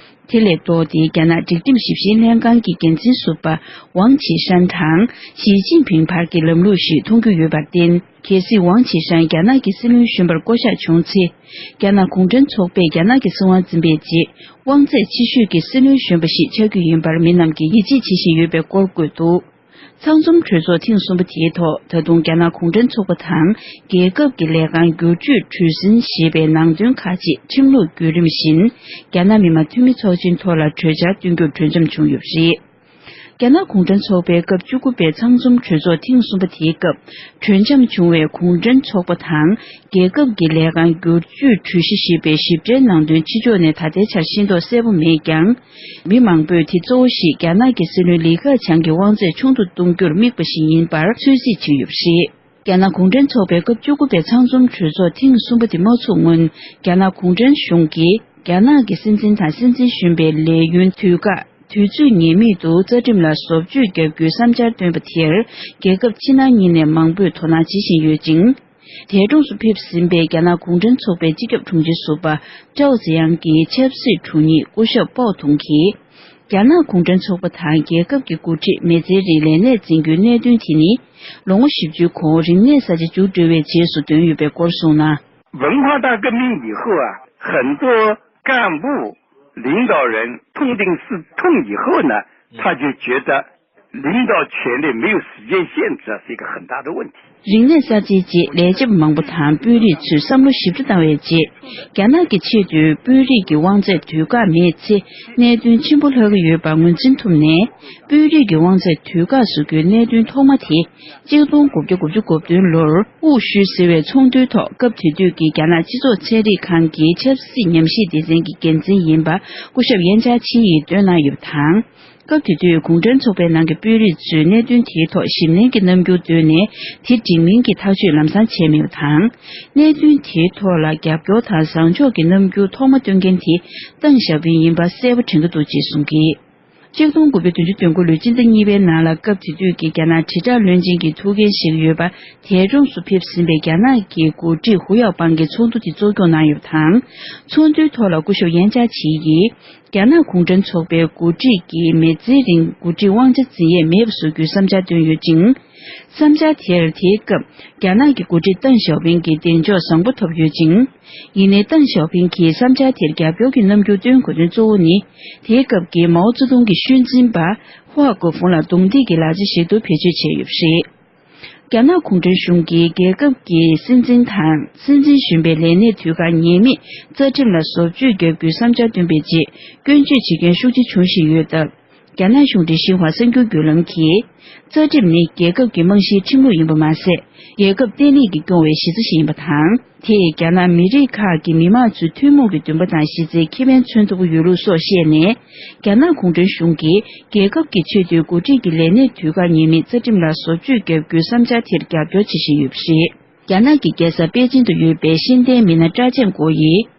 དེ་ལས་ལྡོག་སྟེ་རྒྱ་ནག་སྒྲིག་ཁྲིམས་ཞིབ་བཤེར་ལྷན་ཁང་གི་འགན་འཛིན་ཟུར་པ་ཝང་ཆི་ཧྲན་དང་ཞི་ཅིན་ཕིང་བར་གྱི་ལམ་ལུགས་ཤིག་མཐོང་རྒྱུ་ཡོད་པར་བརྟེན། གལ་སྲིད་ཝང་ཆི་ཧྲན་རྒྱ་ནག་གི་སྲིད་བློན་གཞོན་པར་བསྐོ་གཞག་བྱུང་ཚེ། རྒྱ་ནག་གུང་ཁྲན་ཚོགས་པས་རྒྱ་ནག་གི་སྲིད་དབང་འཛིན་པའི་རྗེས། དབང་ཚད་ཆེ་ཤོས་ཀྱི་སྲིད་བློན་གཞོན་པ་ཞིག་ཆགས་རྒྱུ་ཡིན་པར་མི་རྣམས་ཀྱིས་ཡིད་ཆེས་བྱེད་བཞིན་ཡོད་པའི་སྐོར་བཀོད་འདུག་ཚང་འཛོམས་གྲོས་ཚོགས་ཐེངས་གསུམ་པ་དེའི་ཐོག་ད་དུང་རྒྱ་ནག་གུང་ཁྲན་ཚོགས་པ་དང་རྒྱལ་ཁབ་ཀྱི་ལས་ཁང་བསྒྱུར་བཅོས་གྲོས་ཟིན་ཞེས་པའི་ནང་དོན་ཁག་ཅིག་ཁྲིམས་ལུགས་བརྒྱུད་རིམ་བཞིན་རྒྱ་ནག་མི་དམངས་འཐུས་མི་ཚོགས་ཆེན་ཐོག་ལ་གྲོས་འཆར་བཏོན་རྒྱུར་གྲོས་འཆམ་བྱུང་ཡོད་པ་རེད། རྒྱ་ནག་གུང་ཁྲན་ཚོགས་པའི་སྐབས་བཅུ་དགུ་པའི་ཚང་འཛོམས་གྲོས་ཚོགས་ཐེངས་གསུམ་པ་དེའི་སྐབས་གྲོས་འཆམ་བྱུང་བའི་གུང་ཁྲན་ཚོགས་པ་དང་རྒྱལ་ཁབ་ཀྱི་ལས་ཁང་བསྒྱུར་བཅོས་གྲོས་གཞི་ཞེས་པའི་ཞིབ་ཕྲའི་ནང་དོན་ཕྱི་ཕྱོགས་ནས་ད་ལྟའི་ཆར་ཤེས་རྟོགས་གསལ་པོ་མེད་ཀྱང་། མི་མང་པོས་དེ་གཙོ་བོ་ཞིག་རྒྱ་ནག་གི་སྲིད་བློན་ལི་ཁེ་ཆང་གི་དབང་ཚད་ཆུང་དུ་གཏོང་རྒྱུར་དམིགས་པ་ཞིག་ཡིན་པར་ཚོད་རྩིས་བྱས་ཡོད་པ་རེད། རྒྱ་ནག་གུང་ཁྲན་ཚོགས་པའི་སྐབས་བཅུ་དགུ་པའི་ཚང་འཛོམས་གྲོས་ཚོགས་ཐེངས་གསུམ་པ་དེ་མ་ཚུགས་སྔོན། རྒྱ་ནག་གུང་ཁྲན་གཞུང་གིས་རྒྱ་ནག་གི་སྲིད་འཛིན་དང་སྲིད་འཛིན་གཞོན་པའི་ལས་ཡུན་དུས་བཀག་དུས་ཚོད་ངེས་མེད་དུ་རྩ་ཁྲིམས་ལ་བཟོ་བཅོས་བརྒྱབ་རྒྱུའི་བསམ་འཆར་བཏོན་པ་དེར། རྒྱལ་ཁབ་ཕྱི་ནང་གཉིས་ནས་མང་པོས་དོ་སྣང་བྱེད་བཞིན་ཡོད་ཅིང་། འདས་གྲོངས་སུ་ཕེབས་ཟིན་པའི་རྒྱ་ནག་གུང་ཁྲན་ཚོགས་པའི་སྤྱི་ཁྱབ་དྲུང་ཆེ་ཟུར་པ་ཀྲའོ་ཙེ་དབྱང་གི་ཆབ་སྲིད་དྲུང་ཉིད་སྐུ་ཞབས་པའོ་ཐུང་གིས། རྒྱ་ནག་གུང་ཁྲན་ཚོགས་པ་དང་རྒྱལ་ཁབ་ཀྱི་འགོ་ཁྲིད་མི་ཚེ་རིང་ལས་གནས་འཛིན་རྒྱུའི་གནད་དོན་དེ་ནི། ལོ་ངོ་བཞི་བཅུའི་གོང་རིམས་ནད་གསར་བརྗེ་མཇུག་སྒྲིལ་བའི་རྗེས་སུ་ཐོན་ཡོད་པའི་སྐོར་གསུངས་ན། 文化大革命以后啊，很多干部、领导人痛定思痛以后呢，他就觉得领导权力没有时间限制啊，是一个很大的问题。 རིག་གནས་གསར་བརྗེའི་རྗེས་ལས་བྱེད་པ་མང་པོ་དང་དཔོན་རིགས་ཚོས་བསམ་བློ་ཞིབ་ཕྲ་བཏང་བའི་རྗེས། རྒྱ་ནག་གི་ཆེས་མཐོའི་དཔོན་རིགས་ཀྱི་དབང་ཚད་དུས་བཀག་མེད་ཚེ་གནད་དོན་ཆེན་པོ་ལྷག་གི་ཡོད་པ་ངོས་འཛིན་ཐུབ་ནས། དཔོན་རིགས་ཀྱི་དབང་ཚད་དུས་བཀག་བཟོ་རྒྱུའི་གནད་དོན་ཐོག་མ་དེ། གཅིག་སྟོང་དགུ་བརྒྱ་དགུ་བཅུ་གོ་བདུན་ལོར་དབུ་བཞུགས་ཟེར་བའི་ཚོགས་འདུའི་ཐོག་སྐབས་དེ་དུས་ཀྱི་རྒྱ་ནག་སྤྱི་ཚོགས་ཚན་རིག་ཁང་གི་ཆབ་སྲིད་ཉམས་ཞིབ་སྡེ་ཚན་གྱི་འགན་འཛིན་ཡིན་པ་སྐུ་ཞབས་ཡན་ཅཱ་ཆི་ཡིས་བཏོན་གནང་ཡོད་པ་དང་། སྐབས་དེ་དུས་གུང་ཁྲན་ཚོགས་པའི་ནང་གི་དཔོན་རིགས་ཚོས་གནད་དོན་དེའི་ཐོག་ཞིབ་ནན་གྱི་རྣམ་འགྱུར་བཏོན་ནས། དེ་འགྲིག་མིན་གྱི་ཐག་གཅོད་ལམ་སང་བྱས་མེད་པ་དང་། གནད་དོན་དེའི་ཐོག་ལ་རྒྱབ་སྐྱོར་དང་བཟང་ཕྱོགས་ཀྱི་རྣམ་འགྱུར་ཐོག་མ་སྟོན་མཁན་དེ་ཏེང་ཞའོ་ཕིང་ཡིན་པ་གསལ་པོ་དྲན་གྱི་འདུག་ཅེས་གསུངས་ཀྱིས། ཆིག་སྟོང་དགུ་བརྒྱ་བདུན་ཅུ་དོན་དགུ་ལོའི་སྤྱི་ཟླ་གཉིས་པའི་ནང་ལ། སྐབས་དེ་དུས་ཀྱི་རྒྱ་ནག་དྲིལ་བསྒྲགས་བློན་ཆེན་གྱི་ཐུགས་འགན་བཞེས་ཡོད་པ། ཐེ་ཀྲུང་སུ་ཕེབས་ཟིན་པའི་རྒྱ་ནག་གི་འགོ་ཁྲིད་ཧུའུ་ཡའོ་པང་གིས་ཚོགས་འདུ་དེ་གཙོ་སྐྱོང་གནང་ཡོད་པ་དང་། ཚོགས་འདུའི་ཐོག་ལ་སྐུ་ཞབས་ཡན་ཅཱ་ཆི་ཡིས། རྒྱ་ནག་གུང་ཁྲན་ཚོགས་པའི་འགོ་ཁྲིད་ཀྱིས་མི་ཚེའི་རིང་འགོ་ཁྲིད་དབང་ཆ་འཛིན་ཡས་མེད་པ་བཟོ་རྒྱུའི་བསམ་འཆར་བཏོན་ཡོད་ཅིང་། བསམ་འཆར་དེར་དེའི་སྐབས་རྒྱ་ནག་གི་འགོ་ཁྲིད་ཏེང་ཞའོ་ཕིང་གིས་གདེང་འཇོག་བཟང་པོ་ཐོབ་ཡོད་ཅིང་། ཡིན་ནའི་ཏེང་ཞའོ་ཕིང་གིས་བསམ་འཆར་དེར་རྒྱབ་སྐྱོར་གྱི་རྣམ་འགྱུར་སྟོན་དགོས་དོན་གཙོ་བོ་ནི། དེའི་སྐབས་ཀྱི་མའོ་ཙེ་ཏུང་གི་ཤུལ་འཛིན་པ་ཧུའ་གོ་ཧྥུང་ལ་རྡུང་རྡེག་གི་ལག་ཆ་ཞིག་ཏུ་བེད་སྤྱོད་བྱས་ཡོད་པ་རེད། རྒྱ་ནག་གུང་ཁྲན་གཞུང་གིས་རྒྱལ་ཁབ་ཀྱི་སྲིད་འཛིན་དང་སྲིད་འཛིན་གཞོན་པའི་ལས་གནས་དུས་བཀག་ཉེས་མེད་རྩ་ཁྲིམས་ལ་བཟོ་བཅོས་བརྒྱབ་རྒྱུའི་བསམ་འཆར་བཏོན་པའི་རྗེས། སྐྱོན་བརྗོད་བྱེད་མཁན་ཤུགས་ཆེ་འབྱུང་བཞིན་ཡོད་སྟབས། རྒྱ་ནག་གཞུང་འབྲེལ་ཤིན་ཧྭ་གསར་འགྱུར་བརྒྱུད་ལམ་གྱིས། རྩ་ཁྲིམས་ནི་རྒྱལ་ཁབ་ཀྱི་རྨང་གཞིའི་ཁྲིམས་ལུགས་ཡིན་པ་མ་ཟད། རྒྱལ་ཁབ་བརྟན་ལྷིང་གིས་སྐྱོང་བའི་གཞི་རྩ་ཞིག་ཡིན་པ་དང་། དེས་རྒྱ་ནག་མི་རིགས་ཁག་གི་མི་དམངས་ཚོའི་ཐུན་མོང་གི་འདུན་པ་དང་གཞི་རྩའི་ཁེ་ཕན་མཚོན་ཐུབ་ཀྱི་ཡོད་ལུགས་སོགས་བཤད་ནས། རྒྱ་ནག་གུང་ཁྲན་གཞུང་གིས་རྒྱལ་ཁབ་ཀྱི་ཆེས་མཐོའི་འགོ་ཁྲིད་ཀྱི་ལས་གནས་དུས་བཀག་ཉེས་མེད་རྩ་ཁྲིམས་ལ་བཟོ་བཅོས་བརྒྱབ་རྒྱུའི་བསམ་འཆར་དེར་རྒྱབ་སྐྱོར་བྱེད་བཞིན་ཡོད་པ་རེད། རྒྱ་ནག་གི་རྒྱལ་ས་པེ་ཅིང་དུ་ཡོད་པའི་ཤེས་ལྡན་མི་སྣ་ཀྲའོ་ཅན་ཀོ་ཡིས།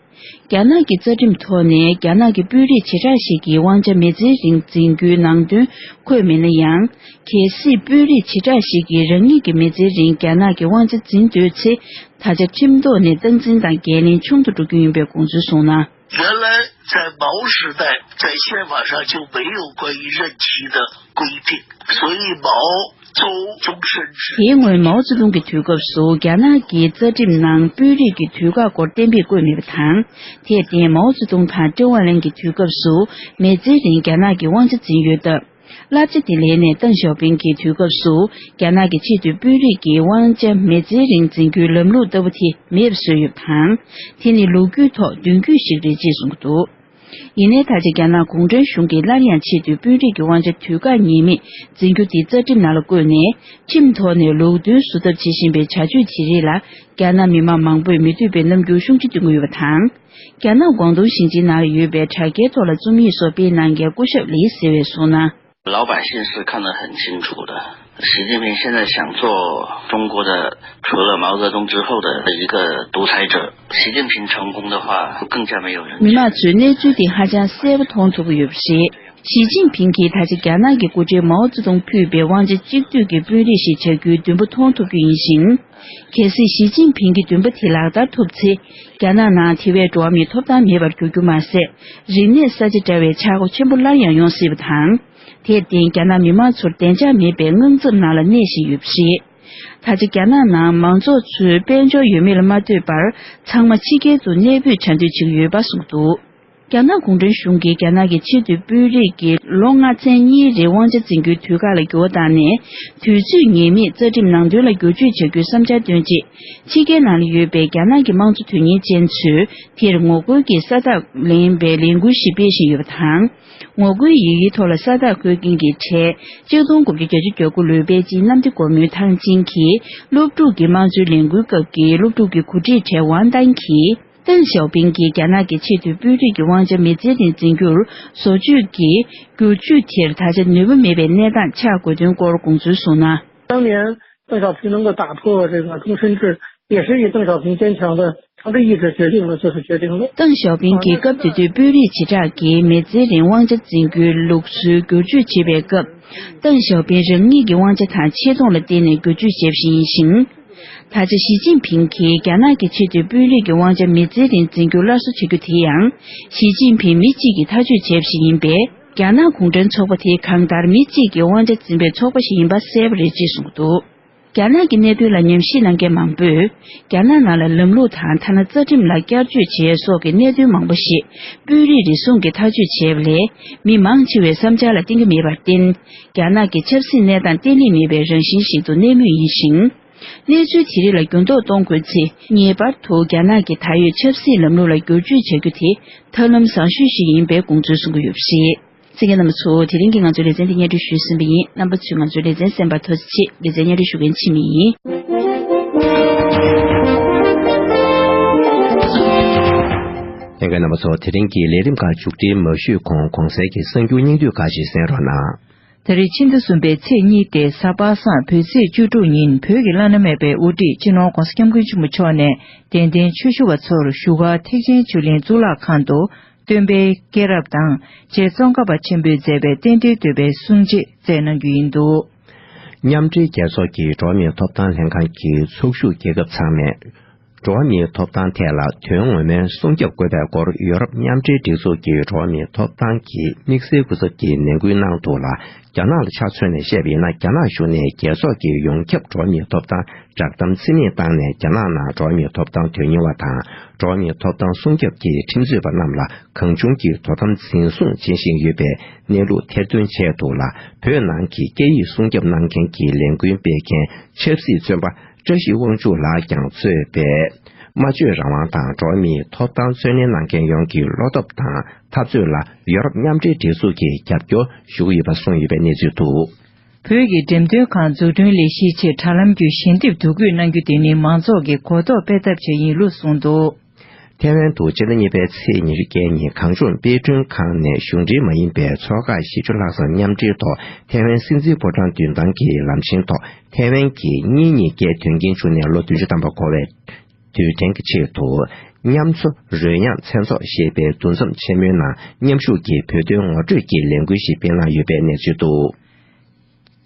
རྒྱ་ནག་གི་རྩ་ཁྲིམས་ཐོག་ནས་རྒྱ་ནག་གི་དཔོན་རིགས་བྱེ་བྲག་ཞིག་གི་དབང་ཆ་མི་ཚེའི་རིང་འཛིན་རྒྱུའི་ནང་དོན་འཁོད་མེད་ན་ཡང་། གལ་སྲིད་དཔོན་རིགས་བྱེ་བྲག་ཞིག་གིས་རང་ཉིད་ཀྱི་མི་ཚེའི་རིང་རྒྱ་ནག་གི་དབང་ཆ་འཛིན་འདོད་ཚེ། ད་ཆ་ཁྲིམས་ཐོག་ནས་སྟངས་འཛིན་དང་འགན་ལེན་ཆུང་དུ་འགྲོ་རྒྱུ་ཡིན་པའི་དགོངས་ཚུལ་གསུངས་ན། 原来在毛时代，在宪法上就没有关于任期的规定，所以毛 དེའི་སྔོན་མའོ་ཙེ་ཏུང་གི་དུས་སྐབས་སུ་རྒྱ་ནག་གི་རྩ་ཁྲིམས་ནང་དཔོན་རིགས་ཀྱི་དུས་བཀག་སྐོར་གཏན་འབེབས་བཀོད་མེད་པ་དང་། དེར་བརྟེན་མའོ་ཙེ་ཏུང་དང་ཀྲེན་ཝང་ལེན་གྱི་དུས་སྐབས་སུ་མི་ཚེའི་རིང་རྒྱ་ནག་གི་དབང་ཆ་འཛིན་ཡོད་སྟབས། བསླབ་བྱ་དེ་ལེན་ནས་ཏེང་ཞའོ་ཕིང་གི་དུས་སྐབས་སུ་རྒྱ་ནག་གི་ཆེས་མཐོའི་དཔོན་རིགས་ཀྱི་དབང་ཆ་མི་ཚེའི་རིང་འཛིན་རྒྱུའི་ལམ་ལུགས་ལྟ་བུ་དེ་མེད་པ་བཟོས་ཡོད་པ་དང་། དེ་ནི་ལོ་རྒྱུས་ཐོག་མདུན་སྐྱོད་ཞིག་རེད་ཅེས་གསུངས་ཀྱི་འདུག་ཡིན་ནའི་ད་ཆ་རྒྱ་ནག་གུང་ཁྲན་གཞུང་གིས་སླར་ཡང་ཆེས་མཐོའི་དཔོན་རིགས་ཀྱི་དབང་ཆ་དུས་བཀག་ཉེས་མེད་འཛིན་རྒྱུ་དེ་རྩ་ཁྲིམས་ནང་ལ་བཀོད་ནས། ཁྲིམས་ཐོག་ནས་ལུགས་མཐུན་བཟོ་ཐབས་བྱེད་བཞིན་པའི་བྱ་སྤྱོད་དེ་རིགས་ལ། རྒྱ་ནག་མི་དམངས་མང་པོས་མི་འདོད་པའི་རྣམ་འགྱུར་ཤུགས་ཆེ་སྟོན་གྱི་ཡོད་པ་དང་། རྒྱ་ནག་གུང་ཏུང་ཞིང་ཆེན་ནང་ལ་ཡོད་པའི་དྲ་རྒྱའི་ཐོག་ལ་རྩོམ་ཡིག་སོགས་སྤེལ་གནང་མཁན་སྐུ་ཞབས་ལི་ཟེར་བས་གསུངས་ན། 老百姓是看得很清楚的。习近平现在想做中国的，除了毛泽东之后的一个独裁者，习近平成功的话，更加没有人权。 མི་མང་ཚོས་གནས་ཚུལ་དེ་ཧ་ཅང་གསལ་པོ་མཐོང་ཐུབ་ཀྱི་ཡོད་པ་རེད། ཞི་ཅིན་ཕིང་གིས་ད་ཆ་རྒྱ་ནག་གི་འགོ་ཁྲིད་མའོ་ཙེ་ཏུང་ཕུད་པའི་དབང་ཆ་གཅིག་སྡུད་ཀྱི་དཔོན་རིགས་ཤིག་བྱ་རྒྱུའི་འདུན་པ་མཐོང་ཐུབ་རྒྱུ་ཡིན་ཞིང་། གལ་སྲིད་ཞི་ཅིན་ཕིང་གི་འདུན་པ་དེ་ལག་བསྟར་ཐུབ་ཚེ། རྒྱ་ནག་ནང་དེ་བས་འགྲོ་བ་མིའི་ཐོབ་ཐང་མེད་པར་འགྱུར་རྒྱུ་མ་ཟད། རིག་གནས་གསར་བརྗེ་འདྲ་བའི་ཆག་སྒོ་ཆེན་པོ་སླར་ཡང་ཡོང་སྲིད་པ་དང་། དེར་བརྟེན་རྒྱ་ནག་མི་མང་ཚོར་བདེ་འཇགས་མེད་པའི་དངངས་འཚབ་ནང་ལ་གནས་བཞིན་ཡོད་པ་རེད། ད་ཆ་རྒྱ་ནག་ནང་མང་ཚོགས་ཚོས་དཔལ་འབྱོར་ཡོད་མེད་ལ་མ་ལྟོས་པར། ཚང་མ་ཕྱི་རྒྱལ་དུ་གནས་སྤོས་བྱ་འདོད་བྱེད་ཀྱི་ཡོད་པ་གསུངས་འདུག་རྒྱ་ནག་གུང་ཁྲན་གཞུང་གིས་རྒྱ་ནག་གི་ཆེས་མཐོའི་དཔོན་རིགས་ཀྱི་ལོ་ལྔ་ཚན་གཉིས་རིང་དབང་ཆ་འཛིན་རྒྱུའི་དུས་བཀག་ལ་འགྱུར་བ་བཏང་ནས། དུས་ཚོད་ངེས་མེད་རྩ་ཁྲིམས་ནང་དོན་ལ་བསྒྱུར་བཅོས་བྱ་རྒྱུའི་བསམ་འཆར་བཏོན་རྗེས། ཕྱི་རྒྱལ་ནང་ལ་ཡོད་པའི་རྒྱ་ནག་གི་དམངས་གཙོ་དོན་གཉེར་ཅན་ཚོས་དེར་ངོ་རྒོལ་གྱི་ས་རྟགས་ལེན་པའི་ལས་འགུལ་ཞིག་སྤེལ་བཞིན་ཡོད་པ་དང་། ངོ་རྒོལ་ཡི་གེའི་ཐོག་ལ་ས་རྟགས་འཁོད་མཁན་གྱི་གྲས། གཅིག་སྟོང་དགུ་བརྒྱ་གྱ་གོ་ལོའི་པེ་ཅིན་གནམ་བདེ་སྒོ་མོའི་ཐང་ཆེན་གྱི་སློབ་ཕྲུག་གི་དམངས་གཙོའི་ལས་འགུལ་སྐབས་ཀྱི་སློབ་ཕྲུག་གི་འགོ་ཁྲིད་གྲས་ཝང་ཏན་གྱིས། ཏེང་ཞའོ་ཕིང་གིས་རྒྱ་ནག་གི་ཆེས་མཐོའི་དཔོན་རིགས་ཀྱི་དབང་ཆ་མི་ཚེའི་རིང་འཛིན་རྒྱུར་བཟོ་བཅོས་ཀྱི་བསྒྱུར་བཅོས་དེར་ད་ཆ་ནུས་པ་མེད་པའི་གནས་སྟངས་ཆགས་དགོས་དོན་སྐོར་དགོངས་ཚུལ་གསུངས་ན། 当年 鄧小平能够打破这个终身制，也是以邓小平坚强的政治意志决定了，就是决定了。 ཏེང་ཞའོ་ཕིང་གིས་སྐབས་དེ་དུས་དཔོན་རིགས་བྱེ་བྲག་གིས་མི་ཚེའི་རིང་དབང་ཆ་འཛིན་རྒྱུའི་ལུགས་སྲོལ་བསྒྱུར་བཅོས་བྱེད་པའི་སྐབས། ཏེང་ཞའོ་ཕིང་རང་ཉིད་ཀྱི་དབང་ཆ་དང་ཆེ་མཐོང་ལ་བརྟེན་ནས་བསྒྱུར་བཅོས་བྱས་པ་ཞིག་ཡིན་ཞིང་། ད་ཆ་ཞི་ཅིན་ཕིང་གིས་རྒྱ་ནག་གི་ཆེས་མཐོའི་དཔོན་རིགས་ཀྱི་དབང་ཆ་མི་ཚེའི་རིང་འཛིན་རྒྱུ་སླར་གསོ་བྱེད་རྒྱུ་དེ་ཡང་། ཞི་ཅིན་ཕིང་མི་གཅིག་གིས་ཐག་གཅོད་བྱས་པ་ཞིག་ཡིན་པས། རྒྱ་ནག་གུང་ཁྲན་ཚོགས་པ་དེ་གང་ལྟར་མི་གཅིག་གི་དབང་ཆ་འཛིན་པའི་ཚོགས་པ་ཞིག་ཡིན་པ་གསལ་པོ་རེད་ཅེས་གསུངས་འདུག་རྒྱ་ནག་གི་གནད་དོན་ལ་ཉམས་ཞིབ་གནང་མཁན་མང་པོས། རྒྱ་ནག་ནང་ལ་ལམ་ལུགས་དང་ཐ་ན་རྩ་ཁྲིམས་ལ་བསྐྱར་བཅོས་བྱས་སོགས་ཀྱི་གནད་དོན་མང་པོ་ཞིག་དཔོན་རིགས་རེ་ཟུང་གིས་ཐག་གཅོད་བྱས་པ་ལས། མི་མང་ཆེ་བའི་བསམ་འཆར་ལ་བརྟེན་གྱི་མེད་པར་བརྟེན། རྒྱ་ནག་གི་ཆབ་སྲིད་གནས་སྟངས་བརྟན་ལྷིང་མེད་པའི་རང་བཞིན་ཞིག་ཏུ་གནས་མུས་ཡིན་ཞིང་། གནས་ཚུལ་དེ་རིགས་ལ་འགྱུར་ལྡོག་གཏོང་དགོས་ཚེ། ངེས་པར་དུ་རྒྱ་ནག་གི་ད་ཡོད་ཆབ་སྲིད་ལམ་ལུགས་ལ་བསྒྱུར་བཅོས་བྱ་རྒྱུ་དེ་ཐབས་ལམ་བཟང་ཤོས་ཤིག་ཡིན་པའི་དགོངས་ཚུལ་གསུང་གི་ཡོད་པ་རེད། གསན་མཁན་རྣམ་པ་ཚོ། དེ་རིང་གི་ང་ཚོའི་ལེ་ཚན་འདི་སྙན་སྒྲོན་ཞུས་ཟིན་པ་ཡིན། རྣམ་པ་ཚོས་ང་ཚོའི་ལེ་ཚན་གསན་པར་ཐུགས་རྗེ་ཆེ། ལེ་ཚན་སྙན་སྒྲོན་ཞུ་མཁན་འཆི་མེད་ཡིན། ལྷན་རྒྱས་རྣམ་པ་ཚོ། དེ་རིང་གི་ལས་རིམ་ཁག་མཇུག་སྒྲིལ་མ་ཞུས་གོང་། གོང་གསལ་གྱི་གསར་འགྱུར་སྙིང་བསྡུས་ཁག་ཅིག་གསན་རོགས་གནང་། ད་རེས་ཕྱི་ཟླ་གསུམ་པའི་ཚེས་གཉིས་ཏེ་གཟའ་པ་སངས་བོད་ཚེས་བཅུ་དྲུག་ཉིན་བོད་ཀྱི་བླ་ན་མེད་པའི་དབུ་ཁྲིད་སྤྱི་ནོར་༧གོང་ས་༧སྐྱབས་མགོན་ཆེན་པོ་མཆོག་ནས་དད་ལྡན་ཆོས་ཞུ་བ་ཚོར་བཞུགས་སྒར་ཐེག་ཆེན་ཆོས་གླིང་གཙུག་ལག་ཁང་དུ་སྟོན་པའི་སྐྱེས་རབས་དང་རྗེ་ཙོང་ཁ་པ་ཆེན་པོས་མཛད་པའི་རྟེན་འབྲེལ་བསྟོད་པའི་གསུང་བཤད་སྩལ་གནང་རྒྱུ་ཡིན་འདུག། མཉམ་འབྲེལ་རྒྱལ་ཚོགས་ཀྱི་འགྲོ་བ་མིའི་ཐོབ་ཐང་ལྷན་ཁང་གི་ཚོགས་ཞུགས་རྒྱལ་ཁབ་ཚང་མས། འགྲོ་བ་མིའི་ཐོབ་ཐང་ཐད་ལ་དོན་ངོ་མའི་སྲུང་སྐྱོབ་དགོས་པའི་སྐོར་ཡོ་རོབ་མཉམ་འབྲེལ་སྒྲིག་འཛུགས་ཀྱི་འགྲོ་བ་མིའི་ཐོབ་ཐང་གི་དམིགས་བསལ་སྐུ་ཚབ་ཀྱིས་ནན་སྐུལ་གནང་འདུག་ལ། རྒྱ་ནག་ལ་ཆ་མཚོན་ནས་བཤད་པ་ཡིན་ན། རྒྱ་ནག་གཞུང་ནས་རྒྱལ་ཚོགས་ཀྱི་ཡོངས་ཁྱབ་འགྲོ་བ་མིའི་ཐོབ་ཐང་བསྒྲགས་གཏམ་རྩིས་མེད་བཏང་ནས། རྒྱ་ནག་ནང་འགྲོ་བ་མིའི་ཐོབ་ཐང་དོན་གཉེར་བ་དང་། འགྲོ་བ་མིའི་ཐོབ་ཐང་སྲུང་སྐྱོབ་ཀྱི་ཁྲིམས་རྩོད་པ་རྣམས་ལ་གང་བྱུང་གིས་དོ་དམ་འཛིན་བཟུང་བྱེད་བཞིན་ཡོད་པའི་གནས་ལུགས་ཐེར་འདོན་བྱས་འདུག་ལ། བོད་ནང་གི་སྐད་ཡིག་སྲུང་སྐྱོབ་གནང་མཁན་གྱི་ལས་འགུལ་སྤེལ་མཁན་ཆབ་སྲིད་བཙོན་པ་བཀྲ་ཤིས་དབང་ཕྱུག་ལགས་ཀྱང་གཙོས་པའི་སྨྲ་བརྗོད་རང་དབང་དང་འགྲོ་བ་མིའི་ཐོབ་ཐང་རྩོད་ལེན་གནང་མཁན་ཡོངས་ཀྱི་བློ་སྟོབས་དང་འཐབ་རྩོད་ལ་ཡོ་རོབ་མཉམ་འབྲེལ་སྒྲིག་འཛུགས་ཀྱིས་རྒྱབ་སྐྱོར་ཞུ་གི་ཡོད་པ་གསུངས་ཡོད་པའི་གནས་ཚུལ་འདུག། བོད་ཀྱི་འགྲེམས་སྟོན་ཁང་འཛུགས་སྐྲུན་ལས་གཞིའི་ཆེད་དྲ་ལམ་བརྒྱུད་ཞལ་འདེབས་བསྡུ་སྐུལ་གནང་རྒྱུ་དེ་ནི་མང་ཚོགས་ཀྱི་གོ་རྟོགས་སྤེལ་ཐབས་བཅས་ཡིན་ལུགས་གསུངས་འདུག། ཐའེ་ཝན་དུ་སྤྱི་ཟླ་གཉིས་པའི་ཚེས་ཉི་ཤུ་བརྒྱད་ཉིན་གངས་ལྗོངས་དཔེ་སྐྲུན་ཁང་ནས་གཞུང་འབྲེལ་མ་ཡིན་པའི་ཚོགས་ཁག་བཞི་བཅུ་ལྷག་ཙམ་མཉམ་འབྲེལ་ཐོག་ཐའེ་ཝན་སྲིད་འཛིན་ཕོ་བྲང་མདུན་ཐང་གི་ལམ་ཆེན་ཐོག་ཐའེ་ཝན་གྱི་གཉེན་ཉེ་བརྒྱད་དོན་རྐྱེན་བྱུང་ནས་ལོ་བདུན་ཅུ་ཐམ་པ་འགོར་བའི་དུས་དྲན་གྱི་ཆེད་དུ། མཉམ་འཚོ་རོལ་དབྱངས་མཚན་ཚོགས་ཞེས་པའི་འདུ་འཛོམས་ཆེན་མོའི་ནང་མཉམ་ཞུགས་ཀྱིས་བོད་དོན་ངོ་སྤྲོད་ཀྱི་ལས་འགུལ་ཞིག་སྤེལ་གནང་ཡོད་པའི་གནས་ཚུལ་འདུག།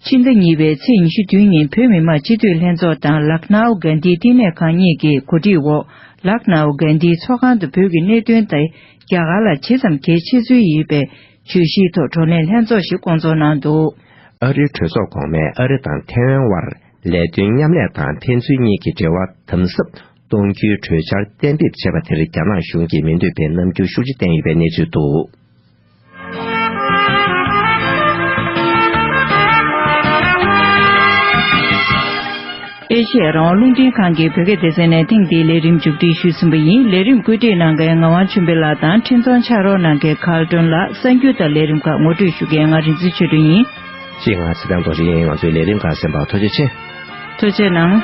ཕྱི་ཟླ་གཉིས་པའི་ཚེས་ཉི་ཤུ་བདུན་ཉིན་བོད་མི་མང་སྤྱི་འཐུས་ལྷན་ཚོགས་དང་ལག་ནའོ་གྷན་དྷི་བསྟི་གནས་ཁང་གཉིས་ཀྱི་གོ་སྒྲིག་འོག་ལག་ནའོ་གྷན་དྷི་ཚོགས་ཁང་དུ་བོད་ཀྱི་གནད་དོན་དེ་རྒྱ་གར་ལ་ཇི་ཙམ་གལ་ཆེ་ཚུལ་ཡོད་པའི་བརྗོད་གཞིའི་ཐོག་བགྲོ་གླེང་ལྷན་ཚོགས་ཤིག་བསྐོང་ཚོགས་གནང་འདུག། ཨ་རིའི་གྲོས་ཚོགས་གོང་མས་ཨ་རི་དང་ཐའེ་ཝན་དབར་ལས་དོན་མཉམ་ལས་དང་ཕན་ཚུན་གཉིས་ཀྱི་འབྲེལ་བ་དམ་ཟབ་གཏོང་རྒྱུའི་གྲོས་འཆར་གཏན་འབེབས་བྱས་པ་དེར་རྒྱ་ནག་གཞུང་གིས་མི་འདོད་པའི་རྣམ་འགྱུར་ཤུགས་ཆེ་བསྟན་ཡོད་པའི་གནས་ཚུལ་འདུག། ཨེ་ཤེ་ཡ་རང་དབང་རླུང་འཕྲིན་ཁང་གི་བོད་སྐད་སྡེ་ཚན་ནས་ཐེངས་འདིའི་ལས་རིམ་མཇུག་སྒྲིལ་ཞུས་ཟིན་པ་ཡིན། ལས་རིམ་བཀོད་སྒྲིག་གནང་མཁན་ངག་དབང་ཆོས་འཕེལ་ལགས་དང་། འཕྲིན་ཚོང་ཕྱག་རོགས་གནང་མཁན་ཁཱར་ཏོན་ལགས། གསར་འགྱུར་དང་ལས་རིམ་ཁག་ངོ་སྤྲོད་ཞུ་མཁན་ང་རིག་འཛིན་ཆོས་སྒྲོན་ཡིན། ཅེས་ང་ཚེ་བརྟན་རྡོ་རྗེ་ཡིན། ང་ཚོའི་ལས་རིམ་ཁག་གསན་པར་ཐུགས་རྗེ་ཆེ། ཐུགས་རྗེ་གནང་།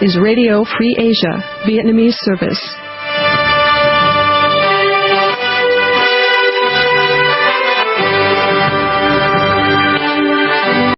is Radio Free Asia, Vietnamese service.